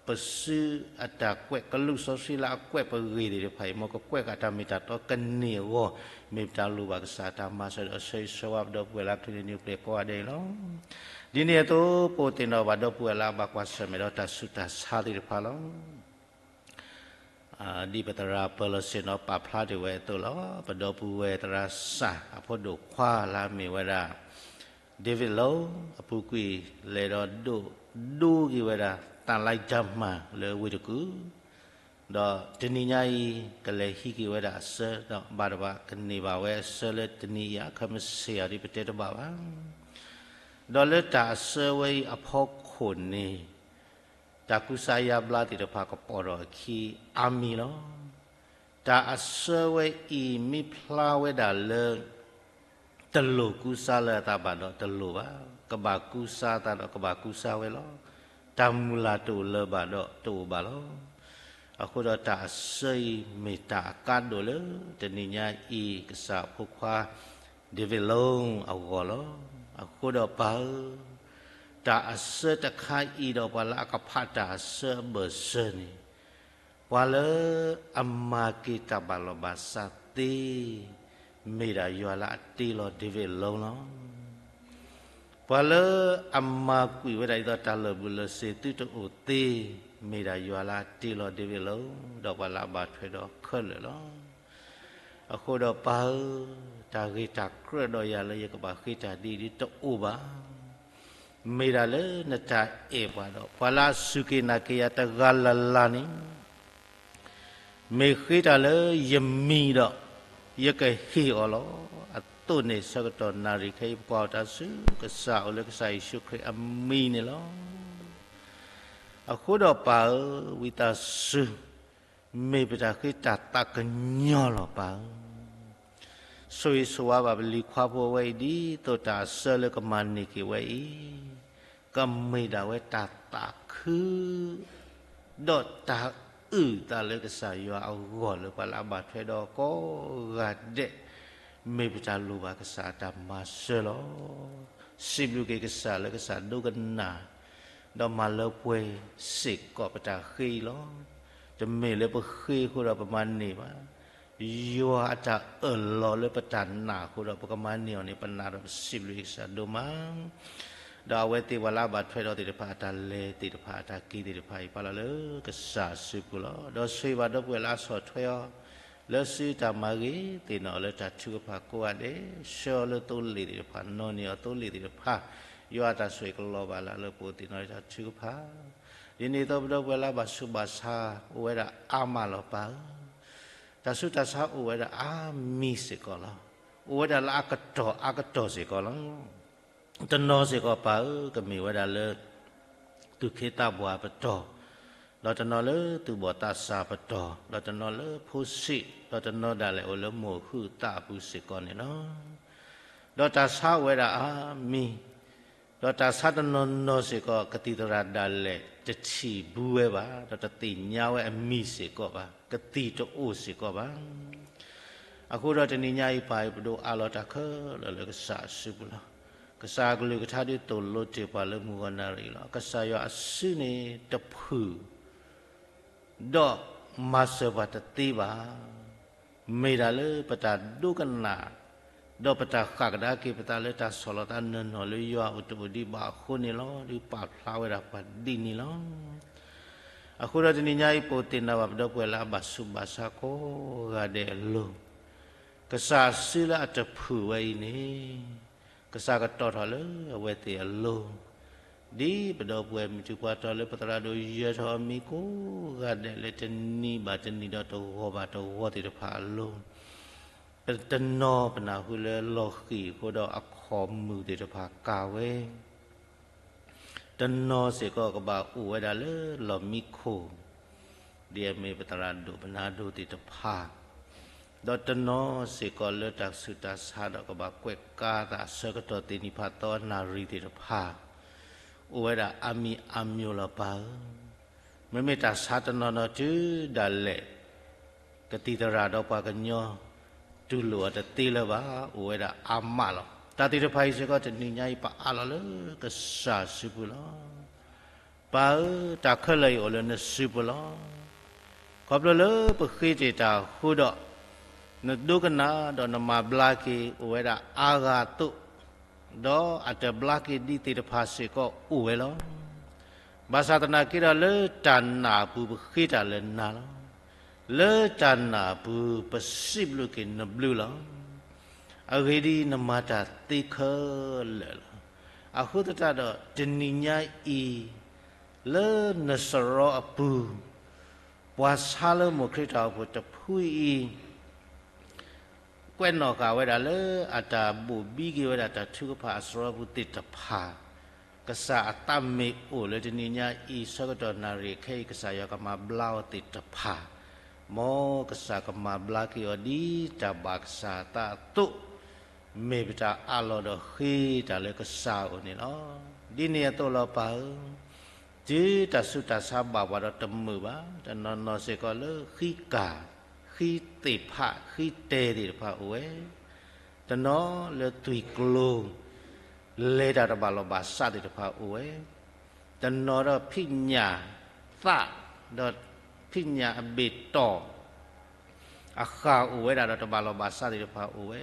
ပစုအတၢ်ကွဲးကလူးစီဆှံလၢအကွဲးပဂ့ၢ်သ့ၣ်တဖၣ်အံၤ မ်ကကွဲးဃာ်တၢ်မ့ၢ်တၢ်တီကန့ၢ်အဂီၢ်, မ့ၢ်ပတၢ်လိၣ်ဘၣ်ကစၢ်တၢ်မၤစၢၤဒီးဆၢဂ့ၤဆၢဝါပဒီပုၢ်ဝဲၢ်လၢအချုးန့ၣ် နံၣ်အိၣ်ဖျဲၣ်ကိးဂၤဒဲးအံၤလီၤ. ဒ်န့ၣ်အသိး ပအိၣ်သ့ၣ်နီၣ်ဘၣ်ဒီပုၢ်ဝဲၢ်လၢအဘၣ်ကွၢ်ဆၢၣ်မဲာ်ဒီးတၢ်ဆူးတၢ်ဆါသ့ၣ်တဖၣ်လီၤ. ဒ်ပသရၣ်ပၢၤလီၢ်ဆ့ၣ်နီၤပာ်ဖျါတ့ၢ်ဝဲအသိးလီၤ. ပဒီပုၢ်ဝဲၢ်သရၣ်စၢ်အဖိဒိၣ်ခွါလၢအမ့ၢ်ဝဲဒၣ် David Long အပူၤကွံာ်လဲၤဒီးဒိးဒိက့ၤဝဲဒၣ် သၣ်လါယါမၢ်လၢဝ့ၢ်တကူၣ်, ဒီးတနံၤညါအံၤ ကလဲၤဟံးက့ၤဝဲဒၣ်အဆၢ ဒီးဘၣ်တဘၣ်ကန့ၢ်ဘၣ်ဝဲအဆၢလၢတနံၤအံၤအခါမ့ၢ်ဆ့ၣ်အီၤဒ်ပတဲတဘၣ်ဘၣ်. ဒီးလၢတၢ်အဆၢဝဲအံၤအဖီခိၣ်န့ၣ် တၢ်ကူစါယါဘျါသ့ၣ်တဖၣ်ကပိာ်ထီၣ်အခံအါမံၤလီၤ. တၢ်အဆၢဝဲအံၤမ့ၢ်ဖျါဝဲဒၣ်လၢ တလိၣ်ကူစါလၢအသးဘၣ်ဒီးတလိၣ်ဘၣ်, ကဘၣ်ကူစါသးဒီးကဘၣ်ကူစါဝဲလီၤ. တၢ်မုၢ်လၢ်တအိၣ်လၢၤဘၣ်ဒီးတအိၣ်ဘၣ်လီၤ. အဃိဒီးတၢ်အဆၢအံၤမ့ၢ်တၢ်အကါဒိၣ်လၢ တနံၤညါအံၤ ကစၢ်အဖိခွါ David Long အဂီၢ်လီၤ. အဃိဒီးပၢ်ဧၢ, တၢ်အဆၢတခါအံၤဒီးပှၤလၢအကဖးတၢ်အဆၢအဘၢၣ်စၢၤန့ၣ် ပှၤလၢအမၤက့ၤတၢ်ဘၣ်လီၤဘၣ်စးသ့ မ့ၢ်ဒၣ်ယွၤလၢအတ့လီၤ David Long လီၤ. ပှၤလၢအမၤကွံာ်ဝဲဒၣ်ဒ်သိးတၢ်လၢာ်ဘူၣ်လၢာ်စ့ၤသုတအိၣ်သ့, မ့ၢ်ဒၣ်ယွၤလၢအတ့လီၤ David Long ဒီးပှၤလၢအဘၣ်ထွဲဒီးခဲလၢာ်လီၤ. အဃိဒီးပၢ်ဧၢ, တၢ်ဂ့ၢ်တၢ်ကြၢးဒီးယၤလၢယကဘၣ်ဃ့တၢ်ဒ်အံၤဒ်တအိၣ်ဘၣ်. မ့ၢ်ဒၣ်လၢနတၢ်အဲၣ်ပှၤဒီး ပှၤလၢအစူၢ်က့ၤနာ်က့ၤယၤတဂၤလၢ်လၢ်န့ၣ် မ့ၢ်ဃ့တၢ်လၢယမံၤဒီး ယကဟ့ၣ်အီၤလီၤ. အသိးန့ၣ်ဆၢကတီၢ်နၣ်ရံၣ်ခဲအံၤ ပကွၢ်အီၤတၢ်ဆူကစၢ်အိၣ်လၢကစၢ်ယ့ၣ်ၡူးခရံာ်အမံၤန့ၣ်လီၤ. အဃိဒီးပၢ်ဧၢ, ဝံသးစူၤ မ့ၢ်ပတၢ်ဃ့တၢ်သးကညီၤလီၤပၢ်ဧၢ. ဆိၣ်ဂ့ၤဆိၣ်ဝါဘၣ်ပလံၤခွါဖိဝဲအံၤ ဒ်သိးတၢ်အဆၢလၢကမၤန့ၢ်က့ၤဝဲအံၤ ကမ့ၢ်ဒၣ်ဝဲတၢ်သးခု ဒီးတၢ်အုၣ်သးလၢကစၢ်ယွၤအဂီၢ်လၢပှၤလၢအဘၣ်ထွဲဒီးကိးဂၤဒဲး, မ့ၢ်ပတၢ်လိၣ်ဘၣ်ကစၢ်အတၢ်မၤစၢၤလီၤ. စံးဘျုးက့ၤကစၢ်လၢကစၢ်ဒိကနၣ် ဒီးမၤလၢပှဲၤစ့ၢ်ကီးပတၢ်ဃ့အံၤလီၤ. တမ့ၢ်လၢပဃ့အဃိဒီးပမၤန့ၢ်ဘၣ်. ယွၤအတၢ်အၢၣ်လီၤလၢပတၢ်နာ်အဃိဒီး ပကမၤန့ၢ်အီၤန့ၣ် ပနာ်ဒီးပစံးဘျုးကစၢ်ဒိၣ်မး ဒီးအဝဲသ့ၣ်ပှၤလၢအဘၣ်ထွဲဒီးသ့ၣ်တဖၣ်အတၢ်လဲၤသ့ၣ်တဖၣ်အတၢ်က့ၤသ့ၣ်တဖၣ်အံၤ ပာ်လီၤလၢကစၢ်အစုပူၤလီၤ. ဒီးဆိၣ်ဂ့ၤဘၣ်ဒီပုၢ်ဝဲၢ်လၢအဆီၣ်ထွဲအီၤ လၢစုတၢ်မၤဂ့ၤ သ့ၣ်နီၣ်အီၤလၢတၢ်ထုကဖၣ်ကိးဂၤဒဲး, ဆှၢအီၤလၢသိလ့ၣ်သ့ၣ်တဖၣ်, နီၣ်န့ၢ်အီၤသိလ့ၣ်သ့ၣ်တဖၣ်, ယွၤအတၢ်ဆိၣ်ဂ့ၤကလီၤဘၣ်လၢ်လၢပအိၣ်သ့ၣ်နီၣ်လၢတၢ်ထုကဖၣ်. ဒ်န့ၣ်အသိးပဒီပုၢ်ဝဲၢ်လၢအဘၣ်ဆူးဘၣ်ဆါအိၣ်ဝဲဒၣ်အါမးလီၤပၢ်ဧၢ. တၢ်ဆူးတၢ်ဆါအိၣ်ဝဲဒၣ်အါမံၤစ့ၢ်ကီးလီၤ. အိၣ်ဝဲဒၣ်လၢအကတီၢ်အါကတီၢ်စ့ၢ်ကီးလီၤ. တနီၤစ့ၢ်ကီးပၢ်ဧၢ ကမ့ၢ်ဝဲဒၣ်လၢ သူၣ်ခ့သးပှၢ်အပတီၢ်, ဒီးတနီၤလၢသူၣ်ဘီၣ်သးစၢ်အပတီၢ်, ဒီးတနီၤလၢဖိဆံး, ဒီးတနီၤဒၣ်လဲာ်အိၣ်လၢမိၢ်ဟုၣ်သးအပူၤစ့ၢ်ကီးန့ၣ်လီၤ. ဒီးတၢ်ဆါအိၣ်ဝဲဒၣ်အါမံၤ, ဒီးတၢ်ဆါတနီၤနီၤစ့ၢ်ကီး ကသံၣ်သရၣ်ဒၣ်လဲာ်တထံၣ်ဘူးဝဲဘၣ်, ဒီးတသ့ၣ်ညါဝဲအမံၤစ့ၢ်ကီးဘၣ်, ကသံၣ်တအိၣ်စ့ၢ်ကီးဘၣ်. အဃိဒီးတနံၤညါအံၤပၢ်အံၤ ပဒိးအးလီၤတၢ်ခဲလၢာ်လၢကစၢ်အစုပူၤလီၤ. ကစၢ်အကလုၢ်ကထါဒုးသိၣ်လိတ့ၢ်ပှၤလၢမုၢ်ဂီၤနၣ်ရံၣ်လီၤ. ကစၢ်ယွၤအစုန့ၣ်တဖုၣ် ဒီးမၤစၢၤပှၤတသ့ဘၣ်. မ့ၢ်ဒၣ်လၢပတၢ်ဒိကနၣ်, ဒီးပတၢ်ဃၣ်ကဒါက့ၤပသးလၢတၢ်ဆီၣ်လီၤသးနီၢ်နီၢ်လၢယွၤအအိၣ်တအိၣ်ဒံးဘၣ်အဃိန့ၣ်လီၤ. ဒုးပာ်ဖျါဝဲဒၣ်ပှၤဒ်န့ၣ်လီၤ. အဃိဒီးတနံၤညါအံၤ ပအိၣ်သ့ၣ်နီၣ်ဘၣ်ပဒီပုၢ်ဝဲၢ်လၢအဘၣ်ဆူးဘၣ်ဆါကိးဂၤဒဲးအလိၤ, ကစၢ်အစုလၢအတဖုၣ်ဝဲအံၤန့ၣ် ကစၢ်ကတီၢ်ထီၣ်လၢအဝဲသ့ၣ်အလိၤ, ဒ်ပဒီပုၢ်ဝဲၢ်မုၢ်ထူၣ်ပှၤတီၤလၢပသရၣ်ဒိၣ်ယဲၢ်ထီၣ်အမံၤကိးဂၤဒဲးလၢတနံၤဘၣ်တနံၤဒီးတဂီၤဘၣ်တဂီၤသ့ၣ်တဖၣ်အလိၤ, တနီၤပနၢ်ဟူလၢလီၤဃံၤအဃိဒီးအခီၣ်မုၣ်သ့ၣ်တဖၣ်ကၢ်ဝဲ, တနီၤစ့ၢ်ကီးကဘၣ်အိၣ်ဝဲဒၣ်လၢလီၢ်မံခိၣ်, ဒ်အမ့ၢ်ပသရၣ်ဒိၣ်ပနၢ်ဒိၣ်သ့ၣ်တဖၣ်, ဒီးတနီၤစ့ၢ်ကီးလၢတၢ်ဆူးတၢ်ဆါဒီးကဘၣ်ကွဲးကါသးအဆၢကတီၢ်သ့ၣ်နံၤဖးသီအနၣ်ရံၣ်သ့ၣ်တဖၣ်, အိၣ်ဝဲဒၣ်အါမံၤအါမျိၤလီၤပၢ်ဧၢ. မ့မ့ၢ်တၢ်ဆါတနီၤနီၤတုၤဒၣ်လဲာ် ကသံၣ်သရၣ်ဒီးပှၤကညီ တူၢ်လိာ်အီၤတသ့လၢၤဘၣ်, အိၣ်ဝဲဒၣ်အါမးလီၤ. တၢ်သ့ၣ်တဖၣ်အံၤစ့ၢ်ကီး တနံၤညါအံၤပအးလီၤလၢကစၢ်စုပူၤလီၤ. ပၢ်ဧၢ, တၢ်ခဲလၢာ်အံၤအိၣ်လၢနစုပူၤလီၤ. ခီဖျိလၢပဃ့တ့ၢ်တၢ်အဃိဒီး နဒိကနၣ်ဒီးနမၤဘျါက့ၤ အိၣ်ဝဲဒၣ်အါဂၤအသိး, ဒီးအတဘျါက့ၤဒံးသ့ၣ်တဖၣ်စ့ၢ်ကီးအိၣ်ဝဲလီၤ. ဘၣ်ဆၣ်သနာ်က့ဒီးလၢတၢ်နာ်အပူၤပဃ့တၢ်လၢနၤလီၤ. လၢတၢ်နာ်အပူၤပစံးဘျုးက့ၤနဘျုးလီၤ. အဂ့ၢ်ဒ်အံၤ, နမၤတၢ်သ့ခဲလၢာ်လီၤ. အဃိသတးဒီး တနံၤညါအံၤ လၢနစရီအပူၤ, ပှၤဆါလၢမိၢ်ခရံာ်တၢ်အိၣ်ဖှိၣ်တဖုအံၤ ကွဲးနီၣ်ဃာ်ဝဲဒၣ်လၢအတၢ်ဘိၣ်ဘံက့ၤဝဲဒၣ်တၢ်ထုကဖၣ်အစရီပူၤသ့ၣ်တဖၣ်, ကစၢ်အသးမ့ၢ်အိၣ်လၢတနံၤညါအံၤ ဆၢကတီၢ်နၣ်ရံၣ်ခဲအံၤ ကစၢ်ယွၤကမၤဘျါအီၤသ့ၣ်တဖၣ်, မ်ကစၢ်ကမၤဘျါက့ၤအီၤဒ်တၢ်ဘၣ်ကစၢ်အသးအသိး, မ့ၢ်ပတၢ်အးလီၤဒီးဃ့တၢ်လၢကစၢ်အအိၣ်န့ၣ်လီၤ. ဒ်န့ၣ်အသိးလီၤပၢ်ဧၢ, တုၤတၢ်ဆူးတၢ်ဆါဘၣ်ပှၤဒီးတမုာ်ဘၣ်, တနီၤနီၤစ့ၢ်ကီးလၢဃံကၢ်, ဃံသ့ၣ်ဖး, ဃံတဲသ့ၣ်တဖၣ်အိၣ်ဝဲ, တနီၤလၢသွံၣ်ကျိၤ လဲၤတၢ်တဘၣ်လီၢ်ဘၣ်စးသ့ၣ်တဖၣ်အိၣ်ဝဲ, တနီၤဒီးဖံးညၣ်သး, ဒီးဖံးညၣ်အဘ့ၣ်တီၢ် အဃၢ်အိၣ်ဝဲဒၣ်ဒီးတဘၣ်လီၢ်ဘၣ်စးသ့ၣ်တဖၣ်အိၣ်ဝဲ,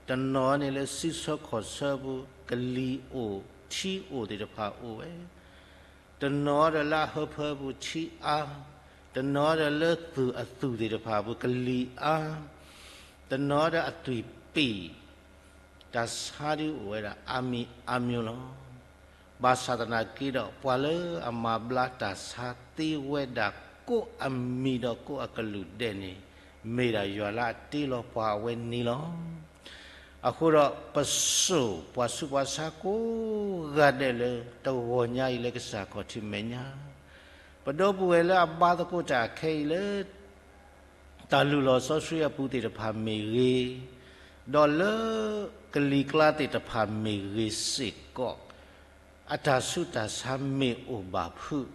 တနီၤန့ၣ်လၢစုဆၢခီၣ်ဆၢပူၤ ကလံၤအိၣ် ထံအိၣ်သ့ၣ်တဖၣ်အိၣ်ဝဲ, တနီၤဒီးလၢအဟၢဖၢပူၤထံအါ, တနီၤဒီးလၢသူၣ်အသူၣ်သ့ၣ်တဖၣ်ပူၤကလံၤအါ, တနီၤဒီးအသွံၣ်ပ့ၢ်, တၢ်ဆါဒုးအိၣ်ဝဲဒၣ်အါမံၤအါမျိၤလီၤ. ဘၣ်ဆၣ်သနာ်က့ဒီး ပှၤလၢအမၤဘျါတၢ်ဆါသ့ဝဲဒၣ်ကိးအမံၤဒီးကိးအကလုာ်ဒဲးန့ၣ်, မ့ၢ်ဒၣ်ယွၤလၢအတ့လီၤပှၤအဝဲန့ၣ်လီၤ. အဃိဒီးပစိာ် ပှၤဆူးပှၤဆါကိးဂၤဒဲးလၢတဂီၤညါအံၤလၢကစၢ်ခီၣ်ထံးမဲာ်ညါ, ပဒီပုၢ်ဝဲၢ်လၢအဘါသကိးတၢ်ခဲအံၤလၢ တၢ်လုၢ်လီၢ်စီဆှံအပူၤသ့ၣ်တဖၣ်မ့ၢ်ဂ့ၤ, ဒီးလၢကလံၤကျါသ့ၣ်တဖၣ်မ့ၢ်ဂ့ၤစ့ၢ်ကီး, အတၢ်ဆူးတၢ်ဆါမ့ၢ်အိၣ်ဘၣ်ဖုး,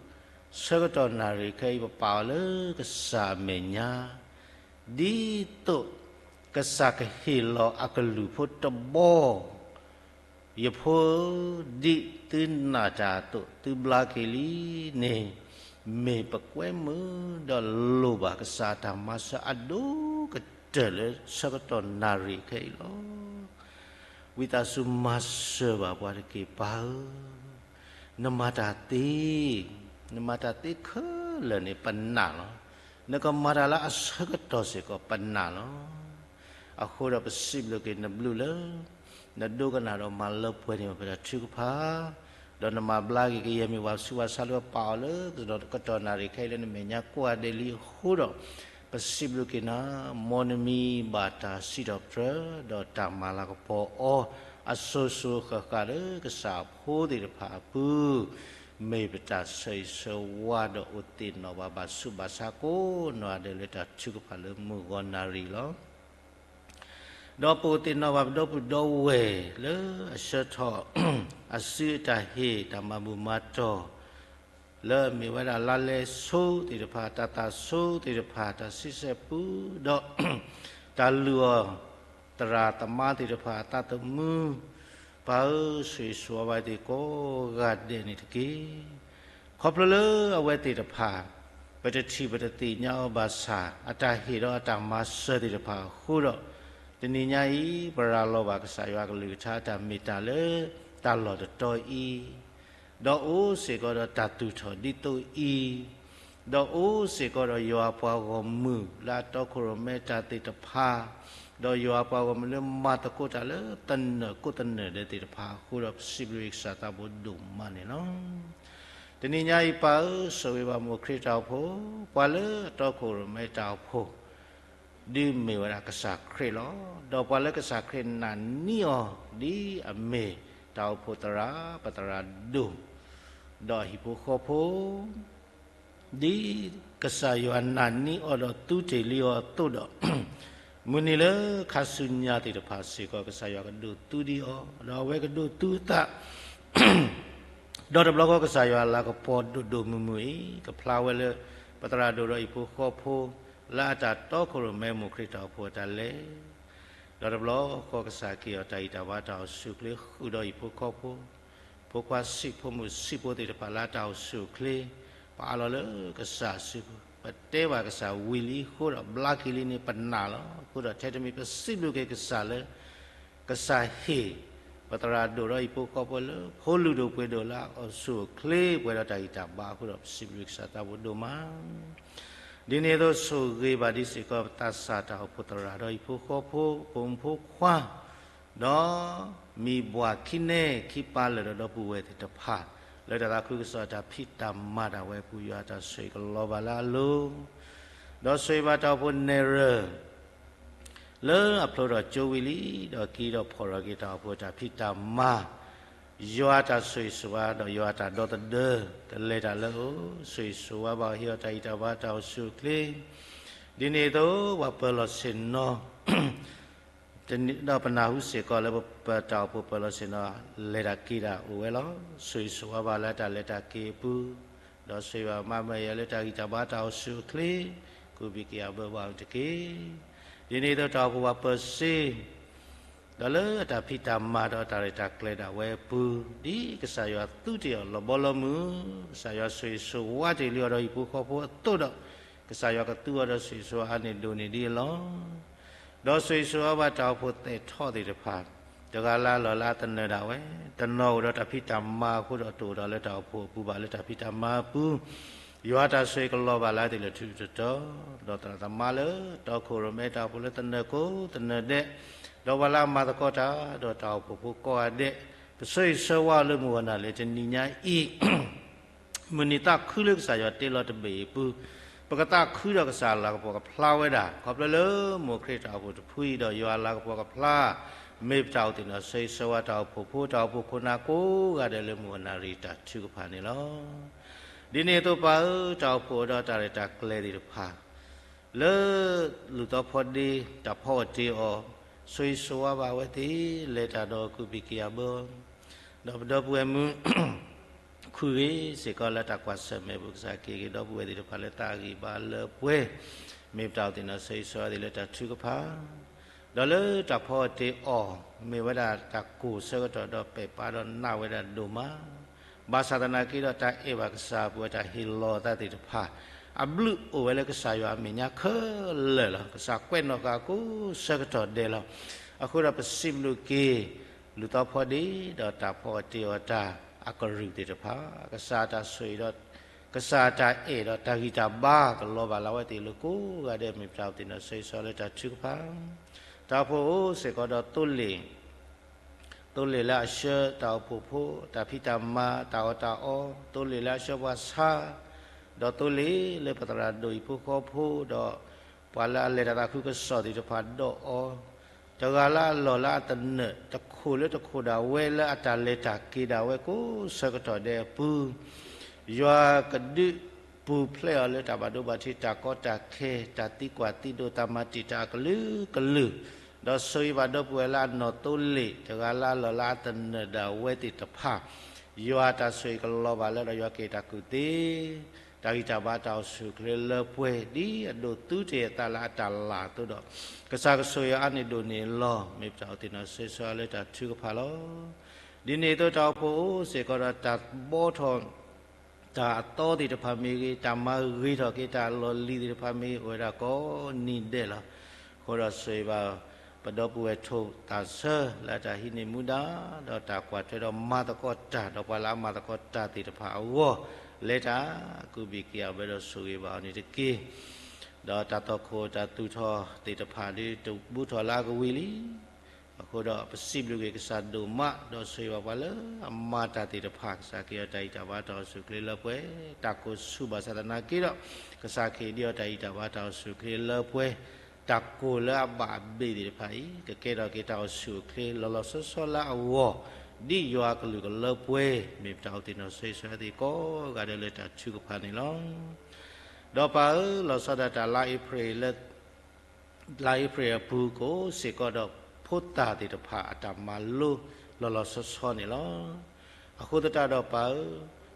ဆၢကတီၢ်နၣ်ရံၣ်ခဲအံၤ ပပာ်အီၤလၢကစၢ်အမဲာ်ညါ, ဒ်သိးကစၢ်ကဟ့ၣ်လီၤအကလုၢ်ဖိတဘီ ယဖိဧၢ, ဒ်သုနာ်တၢ်အသိး သုဘျါက့ၤလံန့ၣ်, မ့ၢ်ပကွဲမုာ်ဒီးလိၣ်ဘၣ်ကစၢ်အတၢ်မၤစၢၤအဒိၣ်ကတၢၢ်လၢဆၢကတီၢ်နၣ်ရံၣ်ခဲအံၤလီၤ. ဝံသးစူၤမၤစၢၤဘၣ်ပှၤတက့ၢ်ပၢ်ဧၢ, နမၤတၢ်သ့, နမၤတၢ်သ့ခဲလၢာ်န့ၣ် ပနာ်လီၤ. နကမၤတၢ်လၢအဆၢကတီၢ်စ့ၢ်ကီးပနာ်လီၤ. အဃိဒီးပစံးဘျုးက့ၤနဘျုးလၢ နဒိကနၣ်ဒီးမၤလၢပှဲၤန့ၢ်ပတၢ်ထုကဖၣ်, ဒီးနမၤဘျါက့ၤကယဲၢ်မ့ၢ်ပှၤဆူးပှၤဆါလၢပာ်အီၤလၢကတီၢ်နၣ်ရံၣ်ခဲအံၤလၢနမဲာ်ညါကိးဂၤဒဲးလံအဃိဒီး, ပစံးဘျုးက့ၤနၤ, မ်နမံၤဘၣ်တၢ်စံးထီၣ်ပတြၢၤ ဒီးတၢ်မၤလၤကပီၤအီၤ အစိၤစိၤဃၣ်ဃၣ်လၢကစၢ်အဖိသ့ၣ်တဖၣ်အပူၤ, မ့ၢ်ပတၢ်ဆၢဂ့ၤဆၢဝါဒီးအိၣ်သ့ၣ်နီၣ်ဘၣ်ဘၣ်ဆူးဘၣ်ဆါကိးနီၢ်ဂၤဒဲးလၢတၢ်ထုကဖၣ်လၢမုၢ်ဂီၤနၣ်ရံၣ်လီၤ. ဒီးပအိၣ်သ့ၣ်နီၣ်ဘၣ်ပဒီပုၢ်ဒီဝဲၢ်လၢအဆှၢထီၣ် အစုအတၢ်ဟ့ၣ်တၢ်မၤဘူၣ်မၤတီၢ် လၢအမ့ၢ်ဝဲဒၣ်လါလဲဆိသ့ၣ်တဖၣ်, တၢ်သးဆိသ့ၣ်တဖၣ်, တၢ်ဆံဆဲၣ်ပူ, ဒီးတၢ်လုၢ်အီၣ်သရၣ်သမါသ့ၣ်တဖၣ်အသးသမူ, ပၢ်ဧၢ, ဆိၣ်ဂ့ၤဆိၣ်ဝါဘၣ်သ့ၣ်ကိးဂၤဒဲးန့ၣ်တက့ၢ်. ခီဖျိလၢအဝဲသ့ၣ်တဖၣ် ပတထံၣ်ပတသ့ၣ်ညါအီၤဘၣ်ဆၣ် အတၢ်ဟ့ၣ်ဒီးအတၢ်မၤစၢၤသ့ၣ်တဖၣ်အဃိဒီး, တနံၤညါအံၤ ပရၤလီၤဘၣ်ကစၢ်ယွၤအကလုၢ်ကထါ တၢ်မ့ၢ်တၢ်လၢတၢ်လီၢ်တတီၤအံၤ, ဒီးအိၣ်စ့ၢ်ကီးဒီးတၢ်သူၣ်ထီၣ်ဒ်သိးအံၤ, ဒီးအိၣ်စ့ၢ်ကီးဒီးယွၤအပှၤဂီၢ်မုၢ်လၢအတီခိၣ်ရိၣ်မဲတၢ်သ့ၣ်တဖၣ်, ဒီးယွၤအပှၤဂီၢ်မုၢ်လၢမၤသကိးတၢ်လၢသနၢၣ်ကိးသနၢၣ်ဒဲးသ့ၣ်တဖၣ်အဃိဒီး ပစံးဘျုးကစၢ်သးဘိဒိၣ်မးန့ၣ်လီၤ. တနံၤညါအံၤပၢ်ဧၢ, ဆိၣ်ဂ့ၤဘၣ်မိၢ်ခရံာ်တၢ်အိၣ်ဖှိၣ်, ပှၤလၢအတီခိၣ်ရိၣ်မဲတၢ်အိၣ်ဖှိၣ် ဒုးမ့ၢ်ဝဲဒၣ်ကစၢ်ခရံာ်လီၤ. ဒီးပှၤလၢကစၢ်ခရံာ်နာ်န့ၢ်အီၤ ဒ်အမ့ၢ်တၢ်အိၣ်ဖှိၣ်သရၣ်, ပသရၣ်ဒိၣ်, ဒီးအဟံၣ်ဖိဃီဖိ, ဒ်ကစၢ်ယွၤနာ်န့ၢ်အီၤဒီးသူတ့ၢ်လံအီၤအသိးဒီး, မုၢ်နံၤလၢခါဆူညါသ့ၣ်တဖၣ်စ့ၢ်ကီး ကစၢ်ယွၤကဒိးသူဒံးအီၤ, ဒီးအဝဲကဒိးသူအသး ဒီးတဘျီဃီကစၢ်ယွၤအလၤကပီၤဒိၣ်ဒိၣ်မုၢ်မုၢ်အံၤ ကဖျါဝဲလၢပသရၣ်ဒိၣ်ဒီးဟံၣ်ဖိဃီဖိ လၢအတၢ်တီခိၣ်ရိၣ်မဲမိၢ်ခရံာ်တၢ်အိၣ်ဖှိၣ်အတၢ်လဲၤ, ဒီးတဘျီဃီကစၢ်က့ၤအီၤတၢ်ဂံၢ်တၢ်ဘါတၢ်အိၣ်ဆူၣ်အိၣ်ချ့ဃုာ်ဒီးဟံၣ်ဖိဃီဖိ, ဖိခွါဆံးဖိမုၣ်ဆံးဖိသ့ၣ်တဖၣ်လၢအတၢ်အိၣ်ဆူၣ်အိၣ်ချ့, ပအးလီၤလၢကစၢ်စုပူၤ, ပတဲဘၣ်ကစၢ်ဝံၤလံအဃိဒီး ဘျါက့ၤလံန့ၣ်ပနာ်လီၤ. အဃိဒီးထဲတမံၤပစံးဘျုးက့ၤကစၢ်လၢ ကစၢ်ဟ့ၣ် ပသရၣ်ဒိၣ်ဒီးဟံၣ်ဖိဃီဖိလၢဖိလုၢ်ဒိၣ်ပှ့ၤဒိၣ်လၢအအိၣ်ဆူၣ်အိၣ်ချ့ပှဲၤဒီးတၢ်ဂံၢ်တၢ်ဘါအဃိဒီး ပစံးဘျုးကစၢ်သးဘိဒိၣ်မး. ဒ်န့ၣ်အသိးဆိၣ်ဂ့ၤဘၣ်ဒံးစ့ၢ်ကီးပသးစၢ်တၢ်အိၣ်ဖှိၣ်သရၣ်ဒီးဟံၣ်ဖိဃီဖိ, ပိာ်မုၣ်ဖိခွါ, ဒီးမံၤဘှၢ်ခံနဲၣ်ခံပၢ်လၢာ်ဒီးဒီပုၢ်ဝဲၢ်သ့ၣ်တဖၣ်, လၢတၢ်သးခုကစီၣ်တၢ်ဖံးတၢ်မၤဒၣ်ဝဲအပူၤ ယွၤတၢ်ဆိၣ်ဂ့ၤကလီၤဘၣ်လၢအလိၤ, ဒီးဆိၣ်ဂ့ၤဘၣ်တၢ်အိၣ်ဖှိၣ်နဲၣ်ရွဲၣ် လၢအဖျိထီၣ်ကၠိဝံၤလံ, ဒီးက့ၤဒီးဖီၣ်ထီၣ်က့ၤတၢ်အိၣ်ဖှိၣ်တၢ်ဖံးတၢ်မၤ, ယွၤတၢ်ဆိၣ်ဂ့ၤဆိၣ်ဝါဒီးယွၤတၢ်ဒီသဒၢ ကလဲၤတၢ်လၢအအိၣ်, ဆိၣ်ဂ့ၤဆိၣ်ဝါဘၣ်အီၤ ဟ့ၣ်အီၤတၢ်ဂံၢ်တၢ်ဘါတၢ်အိၣ်ဆူၣ်အိၣ်ချ့, ဒ်န့ၣ်အသိးပှၤပၢၤလီၢ်ဆ့ၣ်နီၤ ဒီးပနၢ်ဟူစ့ၢ်ကီးလၢပတၢ်အိၣ်ဖှိၣ်ပၢၤလီၢ်ဆ့ၣ်နီၤ လဲၤတၢ်က့ၤတၢ်အိၣ်ဝဲလီၤ. ဆိၣ်ဂ့ၤဆိၣ်ဝါဘၣ်လၢတၢ်လဲၤတၢ်က့ၤအပူၤ, ဒီးဆိၣ်ဂ့ၤဘၣ်မၤမၢယၤလၢတၢ်ဂံၢ်တၢ်ဘါတၢ်အိၣ်ဆူၣ်အိၣ်ချ့, ကူးဘံၣ်က့ၤအဘၢဘၣ်အီၤတက့ၢ်. ဒ်န့ၣ်အသိးတၢ်အိၣ်ဖှိၣ်ပှၤပၢၤစ့ ဒီးလၢအတၢ်ဖံးတၢ်မၤဒီးတၢ်ရဲၣ်တၢ်ကျဲၤဒၣ်ဝဲအပူၤ, ဒ်ကစၢ်ယွၤသူတ့ၢ်အီၤလီၤဘီလီၤမုၢ်, ကစၢ်ယွၤဆိၣ်ဂ့ၤဆိၣ်ဝါတ့ၢ်လံအီၤဒီးဟံၣ်ဖိဃီဖိအသိးဒီး, ကစၢ်ယွၤကသူအီၤဒီးဆိၣ်ဂ့ၤဆိၣ်ဝါအါန့ၢ်ဒိၣ်န့ၢ်ဒ်အလီၢ်, ဒီးဆိၣ်ဂ့ၤဆိၣ်ဝါဘၣ်တၢ်အိၣ်ဖှိၣ်သဲးထီၣ်သ့ၣ်တဖၣ်, တဂၤလၢအလီၢ်လၢအသနၢၣ်ဒၣ်ဝဲ, တနီၤအိၣ်ဒီးတၢ်ဖံးတၢ်မၤအဃိဒီးတအိၣ်ဒီးလၢတၢ်အိၣ်ဖှိၣ်အပူၤဘၣ်လၢတၢ်ဖံးတၢ်မၤအပူၤ, ယွၤတၢ်ဆိၣ်ဂ့ၤကလီၤဘၣ်လၢအသ့ၣ်လၢထူးတတီၤ, ဒီးသရၣ်သမါလၢတီခိၣ်ရိၣ်မဲတၢ်အိၣ်ဖှိၣ်လၢသနၢၣ်ကိးသနၢၣ်ဒဲး, ဒီးပှၤလၢအမၤသကိးတၢ်ဒီးတၢ်အိၣ်ဖှိၣ်ဖိကိးဂၤဒဲး, ပဆိၣ်ဂ့ၤဆၢဝါအီၤလၢမုၢ်ဂီၤနၢ်လၢတနံၤညါအံၤ မုၢ်နံၤသးခုလၢကစၢ်ယွၤတ့လီၤတဘ့ၣ်အံၤအပူၤ, ပကသးခုဒီးကစၢ်အလၤကပီၤကဖျါဝဲဒၣ်, ခီဖျိလၢမိၢ်ခရံာ်တၢ်အိၣ်ဖှိၣ်တဖုအံၤဒီးယွၤအလၤကပီၤကဖျါ, မ့ၢ်ပတၢ်အိၣ်သ့ၣ်နီၣ်ဆိၣ်ဂ့ၤဆၢဝါတၢ်အိၣ်ဖှိၣ်ဖိ, တၢ်အိၣ်ဖှိၣ်ခိၣ်နၢ်ကိးဂၤဒဲးလၢမုၢ်ဂီၤနၢ်ရံၣ်တၢ်ထုကဖၣ်န့ၣ်လီၤ. ဒ်န့ၣ်အသိးပၢ်ဧၢ, တၢ်အိၣ်ဖှိၣ်ဒီးတၢ်ရဲၣ်တၢ်ကျဲၤသ့ၣ်တဖၣ် လၢလူၤသီဖီဒ့ တၢ်ဖီအီၣ်တ့ၢ်အီၤ, ဆိၣ်ဂ့ၤဆိၣ်ဝါဘၣ်ဝဲသ့ၣ်, လဲၤတၢ်ဒီးကူးဘံၣ်က့ၤအဘၢ, ဒီးပဒီပုၢ်ဝဲၢ်မုၣ် ခူၣ်ဂ့ၤစ့ၢ်ကီးလၢတၢ်ကွၢ်ဆၢၣ်မဲာ်ပူၤ, ကစၢ်က့ၤက့ၤဒီပုၢ်ဝဲၢ်သ့ၣ်တဖၣ်လၢသးဂံၢ်ဘါလၢပှဲၤ, မ့ၢ်ပတၢ်အိၣ်သ့ၣ်နီၣ်ဆိၣ်ဂ့ၤဆိၣ်ဝါသ့ၣ်လၢတၢ်ထုကဖၣ်, ဒီးလၢတၢ်ဖီအီၣ်တ့ၢ်အီၤ မ့ၢ်ဝဲဒၣ်တၢ်ကိၢ်ဆၢကတီၢ်ဒီးပဲာ်ပါဒီးနာ်ဝဲဒၣ်ဒိၣ်မး ဘၣ်ဆၣ်သနာ်က့ဒီးတၢ်အဲၣ်ဘၣ်ကစၢ်အပူၤ တၢ်ဟ့ၣ်လီၤအသးသ့ၣ်တဖၣ် အဘျုးအိၣ်ဝဲလၢကစၢ်ယွၤအမဲာ်ညါခဲလၢာ်လီၤ. ကစၢ်ကွဲးနီၣ်ဃာ်ကိးဆၢကတီၢ်ဒဲးလီၤ. အဃိဒီးပစံးဘျုးက့ၤ လူၤသီဖီဒ့ ဒီးတၢ်ဖီအီၣ်တ့ၢ်အီၤတၢ်အကရူၢ်သ့ၣ်တဖၣ် ကစၢ်တၢ်ဆိၣ်ဂ့ၤဒီး ကစၢ်တၢ်အဲၣ်ဒီးတၢ်ဂံၢ်တၢ်ဘါကလီၤဘၣ်လၢအဝဲသ့ၣ်လၢကိးဂၤဒဲး မ့ၢ်ပတၢ်အိၣ်သ့ၣ်နီၣ်ဆိၣ်ဂ့ၤဆိၣ်ဝါလၢတၢ်ထုကဖၣ် တၢ်အိၣ်ဖှိၣ်အိၣ်စ့ၢ်ကီးဒီးသိလ့ၣ် သိလ့ၣ်လၢအဆှၢတၢ်အိၣ်ဖှိၣ်ဖိ တၢ်ဖံးတၢ်မၤ တၢ်အီၣ်တၢ်အီ, သိလ့ၣ်လၢအဆှၢပှၤဆါ, ဒီးသိလ့ၣ်လၢပသရၣ်ဒိၣ်ဟံၣ်ဖိဃီဖိ ဒီးပှၤလၢအလဲၤတၢ်သးခုကစီၣ်သ့ၣ်တဖၣ်ဒီးအီၤ, တဂၤလၢအလီၢ်လၢအသနၢၣ် တခိၣ်လၢတခိၣ်ဒၣ်ဝဲလၢအတၢ်လဲၤတၢ်က့ၤဒၣ်ဝဲကိးဆၢကတီၢ်ဒဲးအပူၤ, ယွၤကဒုးပူၤဖျဲးအီၤလၢတၢ်ဘၣ်ဒိဘၣ်ထံး တၢ်ကီတၢ်ခဲ တၢ်သံကွၢ်သံဒိး တၢ်မၤတံာ်တာ်အကလုာ်ကလုာ် ဒီးဆိၣ်ဂ့ၤဘၣ်ဒီပုၢ်ဝဲၢ်လၢအနီၢ်သိလ့ၣ် တဂၤလၢအလီၢ်လၢအသနၢၣ်ဒၣ်ဝဲသ့ၣ်တဖၣ်, ယွၤအတၢ်ဆိၣ်ဂ့ၤကလီၤဘၣ်လၢဒီးယွၤက့ၤတၢ်ကူၣ်သ့, တၢ်ဂံၢ်တၢ်ဘါတၢ်အိၣ်ဆူၣ်အိၣ်ချ့လၢပှဲၤ ဒ်အဒိးသူတ့ၢ်အသးလၢအတၢ်လၤအသိးဒီး, ကစၢ်ကဆိၣ်ဂ့ၤအီၤအါန့ၢ်ဒိၣ်န့ၢ်လီၤ. မ့ၢ်ပတၢ်အိၣ်သ့ၣ်နီၣ်ဆိၣ်ဂ့ၤဆိၣ်ဝါလၢတၢ်ထုကဖၣ်လီၤ. ဒ်န့ၣ်အသိးတၢ်အိၣ်ဖှိၣ်အိၣ်စ့ၢ်ကီးဒီးတၢ်ဘှီထီၣ် တၢ်အသီသ့ၣ်တဖၣ်မ့ၢ်ဂ့ၤ, တၢ်မၤဂ့ၤထီၣ်က့ၤတၢ်လီၢ်လံၤသ့ၣ်တဖၣ်မ့ၢ်ဂ့ၤ, အိၣ်ဝဲဒၣ်ကိးနံၤဒဲးလီၤ. အဃိဒီးဆိၣ်ဂ့ၤဘၣ် ပဒီပုၢ်ဝဲၢ်ထိၣ်သးဆၢ လၢတၢ်ဟံးန့ၢ်မူဒါ, ဒီးတၢ်ကွၢ်ထွဲဒီးမၤသကိးတၢ်, ဒီးပှၤလၢအမၤသကိးတၢ်သ့ၣ်တဖၣ်အဂီၢ်, လဲၤတၢ်ကူးဘံၣ်က့ၤအဝဲဒီး ဆိၣ်ဂ့ၤဘၣ်အီၤန့ၣ်တက့ၢ်. ဒီးတၢ်သီၣ်ခိၣ်တၢ်သူၣ်ထီၣ်သ့ၣ်တဖၣ်ဒ်တဘူးထီၣ်လၢအကဝံၤလံ. အဃိဒီးပစံးဘျုးက့ၤကစၢ်ဒိၣ်မး, ဒီးဆိၣ်ဂ့ၤဘၣ်ပှၤလၢအမၤတၢ်သ့ၣ်တဖၣ်, ကစၢ်က့ၤအီၤတၢ်ဂံၢ်တၢ်ဘါတၢ်အိၣ်ဆူၣ်အိၣ်ချ့လၢပှဲၤ, တၢ်ကိၢ်ဆူၣ်ဘၣ်ဆၣ်သနာ်က့ဒီး, ကစၢ်က့ၤဒံးအီၤတၢ်ဂံၢ်တၢ်ဘါတၢ်အိၣ်ဆူၣ်အိၣ်ချ့လၢပှဲၤ, တၢ်ကိၢ်လၢအဘၣ်အဘ့ၣ်သ့ၣ်တဖၣ်အံၤ, ကကဲထီၣ်က့ၤတၢ်အိၣ်ဆူၣ်အိၣ်ချ့လီၤလီၤဆီဆီလၢအဂီၢ်, ဒ်ယွၤအကလုၢ်ကလၢပှဲၤ, မ့ၢ်ပတၢ်အိၣ်သ့ၣ်နီၣ်ဆိၣ်ဂ့ၤဆိၣ်ဝါသ့ၣ်ကိးဂၤဒဲးလၢတၢ်ထုကဖၣ်န့ၣ်လီၤ. ဒီးပၢ်ဧၢ, လီၤဆီဒၣ်တၢ်လါအ့ဖြ့ၣ်လၢ လါအ့ဖြ့ၣ်အပူၤကအိၣ်စ့ၢ်ကီးဒီးဖိသၣ်သ့ၣ်တဖၣ်အတၢ်မၤလိလီၤလီၤဆီဆီန့ၣ်လီၤ. အဃိသတးဒီးပၢ်ဧၢ,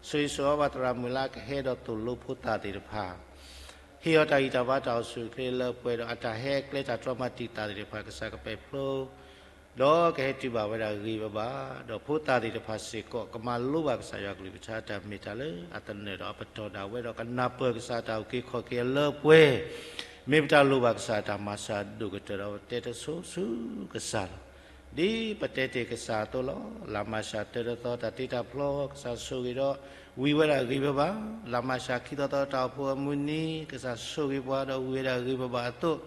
ဆိၣ်ဂ့ၤဆိၣ်ဝါဘၣ်သရၣ်မုၣ်လၢအကဟဲဒီးသိၣ်လိဖိသၣ်သ့ၣ်တဖၣ်, ဟ့ၣ်အီၤတၢ်ဂံၢ်တၢ်ဘါတၢ်အိၣ်ဆူၣ်အိၣ်ချ့လၢပှဲၤဒီးအတၢ်ဟဲကျဲတၢ်တြီမၤတံာ်တာ်သ့ၣ်တဖၣ်ကစၢ်ကပဲာ်ဖျိ ဒီးကဟဲတုၤဘၣ်ဝဲဒၣ်ဂ့ၤဂ့ၤဘၣ်ဘၣ်, ဒီးဖိသၣ်သ့ၣ်တဖၣ်စ့ၢ်ကီး ကမၤလိဘၣ်ကစၢ်ယွၤကလုၢ်ကထါတၢ်မ့ၢ်တၢ်လၢအသနၢၣ်ဒီးအပတီၢ်ဒၣ်ဝဲဒီး ကနၢ်ပၢၢ်ကစၢ်တၢ်အုၣ်က့ၤခီၣ်က့ၤအလၢပှဲၤ, မ့ၢ်ပတၢ်လိၣ်ဘၣ်ကစၢ်တၢ်မၤစၢ်ဒိၣ်ကတၢၢ်ဒီးပတဲတဆိဆူကစၢ်လီၤ. ဒ်ပတဲတ့ၢ်ကစၢ်အသိးလီၤ. လါမၤရှးတၢတသီ တၢ်တ့တၢ်ဖျီ ကစၢ်ဆိၣ်ဂ့ၤဒီး ဝံၤဝဲဒၣ်ဂ့ၤဂ့ၤဘၣ်ဘၣ်, လါမၤရှးခံသီသီ တၢ်အိၣ်ဖှိၣ်အမုၢ်နံၤ ကစၢ်ဆိၣ်ဂ့ၤပှၤဒီးဝံၤဝဲဒၣ်ဂ့ၤဂ့ၤဘၣ်ဘၣ်အသိး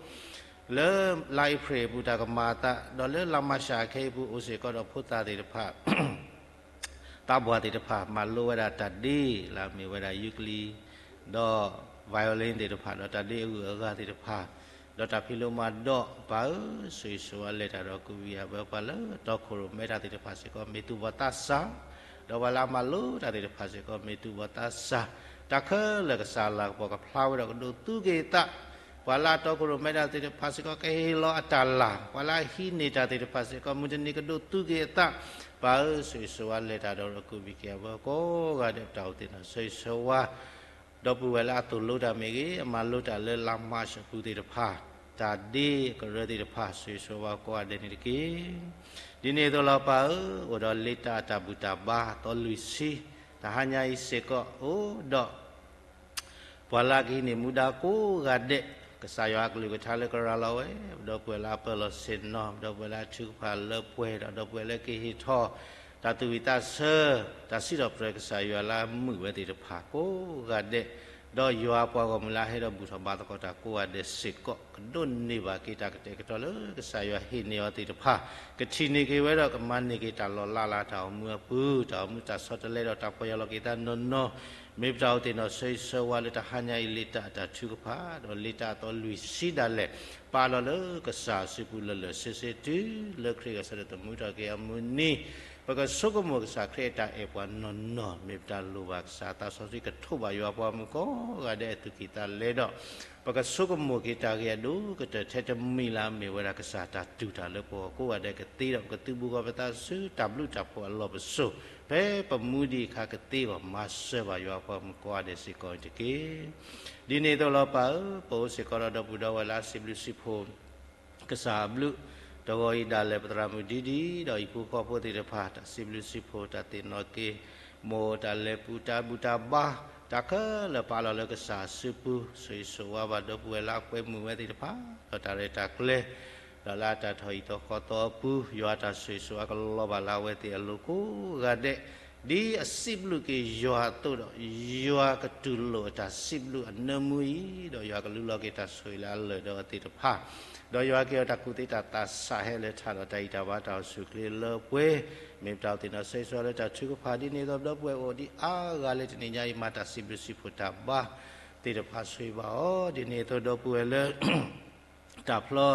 လၢလါအ့ဖြ့ၣ်အပူၤတၢ်ကမၤအသး, ဒီးလၢလါမၤရှးအခဲအံၤအပူၤအိၣ်စ့ၢ်ကီးဒီးဖိသၣ်သ့ၣ်တဖၣ် သးပှၢ်သ့ၣ်တဖၣ် မၤလိဝဲဒၣ်တၢ်ဒ့လၢအမ့ၢ်ဝဲဒၣ်ယူကလံ, ဒီး violin သ့ၣ်တဖၣ် ဒီးတၢ်ဒ့အဂုၤအဂၤသ့ၣ်တဖၣ်, ဒီးတၢ်ဖံးလိမၤဒိး ပၢ်ဧၢ, ဆိၣ်ဂ့ၤဆိၣ်ဝါလဲၤတၢ်ဒီးကူးဘံၣ်အဘၢပှၤလၢတီခိၣ်ရိၣ်မဲတၢ်သ့ၣ်တဖၣ်စ့ၢ်ကီး မ့ၢ်သူၣ်ဘီၣ်သးစၢ်, ဒီးပှၤလၢအမၤလိတၢ်သ့ၣ်တဖၣ်စ့ၢ်ကီး မ့ၢ်သူၣ်ဘီၣ်သးစၢ်, တၢ်ခဲလၢာ်ကစၢ်လၤကပီၤကဖျါဝဲဒီးကဒိးသူက့ၤအသး ပှၤလၢအတီခိၣ်ရိၣ်မဲတၢ်သ့ၣ်တဖၣ်စ့ၢ်ကီး ကဟ့ၣ်လီၤအတၢ်လၤ, ပှၤလၢအဟံးန့ၢ်တၢ်သ့ၣ်တဖၣ်စ့ၢ်ကီး မုၢ်တနံၤကဒိးသူက့ၤအသး, ပၢ်ဧၢ, ဆိၣ်ဂ့ၤဆိၣ်ဝါလဲၤတၢ်ဒီးကူးဘံၣ်က့ၤအဘၢကိးဂၤဒဲး ပတၢ်အိၣ်သ့ၣ်နီၣ်ဆိၣ်ဂ့ၤဆိၣ်ဝါ, ဒီပုၢ်ဝဲၢ်လၢအသိၣ်လိတၢ်မ့ၢ်ဂ့ၤ, အမၤလိတၢ်လၢလါမၤရှးအပူၤသ့ၣ်တဖၣ်, တၢ်ဒ့ကရၢသ့ၣ်တဖၣ် ဆိၣ်ဂ့ၤဆိၣ်ဝါကိးဂၤဒဲးန့ၣ်တက့ၢ်. ဒ်န့ၣ်အသိးလီၤပၢ်ဧၢ, အိၣ်ဒီးလ့တၢ်အတၢ်ဘူၣ်တၢ်ဘါသီလွံၢ်ဆံ, တဟါညါအံၤစ့ၢ်ကီး အိၣ်ဒီး ပှၤလၢအကဟံးန့ၢ်မူဒါကိးဂၤဒဲး, ကစၢ်ယွၤအကလုၢ်ကထါလၢကရၤလီၤဝဲ, ပဒီပုၢ်ဝဲၢ်လၢအပၢၤလီၢ်ဆ့ၣ်နီၤ, ပဒီပုၢ်ဝဲၢ်လၢအထုကဖၣ်လၢပှဲၤဒီး ဒီပုၢ်ဝဲၢ်လၢကဟ့ၣ်ထီၣ် တၢ်သူၣ်ဝံၣ်သးဆၢ, တၢ်စံးထီၣ်ပတြၢၤကစၢ်ယွၤလၢအမုာ်ဝဲသ့ၣ်တဖၣ်ကိးဂၤဒဲး, ဒီးယွၤအပှၤဂီၢ်မုၢ်လၢအဟဲဒီးဘူၣ်ထီၣ်ဘါသကိးတၢ်ကိးဂၤဒဲးစ့ၢ်ကီး, ကဒိးန့ၢ်ဘၣ်က့ၤတၢ်ကတဲာ်ကတီၤလၢကစၢ်ယွၤဟ့ၣ်န့ၢ်အီၤသ့ၣ်တဖၣ်, ကထံၣ်န့ၢ်က့ၤဝဲဒီးကမၤန့ၢ်က့ၤတၢ်လီၤလးလၢတၢ်အိၣ်မူအပူၤ, တၢ်အိၣ်မူတၢ်ဆီတလဲဒီးတၢ်ပီၢ်ယၢ်လီၤက့ၤသးနီၢ်နီၢ်, မ့ၢ်ပတၢ်အိၣ်သ့ၣ်နီၣ်ဆိၣ်ဂ့ၤဆိၣ်ဝါလၢတဟါညါအံၤ လ့တၢ်အတၢ်ထုကဖၣ်, ဒီးလ့တၢ်အသီလွံၢ်ဆံဒၣ်လဲာ်, ပာ်လီၤလၢကစၢ်အစုပူၤလၢလၢာ်ဆ့ဆ့တုၤလၢခရံာ်ဂဲၤဆၢထၢၣ်သမူထီၣ်က့ၤအမုၢ်နံၤ, ပကဆိကမိၣ်ကစၢ်ခရံာ်အတၢ်အဲၣ်ပှၤနီၢ်နီၢ်, မ့ၢ်ပတၢ်လိၣ်ဘၣ်ကစၢ်အသးစီဆှံ ကထိးဘၣ်ယွၤအပှၤမုၣ်ကိးဂၤဒဲးအသူၣ်ကံၢ်သးလဲဒီး ပကဆိကမိၣ်က့ၤတၢ်ဂ့ၢ်အဒိၣ်ကတၢၢ်ထဲတမံၤလၢအမ့ၢ်ဝဲဒၣ်ကစၢ်တၢ်တူၢ်တၢ်လၢပဂီၢ်ကိးဂၤဒဲးကသ့ဒီး ပကသုးဘူးကီၢ်ပသးဆူတၢ်ဘျုးတၢ်ဖှိၣ်အလီၢ်ပစိာ်, ဖဲပမူဒံးအခါကသ့အဂီၢ် မၤစၢၤဘၣ်ယွၤအပှၤမုၣ်ကိးဂၤဒဲးစ့ၢ်ကီးန့ၣ်တက့ၢ်. ဒ်န့ၣ်အသိးလီၤပၢ်ဧၢ, ပအိၣ်စ့ၢ်ကီးဒီးဒီပုၢ်ဒီဝဲၢ်လၢအစံးဘျုးစံးဖှိၣ် ကစၢ်အဘျုး, တဂီၤအံၤဒၣ်လဲာ် ပသရၣ်မုၣ်ဒံဒံ ဒီးဟံၣ်ဖိဃီဖိသ့ၣ်တဖၣ် တၢ်စံးဘျုးစံးဖှိၣ် တၢ်သ့ၣ်နီၣ်က့ၤ မိၢ်တၢ်လဲၤပူၤ တၢ်ဘူၣ်တၢ်ဘါ တၢ်ခဲလၢာ်ပာ်လီၤလၢကစၢ်အစုပူၤ ဆိၣ်ဂ့ၤဆိၣ်ဝါဘၣ်ဒီပုၢ်ဝဲၢ်လၢအကွဲမုာ်ဝဲသ့ၣ်တဖၣ် ဒီးတၢ်ရဲၣ်တၢ်ကျဲၤ ဒီးလၢအတၢ်ထီၣ်ဟံၣ်သီဃီသီအပူၤ ယွၤတၢ်ဆိၣ်ဂ့ၤဆိၣ်ဝါကလီၤဘၣ်လၢအဝဲသ့ၣ်အလိၤကိးဂၤဒဲး ဒ်အစံးဘျုးက့ၤယွၤအသိးဒီး ယွၤကတူၢ်လိာ်အတၢ်စံးဘျုးအနၢမူအံၤ ဒီးယွၤကလူလီၤက့ၤတၢ်ဆိၣ်ဂ့ၤလၢအလၢာ်ဒီးအဝဲသ့ၣ်တဖၣ် ဒီးယွၤက့ၤအီၤတၢ်ကူၣ်သ့တၢ်သးဆးဟဲလၢထးဒီးတၢ်ဂံၢ်တၢ်ဘါတၢ်အိၣ်ဆူၣ်အိၣ်ချ့လၢပှဲၤ မ့ၢ်ပတၢ်အိၣ်သ့ၣ်နီၣ်ဆိၣ်ဂ့ၤဆိၣ်ဝါလၢတၢ်ထုကဖၣ်ဒ်န့ၣ်အသိး ဒီပုၢ်ဝဲၢ်အိၣ်ဒံးအါဂၤလၢတနံၤညါအံၤ မၤတၢ်စံးဘျုးစံးဖှိၣ်တၢ်ဘါသ့ၣ်တဖၣ်ဆိၣ်ဂ့ၤဘၣ်အီၤ ဒ်န့ၣ်အသိးဒီပုၢ်ဝဲၢ်လၢ တၢ်ဖျီ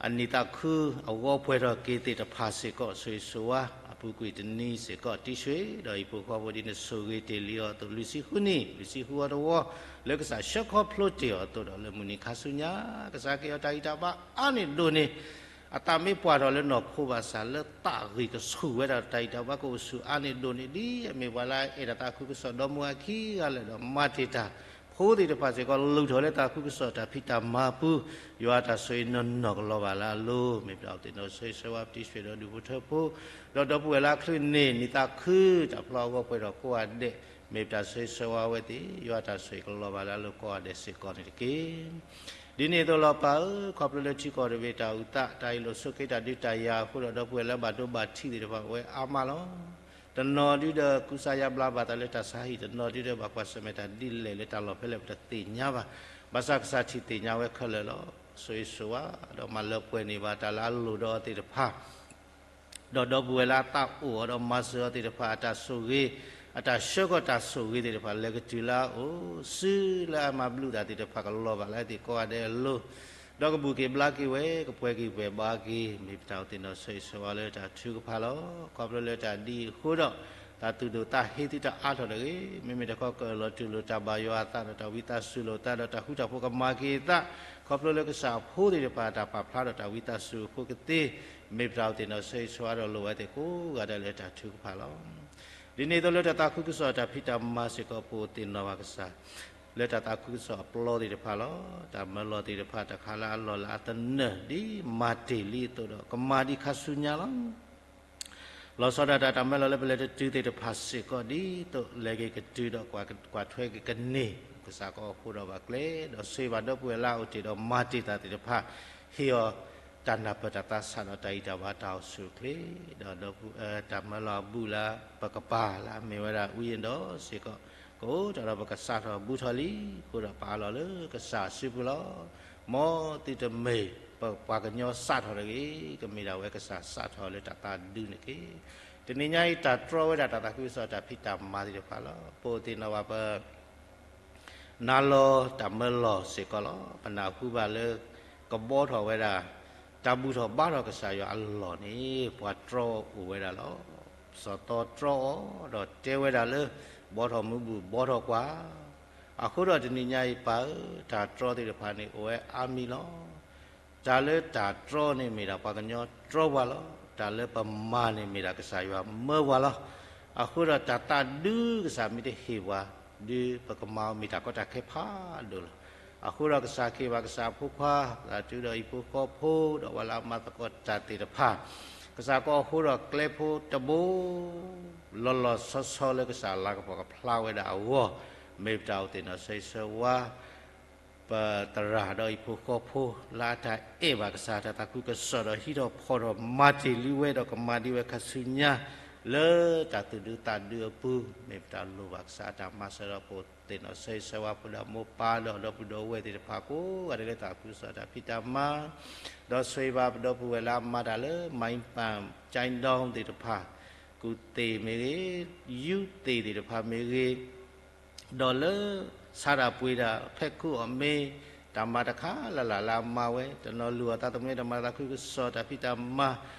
အနံၣ်သးခု အဂီၤပှဲၤထီၣ်က့ၤသ့ၣ်တဖၣ်စ့ၢ်ကီး ဆိၣ်ဂ့ၤဆိၣ်ဝါ အပူၤကွံာ်တနံၤစ့ၢ်ကီး တံၢ်ဆှ့ ဒီးဟံၣ်ဖိဃီဖိဒ်နဆိၣ်ဂ့ၤတ့ၢ်လံအီၤအသိး လွံၢ်ဆံဃုနံၣ် လွံၢ်ဆံဃုဝီတဝီ လၢကစၢ်ဆှၢခီဖျိတ့ၢ်အီၤအသိးဒီး လၢမုၢ်နံၤခါဆူညါ ကစၢ်က့ၤအီၤတၢ်ဂံၢ်တၢ်ဘါအါန့ၢ်ဒိၣ်န့ၢ် အသးမ့ၢ်ပှၢ်ထီၣ်လၢနီၢ်ခိဘၣ်ဆၣ် လၢသးဂံၢ်ကဆူၣ်ဝဲဒၣ်ဒီးတၢ်ဂံၢ်တၢ်ဘါကအိၣ်ဆူၣ်အါန့ၢ်ဒိၣ်န့ၢ် ဒ်အမ့ၢ်ပှၤလၢအအဲၣ်တၢ်သးခုကစီၣ်ဒီမါဝၤခံဂၤလၢာ်ဒီး မၤတ့ၢ်တၢ်ဖိသ့ၣ်တဖၣ်စ့ၢ်ကီး လုၢ်ထီၣ်လၢတၢ်သးခုကစီၣ်တၢ်ဖံးတၢ်မၤပူၤ, ယွၤအတၢ်ဆိၣ်ဂ့ၤနီၢ်နီၢ်ကလီၤဘၣ်လၢအလိၤ, မ့ၢ်ပတၢ်အိၣ်သ့ၣ်နီၣ်ဆိၣ်ဂ့ၤဆၢဝါပတံၤဆှဲးဒီးဒူၣ်ဖိထၢဖိ, ဒီးဒီပုၢ်ဝဲၢ်လၢအချုးန့ၢ် နံၣ်သးခုတၢ်ဖျီအဂီၢ်ပှဲၤထီၣ်ကိးဂၤဒဲး, မ့ၢ်ပတၢ်ဆိၣ်ဂ့ၤဆၢဝါဝဲသ့ၣ် ယွၤအတၢ်ဆိၣ်ဂ့ၤကလီၤဘၣ်လၢအလိၤကိးဂၤဒဲးစ့ၢ်ကီးန့ၣ်တက့ၢ်. ဒ်န့ၣ်အသိးလီၤပၢ်ဧၢ, ခီဖျိလၢထံကီၢ်တဘ့ၣ်တၢ်အုၣ်သး တၢ်အ့ၣ်လိာ်ဆိးက့တၢ်ဒုးတၢ်ယၤအဃိဒီး ဒီပုၢ်ဝဲၢ်လၢအဘၣ်ဒိဘၣ်ထံးသ့ၣ်တဖၣ်အိၣ်ဝဲအါမးလီၤ. တနီၤဒုဒီးကူစါယါဘျါဘၣ်သးလၢတၢ်ဆါဟံၣ်, တနီၤဒုဒီးဘၣ်ကွၢ်ဆၢၣ်မဲာ်တၢ်ဒ်လဲၣ်လၢတၢ်လီၢ်ဖဲလဲၣ် ပတသ့ၣ်ညါဘၣ်. ဘၣ်ဆၣ်ကစၢ်ထံၣ်သ့ၣ်ညါဝဲခဲလၢာ်လီၤ. ဆိၣ်ဂ့ၤဆိၣ်ဝါ ဒီးမၤလၢပှဲၤန့ၢ်ဘၣ်တၢ်လၢအလိၣ်ဒီးအီၤသ့ၣ်တဖၣ် ဒီးဒီပုၢ်ဝဲၢ်လၢအသးအိၣ်အီၤဒီးမၤစၢၤအီၤသ့ၣ်တဖၣ် အတၢ်ဆိၣ်ဂ့ၤ, အတၢ်ဆှၢကီၢ်တၢ်ဆိၣ်ဂ့ၤသ့ၣ်တဖၣ် လဲၤကတုၤလၢအအိၣ်, စုလၢအမၤဘျုးတၢ်သ့ၣ်တဖၣ်ကလီၤဘၣ်လၢအသ့ၣ်ကိးဂၤဒဲးအလိၤ, ဒီးကဘူၣ်က့ၤဘျါက့ၤဝဲ, ကပှဲၤက့ၤပှဲၤဘၣ်က့ၤ, မ့ၢ်ပတၢ်အိၣ်သ့ၣ်နီၣ်ဆိၣ်ဂ့ၤဆၢဝါလၢတၢ်ထုကဖၣ်လီၤ. ခီဖျိလၢတၢ်ဒ်အံၤအဃိဒီး တၢ်သူၣ်ဒိၣ်သးဟ့သုတအါထီၣ်တဂ့ၤ, မ့မ့ၢ်တခီကအၢၣ်လီၤတူၢ်လိာ်တၢ်ဘၣ်ယွၤအသးဒီး တၢ်ဝံသးစူၤလိာ်သးဒီး တၢ်ဃူတၢ်ဖိးကမၤက့ၤအသး, ခီဖျိလၢကစၢ်အဖိသ့ၣ်တဖၣ် တၢ်ပာ်ဖျါဒီးတၢ်ဝံသးစူၤအဃိကသ့, မ့ၢ်ပတၢ်အိၣ်သ့ၣ်နီၣ်ဆိၣ်ဂ့ၤဆၢဝါဒီးလိၣ်ဝဲသ့ၣ်ကိးဂၤဒဲးလၢတၢ်ထုကဖၣ်လီၤ. ဒ်န့ၣ်အသိးလၢတၢ်သးခုကစီၣ်တၢ်ဖံးတၢ်မၤစ့ၢ်ကီး ပအိၣ်သ့ၣ်နီၣ်ဘၣ်ကစၢ် လၢတၢ်သးခုကစီၣ်အပျီသ့ၣ်တဖၣ်လီၤ. တၢ်မၢလီၤသ့ၣ်တဖၣ် တၢ်ခးလၢအလီၢ်လၢအသနၢၣ် ဒ်မၤတ့ၢ်လံအသိးဒီး ကမၤဒံးခါဆူညါလီၤ. လီၤဆီဒၣ်တၢ်တၢ်မၢလီၤလၢပလဲၤတတုၤသ့ၣ်တဖၣ်စ့ၢ်ကီး ဒ်သိးလဲၤက့ၤကတုၤဒီး ကွၢ်ထွဲက့ၤကန့ၢ် ကစၢ်ကအီၣ်ဃိဒီးဘၣ်ကျဲ, ဒီးဆိၣ်ဂ့ၤဘၣ်ဒီပုၢ်ဝဲၢ်လၢအအိၣ်တ့ၢ်ဒီးမၤတ့ၢ်တၢ်သ့ၣ်တဖၣ်, ဟ့ၣ်အီၤတၢ်နၢ်ပၢၢ်တၢ်သးဆးဒီးတၢ်အံၣ်တၢ်ဘါတၢ်အိၣ်ဆူၣ်အိၣ်ချ့, ဒီးဒီပုၢ်ဝဲၢ် တၢ်မၢလီၤအဘူးလၢပကပၤလၢအမ့ၢ်ဝဲဒၣ် ဝံယံၤဒီး စ့ၢ်ကီး ကအိၣ်တ့ၢ်ဒီးပကစးထီၣ်ဘူးထီၣ်လံအဃိဒီး ပအးလီၤလၢကစၢ်အစုပူၤလီၤ. မ်သုတမ့ၢ်ပှၤကညီစးထီၣ်တဂ့ၤ, ကမ့ၢ်ဒၣ်ဝဲကစၢ်စးထီၣ်လၢတၢ်သးဒုန့ၣ်တက့ၢ်. တနံၤညါအံၤ တၢ်တြီဝဲဒၣ်တၢ်သးခုကစီၣ်တၢ်ဖံးတၢ်မၤသ့ၣ်တဖၣ်လီၤ. ပအိၣ်သ့ၣ်နီၣ်ဘၣ်ပ နၤလီၤတၢ်မၢလီၤစ့ၢ်ကီးလီၤ. ပနၢ်ဟူဘၣ်လၢ ကဘှီထီၣ်ဝဲဒၣ် တၢ်ဘူၣ်ထီၣ်ဘါထီၣ်ကစၢ်ယွၤအလီၢ်န့ၣ် ပှၤတြီအိၣ်ဝဲဒၣ်လီၤ. စီၤသီတြီအီၤ ဒီးတဲဝဲဒၣ်လၢ ဘှီထီၣ်မူဘူၣ်ဘှီထီၣ်ကွၢ်. အဃိဒီးတနံၤညါအံၤပၢ်ဧၢ, တၢ်တြီသ့ၣ်တဖၣ်န့ၣ်အိၣ်ဝဲအါမံၤလီၤ. တၢ်လၢတၢ်တြီန့ၣ်မ့ၢ်ဒၣ်ပှၤကညီတြီပှၤလီၤ. တၢ်လၢပမၤန့ၣ်မ့ၢ်ဒၣ်ကစၢ်ယွၤမၢပှၤလီၤ. အဃိဒီးတၢ်သးဒုကစၢ်မ့ၢ်တဟ့ၣ်ပှၤ ဒုးပကမၤအီၤမ့ၢ်တၢ်ကီတၢ်ခဲဖးဒိၣ်လီၤ. အဃိဒီးကစၢ်ကဟ့ၣ်ဘၣ်ကစၢ်အဖိခွါ, သးတုဒီးဟံၣ်ဖိဃီဖိ ဒီးပှၤလၢအမၤသကိးတၢ်သ့ၣ်တဖၣ်, ကစၢ်ကအီၣ်ဃိဒီးကျဲဖိတဘိ လီၤလီၤဆီဆီလၢကစၢ်လၤကပီၤကဖျါဝဲဒၣ်အဂီၢ်, မ့ၢ်ပတၢ်အိၣ်သ့ၣ်နီၣ်ဆိၣ်ဂ့ၤဆၢဝါ ပသရၣ်ဒီးဟံၣ်ဖိဃီဖိ လၢအတၢ်အဲၣ်ဘၣ်ကစၢ်တၢ်သးခုကစီၣ်ဒီး ဟံးထီၣ်ဖီၣ်ထီၣ်မၤတ့ၢ်လံဝဲဒီးကမၤဒံးဝဲခါဆူညါ လၢတၢ်သူၣ်ဒူသးဒူအပူၤ, မ့ၢ်ပတၢ်လိၣ်ဘၣ်ကစၢ်အတၢ်မၤစၢၤဒီး ပအိၣ်သ့ၣ်နီၣ်ဆိၣ်ဂ့ၤဆၢဝါဖိဒီးမိၢ်ပၢ်ဒီးဒီပုၢ်ဒီဝဲၢ်သ့ၣ်တဖၣ်ကိးဂၤဒဲးလၢတၢ်သးခုကစီၣ်တၢ်ဖံးတၢ်မၤ, ဒီးဆိၣ်ဂ့ၤဘၣ်ပဒီပုၢ်ဝဲၢ်လၢအမၤတၢ်လၢ မၤအံပၢ် ကၠဲဒိၣ်သ့ၣ်တဖၣ်, ကူၣ်သ့ၣ်မ့ၢ်ဂ့ၤ, ယူးသ့ၣ်သ့ၣ်တဖၣ်မ့ၢ်ဂ့ၤ ဒီးလၢ ဆါတၢ်ပှ့ၤတၢ်ဖဲခိၣ်အီၤမ့ၢ် တၢ်မၤတခါလၢ်လၢ်လၢအမၤဝဲ, တနီၤလူၤအသးသမူ တၢ်မၤသးခုကစီၣ်တၢ်ဖံးတၢ်မၤ,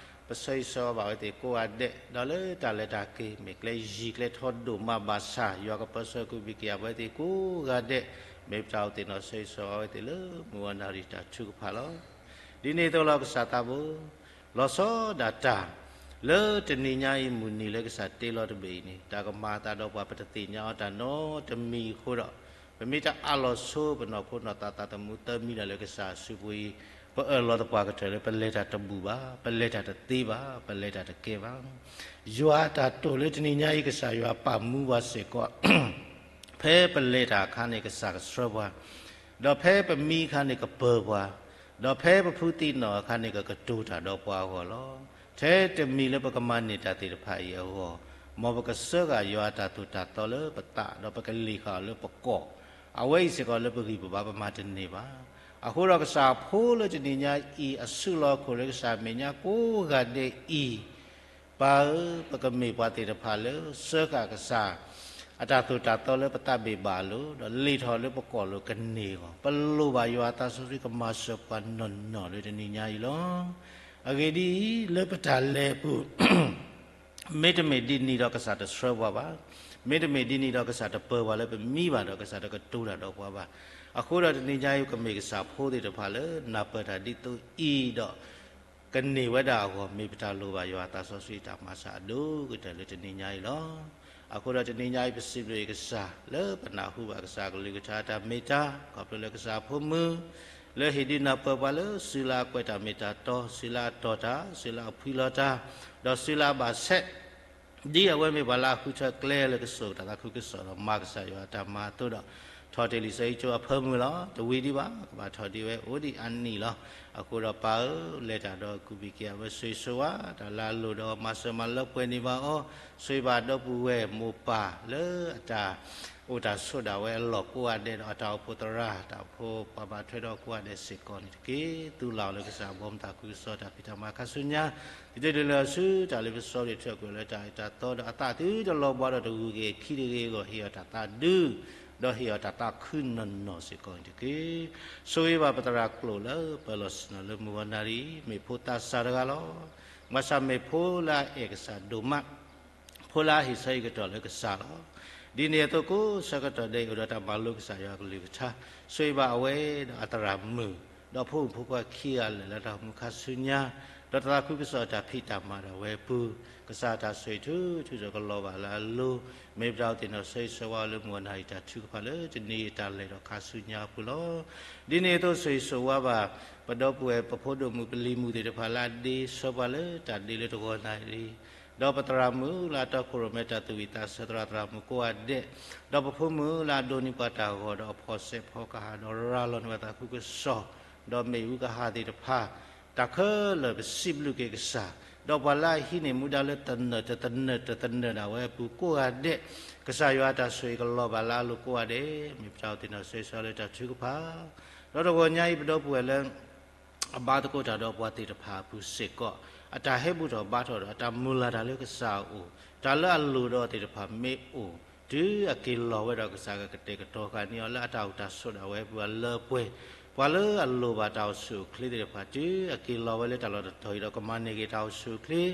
ပဆိၣ်ဂ့ၤဆၢဝါဘၣ်ဝဲသ့ၣ်ကိးဂၤဒဲး, ဒီးလၢတၢ်လဲၤတၢ်က့ၤ မ့ၢ်ကျဲယံၤကျဲထီဒိၣ်မးဘၣ်ဆၣ် ယွၤကပၢဆှၢက့ၤဘျုးက့ၤအဝဲသ့ၣ်ကိးဂၤဒဲး, မ့ၢ်ပတၢ်အိၣ်သ့ၣ်နီၣ်ဆိၣ်ဂ့ၤဆၢဝါဝဲသ့ၣ်လၢ မုၢ်ဝါနၣ်ရံၣ်တၢ်ထုကဖၣ်လီၤ. ဒ်န့ၣ်အသိးလီၤကစၢ်သးဘိ လီၤဆီဒၣ်တၢ် လၢတနံၤညါအံၤမုၢ်နံၤလၢကစၢ်တ့လီၤတဘ့ၣ်အံၤန့ၣ် တၢ်ကမၤအသးဒီးပှၤပတသ့ၣ်ညါအီၤတၢ်နီတမံၤအဃိဒီး, ပမ့ၢ်တအးလီၤဆိပနီၢ်ခိနီၢ်သးသးသမူသၢမံၤလၢ်လၢကစၢ်အစုပူၤအံၤ, ပအၢၣ်လီၤသပှၢ်ကတၢၢ်လၢပလဲၤတၢ်တဘူၣ်ဘၣ်, ပလဲၤတၢ်တသ့ဘၣ်, ပလဲၤတၢ်တကဲဘၣ်. ယွၤအတၢ်တိာ်လၢတနံၤညါအံၤကစၢ်ယွၤပာ်မူပှၤစ့ၢ်ကီး ဖဲပလဲၤတၢ်အခါန့ၣ် ကစၢ်ကဆှၢပှၤ, ဒီးဖဲပမံအခါန့ၣ်ကပၢၤပှၤ, ဒီးဖဲပဖုသံနီၣ်အခါန့ၣ် ကကတိၤတၢ်ဒီးပှၤအဂီၢ်လီၤ. ထဲတမံၤလၢပကမၤန့ၢ်တၢ်သ့ၣ်တဖၣ်အံၤအဂီၢ်, မ်ပကစၢဃာ်ယွၤအတၢ်သိၣ်တၢ်သီလၢပသး ဒီးပကလ့ၣ်ဃာ်အီၤလၢပကိာ်, အဝဲအံၤစ့ၢ်ကီးလၢပဂံၢ်ပဘါပမၤတန့ၢ်ဘၣ်. အဃိဒီးကစၢ်အဖိလၢတနံၤညါအံၤ အစုလီၢ်ခိၣ်လၢကစၢ်မဲာ်ညါကိးဂၤဒဲးအံၤ ပၢ်ဧၢ, ပကမ့ၢ်ပှၤသ့ၣ်တဖၣ်လၢ စၢဃာ်ကစၢ် အတၢ်သိၣ်တၢ်သီလၢပသးဘ့ၣ်ဘၣ်အလိၤ, ဒီးလ့ၣ်ထီၣ်လၢပကိာ်လိၤကန့ၢ်အဂီၢ်, ပလိၣ်ဘၣ်ယွၤအသးစီဆှံကမၤစၢၤပှၤနီၢ်နီၢ်လၢတနံၤညါအံၤလီၤ. အဂ့ၢ်ဒ်အံၤ, လၢပတၢ်လဲၤအပူၤ မ့တမ့ၢ်ဒ်န့ၣ်ဒီးကစၢ်တဆှၢပှၤဘၣ်, မ့တမ့ၢ်ဒ်န့ၣ်ဒီးကစၢ်တပၢၤပှၤလၢပမံဘၣ်ဒီး ကစၢ်တကတိၤတၢ်ဒီးပှၤဘၣ်. အဃိဒီးတနံၤညါအံၤ ကမ့ၢ်ကစၢ်ဖိသ့ၣ်တဖၣ်လၢ နၢ်ပၢၢ်တၢ်ဒ်သိးအံၤဒီး ကန့ၢ်ဝဲဒၣ်အဂီၢ် မ့ၢ်ပတၢ်လိၣ်ဘၣ်ယွၤအသးစီဆှံတၢ်မၤစၢ်အဒိၣ်ကတၢၢ်လၢတနံၤညါအံၤလီၤ. အဃိဒီးတနံၤညါအံၤ ပစံးဘျုးကစၢ် လၢပနၢ်ဟူဘၣ်ကစၢ်အကလုၢ်ကထါတၢ်မ့ၢ်တၢ် ခီဖျိလၢကစၢ်အဖိမုၣ် လၢဟ့ၣ်ဒုးနၢ်ပၢၢ်ပှၤလၢ စုလၢအကွဲးတၢ်မ့ၢ်တၢ်တီ, စုလၢအတီၢ်တၢ်, စုလၢအဖှံလီၤတၢ်, ဒီးစုလၢအဘၣ်ဆဲး ဒ်အဝဲမ့ၢ်ပှၤလၢအဃုထၢကျဲလၢကစိာ်တၢ်သးခုကစီၣ်ဒီးမၤကစၢ်ယွၤအတၢ်မၤအသိးဒီး ထီၣ်တ့ၢ်လံာ်စီဆှံကၠိအဖၢမုၢ်လီၤ. တဝံၤဒံးဘၣ် ကဘၣ်ထီၣ်ဒံးဝဲအိၣ်ဒံးအါနံၣ်လီၤ. အဃိဒီးပၢ်ဧၢ, လဲၤတၢ်ဒီးကူးဘံၣ်က့ၤအဝဲဆိၣ်ဂ့ၤဆိၣ်ဝါ တၢ်လၢအလိၣ်ဒီးမၤစၢၤမၤလၢပှဲၤန့ၢ်ဘၣ်အီၤ, ဆိၣ်ဂ့ၤဘၣ်ဒီပုၢ်ဝဲၢ်မိၢ်ပၢ်လၢအတၢ် အိၣ်တၢ်ဆိးဒၣ်ဝဲအလီၢ်ကိးဂၤဒဲးဒီးအတၢ်အိၣ်ဖှိၣ်သရၣ် တၢ်အိၣ်ဖှိၣ်ပှၤဘၣ်ထွဲဒီးကိးဂၤဒဲးစ့ၢ်ကီးန့ၣ်တက့ၢ်. သူၣ်လၢ်အီၤလၢကစၢ်အဘီမုၢ်သးခုကစီၣ်တၢ်ဖံးတၢ်မၤခါဆူညါ, ဒ်တၢ်လၢပစီပတၢ်ထုးကွံာ်လၢတၢ်အံၤတၢ်သီဒီးအသးသုတလီၤဘှါဒီးတဂုၤက့ၤခံတဂ့ၤအဂီၢ် ဟ့ၣ်အီၤတၢ်သးဒူ ဒီးဟ့ၣ်အီၤတၢ်သးခုနီၢ်နီၢ်စ့ၢ်ကီးန့ၣ်တက့ၢ်. ဆိၣ်ဂ့ၤဘၣ်ပသရၣ်ကျိာ်လၢပၢၤလီၢ်ဆ့ၣ်နီၤလၢမုၢ်ဂီၤနၣ်ရံၣ် မ့ၢ်ဖိသးစၢ်တဂၤလီၤ. ဘၣ်ဆၣ်မ့ၢ်ဖိလၢအအဲၣ်ကစၢ်ဒိၣ်မး ဖိလၢအဟ့ၣ်ဆၢအံၤကတီၢ်လၢကစၢ်လီၤ. ဒ်န့ၣ်အသိးကိးဆၢကတီၢ်ဒဲးအံၤ အိၣ်ဒီးတၢ်မၤလိကစၢ်ယွၤအကလုၢ်ကထါ, ဆိၣ်ဂ့ၤဘၣ်အဝဲဒီးအသရၣ်မုၣ်, ဒီးဖိမုၣ်ဖိခွါခံဂၤလၢာ်လၢတၢ်အိၣ်မူခါဆူညါ, ဒီးတၢ်သးခုကစီၣ်တၢ်ဖံးတၢ်မၤဒၣ်ဝဲအပူၤ, ကစၢ်တၢ်ဆိၣ်ဂ့ၤထူထူစီၤကလီၤဘၣ်လၢအလိၤ, မ့ၢ်ပတၢ်အိၣ်သ့ၣ်နီၣ်ဆိၣ်ဂ့ၤဆိၣ်ဝါလၢမုၢ်ဂီၤနၣ်ရံၣ်တၢ်ထုကဖၣ်လၢတနံၤအံၤတၢ်လဲၤဒီးခါဆူညါအပူၤလီၤ. ဒ်န့ၣ်အသိးဆိၣ်ဂ့ၤဆိၣ်ဝါဘၣ် ပဒီပုၢ်ဝဲၢ် ပဖိဒိၣ်မုၣ်ပလံၤမုၣ်သ့ၣ်တဖၣ်လၢအဒ့ဆှၢပှၤလၢတၢ်ဒ့လၢတဂီၤနၣ်ရံၣ်, ဒီးပသရၣ်မုၣ်လၢအတီခိၣ်ရိၣ်မဲတၢ်သူၣ်ဝံၣ်သးဆၢသရၣ်သရၣ်မုၣ်ကိးဂၤဒဲး, ဒီးပဖိမုၣ်လၢအဒိးန့ၢ်ပှၤတၢ်ဂီၤဒီးအဖီၣ်စဲးဖီကဟၣ်ဒီးရၤလီၤန့ၢ်ပှၤသးခုကစီၣ်, ဒီးမ့ၣ်အူကဟၣ်သ့ၣ်တဖၣ်, တၢ်ခဲလၢာ်ပစံးဘျုးက့ၤကစၢ်, ဒီးပှၤလၢအဟံးန့ၢ်မူဒါလၢတနၢၤတနၢၤတနၢၤဒၣ်ဝဲအပူၤကိးဂၤဒဲး, ကစၢ်ယွၤအတၢ်ဆိၣ်ဂ့ၤကလီၤဘၣ်လၢအလိၤကိးဂၤဒဲး, မ့ၢ်ပတၢ်အိၣ်သ့ၣ်နီၣ်ဆိၣ်ဂ့ၤဆိၣ်ဝါလၢတၢ်ထုကဖၣ် ဒီးတဂီၤညါအံၤပဒီပုၢ်ဝဲၢ်လၢ အဘါသကိးတၢ်ဒီးပှၤသ့ၣ်တဖၣ်အပူၤစ့ၢ်ကီး, အတၢ်ဟဲဘူၣ်ထီၣ်ဘါထီၣ်ဒီးအတၢ်မုၢ်လၢ်တၢ်လၢကစၢ်အအိၣ်, တၢ်လၢအလိၣ်ဒီးသ့ၣ်တဖၣ်မ့ၢ်အိၣ်, တုၤအက့ၤလီၤဝဲဒီးကစၢ်ကကတဲာ်ကတီၤဃာ်န့ၢ်အီၤ လၢအတၢ်အိၣ်တၢ်ဆိးဒၣ်ဝဲအပူၤအလၢပှဲၤ, ပှၤလၢအလိၣ်ဘၣ်တၢ်အိၣ်ဆူၣ်အိၣ်ချ့သ့ၣ်တဖၣ် တုၤအက့ၤလီၤဝဲလၢတၢ်လီၢ်တတီၤအံၤဒီးကမၤန့ၢ်က့ၤတၢ်အိၣ်ဆူၣ်အိၣ်ချ့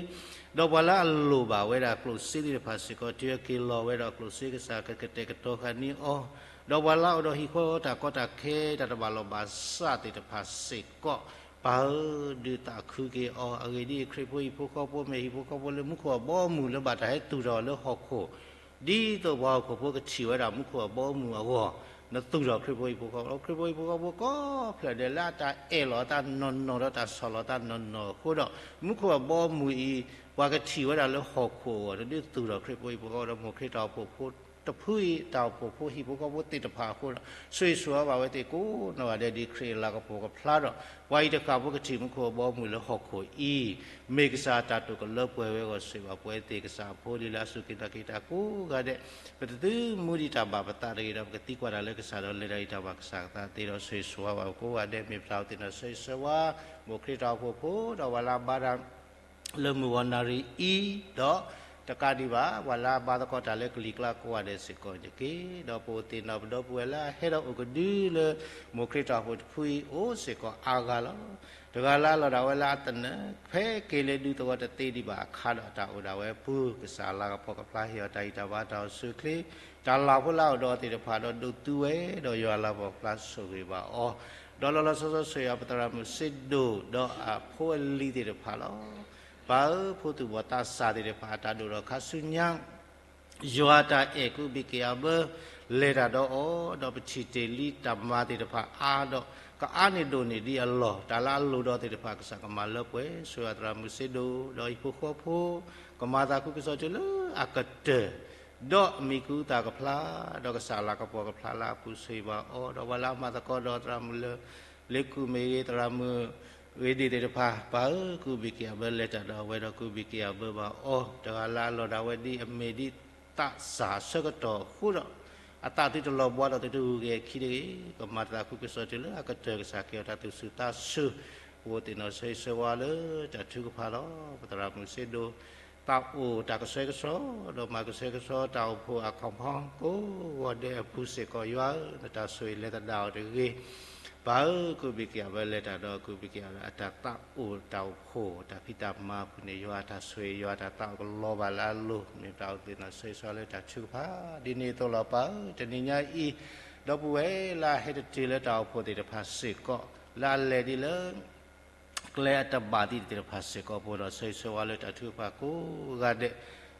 ဒီးပှၤလၢအလိၣ်ဘၣ်ဝဲဒၣ်ကျိၣ်စ့သ့ၣ်တဖၣ်စ့ၢ်ကီး တုၤအက့ၤလီၤဝဲဒီးကျိၣ်စ့ကစၢ်ကကတဲာ်ကတီၤဃာ်န့ၢ်အီၤ, ဒီးပှၤလၢအအိၣ်ဒီးဟံၣ်ဃီတၢ်ကီတၢ်ခဲတၢ်တဘၣ်လိာ်ဘၣ်စးသ့ၣ်တဖၣ်စ့ၢ်ကီး, ပၢ်ဧၢ, ဒုးသးခုက့ၤအီၤ, အဂ့ၢ်ဒ်အံၤ, ခရံာ်ဖိဟံၣ်ဖိဃီဖိမ့ၢ်ဟံၣ်ဖိဃီဖိလၢမူခိၣ်အဘီအမုၢ်လၢဘၣ်တၢ်ဟဲသူၣ်ထီၣ်လၢဟီၣ်ခိၣ်, ဒ်သိးပှၤဟီၣ်ခိၣ်ဖိကထံၣ်ဝဲဒၣ်မူခိၣ်အဘီအမုၢ်အဂီၢ်, နသူၣ်ထီၣ်ခရံာ်ဖိဟံၣ်ဖိဃီဖိလီၤ. ခရံာ်ဖိဟံၣ်ဖိဃီဖိကိးဖျၢၣ်ဒဲးလၢအတၢ်အဲၣ်လီၤအသးနီၢ်နီၢ်ဒီးတၢ်ဆီၣ်လီၤအသးနီၢ်နီၢ်အဃိဒီး, မူခိၣ်အဘီအမုၢ်အံၤ, ပှၤကထံၣ်ဝဲဒၣ်လၢဟီၣ်ခိၣ်အဂီၢ်, နဒုးသူၣ်ထီၣ်ခရံာ်ဖိဟံၣ်ဖိဃီဖိဒီး မိၢ်ခရံာ်တၢ်အိၣ်ဖှိၣ်ဖိတဖုအံၤ, တၢ်အိၣ်ဖှိၣ်ဖိဟံၣ်ဖိဃီဖိသ့ၣ်တဖၣ်အဃိဒီး, ဆိၣ်ဂ့ၤဆိၣ်ဝါဘၣ်ဝဲသ့ၣ်ကိးနီၢ်ဂၤဒဲး ဒ်ခရံာ်အလၤကပီၤကဖျါဒီး, ပှၤအံၤတဃၣ်ဖိကထံၣ်မူခိၣ်အဘီအမုၢ်လၢဟီၣ်ခိၣ်အံၤ, မ့ၢ်ကစၢ်အတၢ်တိာ်ကလၢပှဲၤဝဲအဂီၢ်, ဆိၣ်ဂ့ၤဘၣ်ပဝဲသ့ၣ်ကစၢ်အဖိလံၤလၢအစူၢ်က့ၤနာ်က့ၤတၢ်ကိးဂၤဒဲး, ပတသုမူဒံးတၢ်ဘၣ်ပသးတဂ့ၤဒီး ပကသံကွၢ်တၢ်လၢကစၢ်ဒီးလဲၤတၢ်အံၤတၢ်ဘၣ်ကစၢ်အသးသ့ဒီး ဆိၣ်ဂ့ၤဆိၣ်ဝါဘၣ်ကိးဂၤဒဲး, မ့ၢ်ပတၢ်အိၣ်သ့ၣ်နီၣ်ဆိၣ်ဂ့ၤဆိၣ်ဝါ, မိၢ်ခရံာ်တၢ်အိၣ်ဖှိၣ်ဖိဒီးပှၤလၢအဘါတၢ် လၢမုၢ်ဂီၤနၣ်ရံၣ်အံၤ, ဒီးတကးဒံးဘၣ် ပှၤလၢအဘါသကိးတၢ်လၢကလံၤကျါကိးဂၤဒဲးစ့ၢ်ကီးန့ၣ်တက့ၢ်. ဒီးပအိၣ်သ့ၣ်နီၣ်ပဒီပုၢ်ဝဲၢ်လၢအဟဲဒီးအိၣ်ကဒုလၢ မိၢ်ခရံာ်တၢ်အိၣ်ဖှိၣ်တဖုအံၤအိၣ်စ့ၢ်ကီးအါဂၤလီၤ. တဂၤလၢအလီၤဒၣ်ဝဲလၢအသနၢၣ်, ဖဲက့ၤလၢဒုးသဝီတသ့ဒံးဘၣ်အခါဒီး တၢ်အိၣ်ဒၣ်ဝဲအပူၤ ကစၢ်အလၤကပီၤကဖျါဟ့ၣ်အီၤတၢ်ဂံၢ်တၢ်ဘါတၢ်အိၣ်ဆူၣ်အိၣ်ချ့, တၢ်လၤဖိလၢအအိၣ်ဒီးအီၤသ့ၣ်တဖၣ်ဒီးဒိးသူဝဲ, ဒီးယွၤအလၤကပီၤကဖျါဆိၣ်ဂ့ၤဘၣ်အီၤ, ဒီးလီၤလီၤဆီဆီဆိၣ်ဂ့ၤအီၤပသရၣ်မုၣ်စ့ဒိၣ် ဒီးအဖိအလံၤသ့ၣ်တဖၣ်လီၤ. ပၢ်ဧၢ, ဖိသူၣ်ဘီၣ်သးစၢ်သ့ၣ်တဖၣ်အတၢ်ဒိၣ်ထီၣ်ခါဆူညါ ယွၤတၢ်အဲၣ်ကူးဘံၣ်က့ၤအဘၢ လဲၤတၢ်ဒီးအီၤ, ဒီးပထံၣ်တ့ၢ်လံတၢ်မၤသ့ၣ်တဖၣ်အါဒီး ကအါန့ၢ်ဒိၣ်န့ၢ်ဒံးအလီၢ်, တၢ်လၢအလိၣ်ဒီးသ့ၣ်တဖၣ် ကစၢ်ကမၤလၢပှဲၤ, ဆိၣ်ဂ့ၤအသရၣ်မုၣ်စ့ဒိၣ် ဒီးဟံၣ်ဖိဃီဖိ, ကမၤသးခုကစီၣ်တုၤလၢအကတၢၢ်, ဒီးမံၤကူသးကဖျါ, ဒီးကစၢ်အလၤကပီၤကဖျါလၢအပူၤဆိၣ်ဂ့ၤဘၣ်အီၤ, ဒီးပှၤလၢအမၤသကိးဒီးသရၣ်မုၣ်လၢ လ့ကူၣ်မ့ၢ်ဂ့ၤ, သရၣ်မုၣ်ဂ့ၤဒံးသ့ၣ်တဖၣ်, ပၢ်ဧၢ, ကူးဘံၣ်က့ၤအဘၢလဲၤတၢ်ဒီးအဝဲဒီးကူးဘံၣ်က့ၤအဘၢဘၣ်အီၤ, တဂၤလၢအလီၤဒၣ်ဝဲဒ်အမ့ၢ်ဒ်သးစၢ်အဆၢကတီၢ်အဃိဒီး, အသးသုတလီၤဘှါဒီးသုတဂုၤက့ၤအခံတဂ့ၤ, ကမၤတၢ်သးခုကစီၣ်တုၤလၢအကတၢၢ်ကစၢ်က့ၤအီၤတၢ်သူၣ်ဆူၣ်သးဆူၣ်, ပအိၣ်သ့ၣ်နီၣ်ဆိၣ်ဂ့ၤဆိၣ်ဝါလၢတၢ်ထုကဖၣ်လီၤ. ပသရၣ်မုၣ်စ့ဒိၣ် သးအိၣ်တၢ်ကဆှဲကဆှီ, ဒီးမၤကဆှဲကဆှီတၢ်အိၣ်ဖှိၣ်အခီၣ်ဖီကိးဂီၤဒဲးအပူၤစ့ၢ်ကီးယွၤဧၢ, နတၢ်ဆိၣ်ဂ့ၤလဲၤသဒၣ်အီၤတဂ့ၤ, ပၢ်ဧၢ, ကူးဘံၣ်က့ၤအဘၢလဲၤတၢ်ဒီးကူးဘံၣ်က့ၤအီၤလၢအတၢ်သးအိၣ်တၢ်အိၣ်ဖှိၣ်တၢ်ဖံးတၢ်မၤအပူၤန့ၣ် ယွၤအတၢ်ဆိၣ်ဂ့ၤ ယွၤအတၢ်သးအိၣ်ကလီၤဘၣ်လၢအလိၤ, မ့ၢ်ပတၢ်အိၣ်သ့ၣ်နီၣ်ဆိၣ်ဂ့ၤဆိၣ်ဝါလၢတၢ်ထုကဖၣ်, ဒ်န့ၣ်အသိးလီၤပၢ်ဧၢ, တနံၤညါအံၤ, ဒီပုၢ်ဝဲၢ်လၢအဟဲတတုၤလၢတၢ်အိၣ်ဖှိၣ်သ့ၣ်တဖၣ်စ့ၢ်ကီး, လၢအလဲၤဒ်လၢ ကျဲအတဘၣ်သ့ၣ်တဖၣ်စ့ၢ်ကီး ပအိၣ်ဒီးဆၢဂ့ၤဆၢဝါလၢတၢ်ထုကဖၣ်ကိးဂၤဒဲး,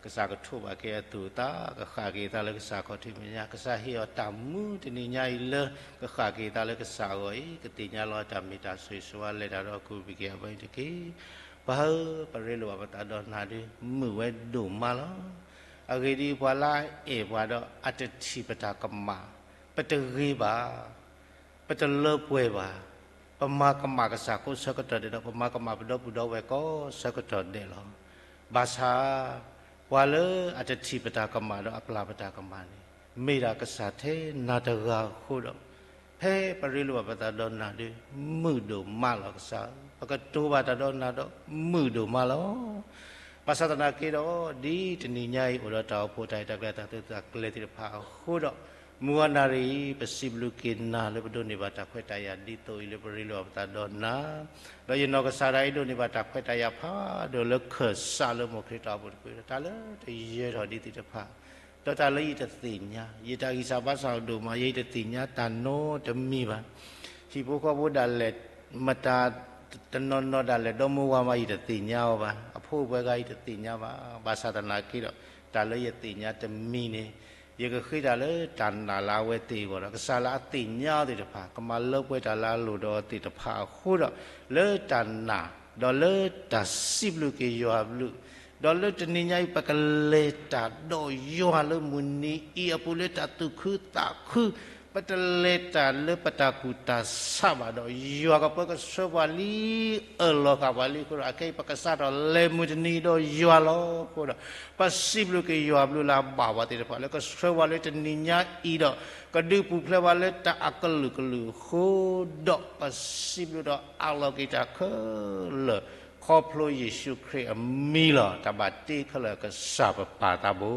ကစၢ်ကထိးဘၣ်က့ၤအသူၣ်အသး, ကဃၣ်က့ၤအသးလၢကစၢ်ခီၣ်ထံးမဲာ်ညါ, ကစၢ်ဟ့ၣ်အီၤတၢ်မူတနံၤညါအံၤလၢ ကဃၣ်က့ၤအသးလၢကစၢ်အဂီၢ်အံၤ, ကသ့ၣ်ညါလီၤတၢ်မ့ၢ်တၢ်ဆၢဂ့ၤဆၢဝါ လဲၤတၢ်ဒီးအကူးဘံၣ်က့ၤအဘၣ်အံၤတက့ၢ်. ပၢ်ဧၢ, ပရ့လိာ်ဘၣ်ပသးဒီးနၤဒုး မုာ်ဝဲဒိၣ်မးလီၤ. အဂ့ၢ်ဒ်အံၤ, ပှၤလၢအအဲၣ်ပှၤဒီးအတထံၣ်ပတၢ်ကမၣ်, ပတဂ့ၤဘၣ်, ပတလၢပှဲၤဘၣ်, ပမၤကမၣ်ကစၢ်ကိးဆၢကတီၢ်ဒဲးဒီး ပမၤကမၣ်ပဒီပုၢ်ဒီဝဲၢ်ကိးဆၢကတီၢ်ဒဲးလီၤ. ဘၣ်ဆၣ် ပှၤလၢအတထံၣ်ပတၢ်ကမၣ်ဒီးအပျၢ်ပတၢ်ကမၣ်န့ၣ် မ့ၢ်ဒၣ်ကစၢ်ထဲနၤတဂၤအဃိဒီး, ဖဲပရ့လိာ်ဘၣ်ပသးဒီးနၤဒုး မုာ်ဒိၣ်မးလီၤကစၢ်, ပကတိၤဘၣ်တၢ်ဒီးနၤဒီးမုာ်ဒိၣ်မးလီၤ. ဘၣ်ဆၣ်သနာ်က့ဒီး ဒ်တနံၤညါအံၤအိၣ်ဒီးတၢ်အိၣ်ဖှိၣ်တၢ်အံးတၢ်ကျဲၤတၢ်သုးတၢ်ကျဲၤသ့ၣ်တဖၣ်အဃိဒီး, မုၢ်ဂီၤနၣ်ရံၣ်အံၤ ပစံးဘျုးက့ၤနၤလၢပဒိးန့ၢ်ဘၣ်တၢ်ခွဲးတၢ်ယာ်ဒ်သိးအံၤလၢပရ့လိာ်ဘၣ်ပသးဒီးနၤ, ဒီးယနီၢ်ကစၢ်ဒၣ်အံၤဒိးန့ၢ်ဘၣ်တၢ်ခွဲးတၢ်ယာ်ဖးဒိၣ်လၢခၢၣ်စးလၢမိၢ်ခရံာ်တၢ်အိၣ်ဖှိၣ်တက့ၢ်ဒီး တၢ်လၢတယၢၤထီၣ်ဒ်သ့ၣ်တဖၣ်, ဒီးတၢ်လၢယတသ့ၣ်ညါ, ယတၢ်ဂံၢ်စၢ်ဘါစၢ်အိၣ်ဒိၣ်မး, ယတသ့ၣ်ညါတၢ်နီတမံၤဘၣ်. ဟံၣ်ဖိဃီဖိဒၣ်လဲာ် မတၤတနီၤနီၤဒၣ်လဲာ် ဒီမါဝၤမး ယတသ့ၣ်ညါအီၤဘၣ်, အဖိအပှဲၤဂၤ ယတသ့ၣ်ညါဘၣ်. ဘၣ်ဆၣ်သနာ်က့ဒီး တၢ်လၢယသ့ၣ်ညါတမံၤန့ၣ်, ယကဃ့တၢ်လၢတၢ်နာ်လၢအဝဲသ့ၣ်အဂီၢ်ဒီး ကစၢ်လၢအသ့ၣ်ညါအီၤသ့ၣ်တဖၣ် ကမၤလၢပှဲၤတၢ်လၢအလိၣ်ဒီးအီၤသ့ၣ်တဖၣ်အဃိဒီး, လၢတၢ်နာ်, ဒီးလၢတၢ်စံးဘျုးက့ၤယွၤအဘျုး, ဒီးလၢတနံၤညါအံၤ ပကလဲၤတၢ်ဒီးယွၤလၢမုၢ်နံၤအံၤအပူၤလၢတၢ်သူၣ်ခုသးခု, ပတလဲၤတၢ်လၢပတၢ်ကူၣ်တၢ်ဆးဘၣ်ဒီး ယွၤကပၢကဆှၢပှၤလံ, အၢၣ်လီၤဃာ်ပှၤလံအဃိဒီး အခဲအံၤပကစးထီၣ်လဲၤမုၢ်တနံၤဒီးယွၤလီၤ. အဃိဒီး ပစံးဘျုးက့ၤယွၤအဘျုးလၢအဘၣ်ပှၤသ့ၣ်တဖၣ်လၢကဆှၢပှၤလၢတနံၤညါအံၤဒီး ကဒုးပူၤဖျဲးပှၤလၢတၢ်အကလုာ်ကလုာ်အဃိဒီး ပစံးဘျုးဒီးအးလီၤက့ၤတၢ်ခဲလၢာ် ခီဖျိယ့ၣ်ၡူးခရံာ်အမံၤလီၤ. တၢ်ဘၣ်တ့ခဲလၢာ်ကစၢ်ပပၢ်သးဘိ,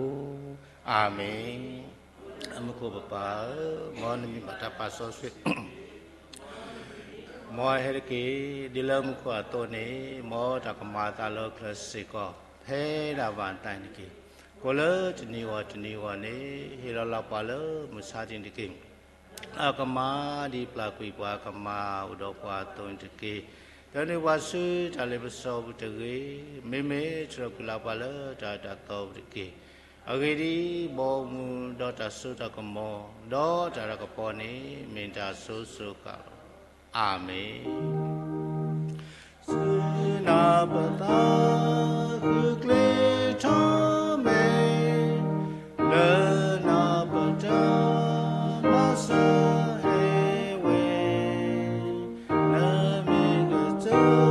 အၤမ့ၣ်. အမူခိၣ်ပပၢ်ဧၢ, မ်နမံၤဘၣ်တၢ်ပာ်စီဆှံ မ်အဟဲတက့ၢ်. ဒ်လၢမူခိၣ်အသိးန့ၣ်, မ်တၢ်ကမၤအသးလၢဟီၣ်ခိၣ်ချၢစ့ၢ်ကီး ဖဲဒၣ်ဘၣ်တၢ်န့ၣ်တက့ၢ်. ကိးလၢတနံၤဂီၢ်တနံၤဂီၢ်န့ၣ်, ဟ့ၣ်လီၤလၢပှၤလၢမုၢ်ဆါတနံၤတက့ၢ်. အကမၣ်ဒ်ပျၢ်ကွံာ်ပှၤကမၣ်အိၣ်ဒီးပှၤအသိးန့ၣ်တက့ၢ်. ဒိးန့ၢ်ပှၤဆူတၢ်လ့ပစီပူၤတဂ့ၤ, မ့မ့ၢ်တြီကွံာ်လၢပှၤလၢတၢ်အၢတၢ်သီပူၤတက့ၢ်. အဂ့ၢ်ဒ်အံၤ, ဘီမုၢ်ဒီးတၢ်စိတၢ်ကမီၤ, ဒီးတၢ်တၢ်ကပီၤန့ၣ် မ့ၢ်တၢ်စိၤစိၤဃၣ်ဃၣ်လီၤ. အၤမ့ၣ်. စူၢ်နၤပသးဃုာ်ကျ့ထီၣ်မဲာ်, လၢနၤပတၢ်မၤစၢၤဟဲဝဲ, နမ့ၢ်ကစၢ်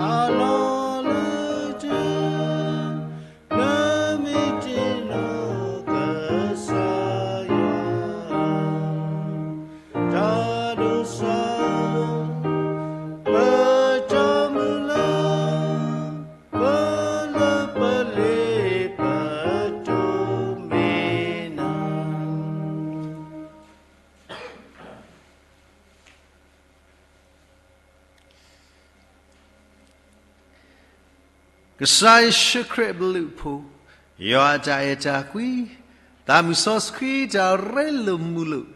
အလီၢ်လၢတၢ် လၢမ့ၢ်တ့ၢ်နီၢ်ကစၢ်ယွၤ, တၢ်ဒိၣ်စၢ် ပတၢ်မုၢ်လၢ်, ပလၢပလ့ပတိၢ်မ့ၢ်နၤ. ကစၢ်ယ့ၣ်ၡူးခရံာ်အဘျုးအဖှိၣ်, ယွၤအတၢ်အဲၣ်တၢ်ကွံ, သးမုၢ်စီဆှံတၢ်ရ့လိာ်မုာ်လိာ်,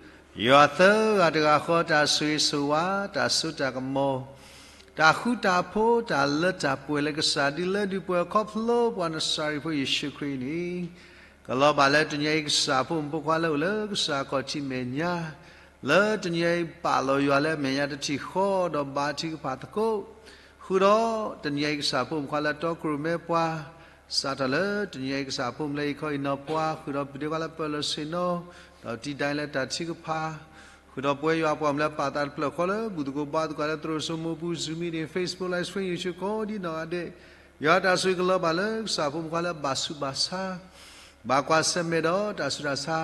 ယွၤသၢဂၤတဂၤဃီတၢ်ဆိၣ်ဂ့ၤဆိၣ်ဝါ, တၢ်စိတၢ်ကမီၤ, တၢ်ဃူတၢ်ဖိး, တၢ်လၢတၢ်ပှဲၤလၢကစၢ်ဒုးလၢဒုးပှဲၤခီဖျိပှၤနစၤရ့းဖိယ့ၣ်ၡူးခရံာ်န့ၣ်, ကလီၤဘၣ်လၢတနံၤအံၤကစၢ်ဖိမုၣ်ဖိခွါလၢအိၣ်လၢကစၢ်အခီၣ်ထံးမဲာ်ညါ လၢတနံၤအံၤပာ်လီၤယွၤလၢအမဲာ်ညါတထံၣ်ဃီဒီးဘါထုကဖၣ်သကိး, ဃုာ်ဒီးတနံၤအံၤကစၢ်ဖိမုၣ်ခွါလၢတီခိၣ်ရိၣ်မဲပှၤ, စးထီၣ်လၢတနံၤအံၤကစၢ်ဖိမုၣ်လၢအံၤခီအံၤနီၤပှၤ, ဃုာ်ဒီးပဒ့ခွါလၢပၢၢ်လီၤဆ့ၣ်နီၤ, ဒီးတံၤဒၣ်လၢတၢ်ထုကဖၣ် ဃုာ်ဒီးပဝဲယွၤအပှၤမုၣ်လၢပာ်သးတဖျၢၣ်ဃီလၢဘူၣ်သကိးဘါသကိးလၢသရိာ်စိမိၢ်ပူၤ Zoom meeting, Facebook live stream, YouTube ကိးဒ်နီၢ်ဂၤဒဲး, ယွၤတၢ်ဆိၣ်ဂ့ၤကလီၤဘၣ်လၢကစၢ်ဖိမုၣ်ခွါလၢအဘၣ်ဆူးဘၣ်ဆါ ဘၣ်ကွၢ်ဆၢၣ်မဲာ်ဒီးတၢ်ဆူးတၢ်ဆါ,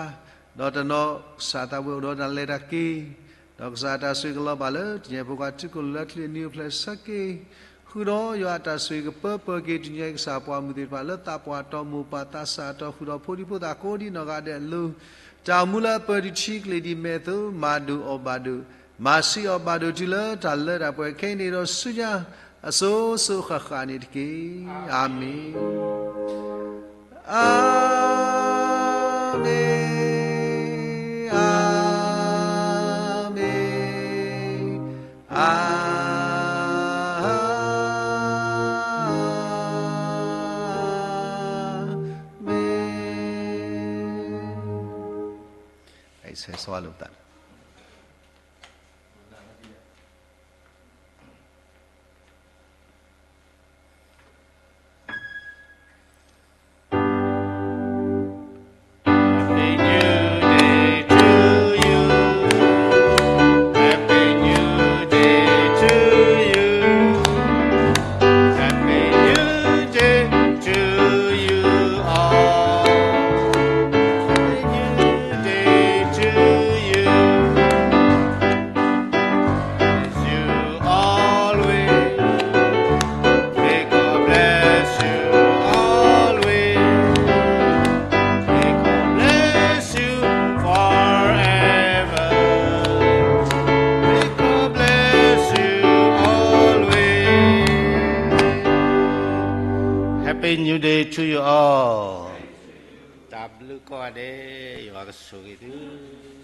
ဒီးတနီၤကစၢ်သးဝဲအိၣ်ဒီးတၢ်လဲၤတၢ်က့ၤ, ဒီးကစၢ်တၢ်ဆိၣ်ဂ့ၤကလီၤဘၣ်လၢတနံၤဖိခွါထံခိၣ်လိၤလၢချံအနံၤအိၣ်ဖျဲၣ်ဆၢက့ၤ, ဃုာ်ဒီးယွၤတၢ်ဆိၣ်ဂ့ၤကပၢပၢက့ၤတနံၤအံၤကစၢ်ပှၤမုၣ်သ့ၣ်တဖၣ်လၢသးပှၢ်တီၤမိၢ်ပၢ်သးစၢ်တီၤဃုာ်ဒီးဖိဒံဖိသၣ်ကိးဒ်နီၢ်ဂၤဒဲးအလိၤ, တၢ်အိၣ်မူလၢအပၢၤတထံကလ့ၢ်ဒ်မဲာ်အသိး မၤဒိၣ်အီၣ်ဘၣ်ဒိၣ်, မၤဆံးအီၣ်ဘၣ်ဒိၣ်တုၤလၢတၢ်လၢတၢ်ပှဲၤခဲအံၤန့ၣ်ဒီးဆူညါ အစိၤစိၤဃၣ်ဃၣ်န့ၣ်တက့ၢ်. အၤမ့ၣ်. အၤမ့ၣ်, အၤမ့ၣ်, အၤ ဆိၣ်ဂ့ၤဆိၣ်ဝါလိာ်ပသး Happy New Day to you. Happy New Day to you. Happy New Day to you all. Happy New Day to you. Bless you always. May God bless you always. May God bless you forever. May God bless you always. Happy New Day to you all. တၢ်ဘျုးကိးဂၤဒဲး, ယွၤကဆိၣ်ဂ့ၤသု.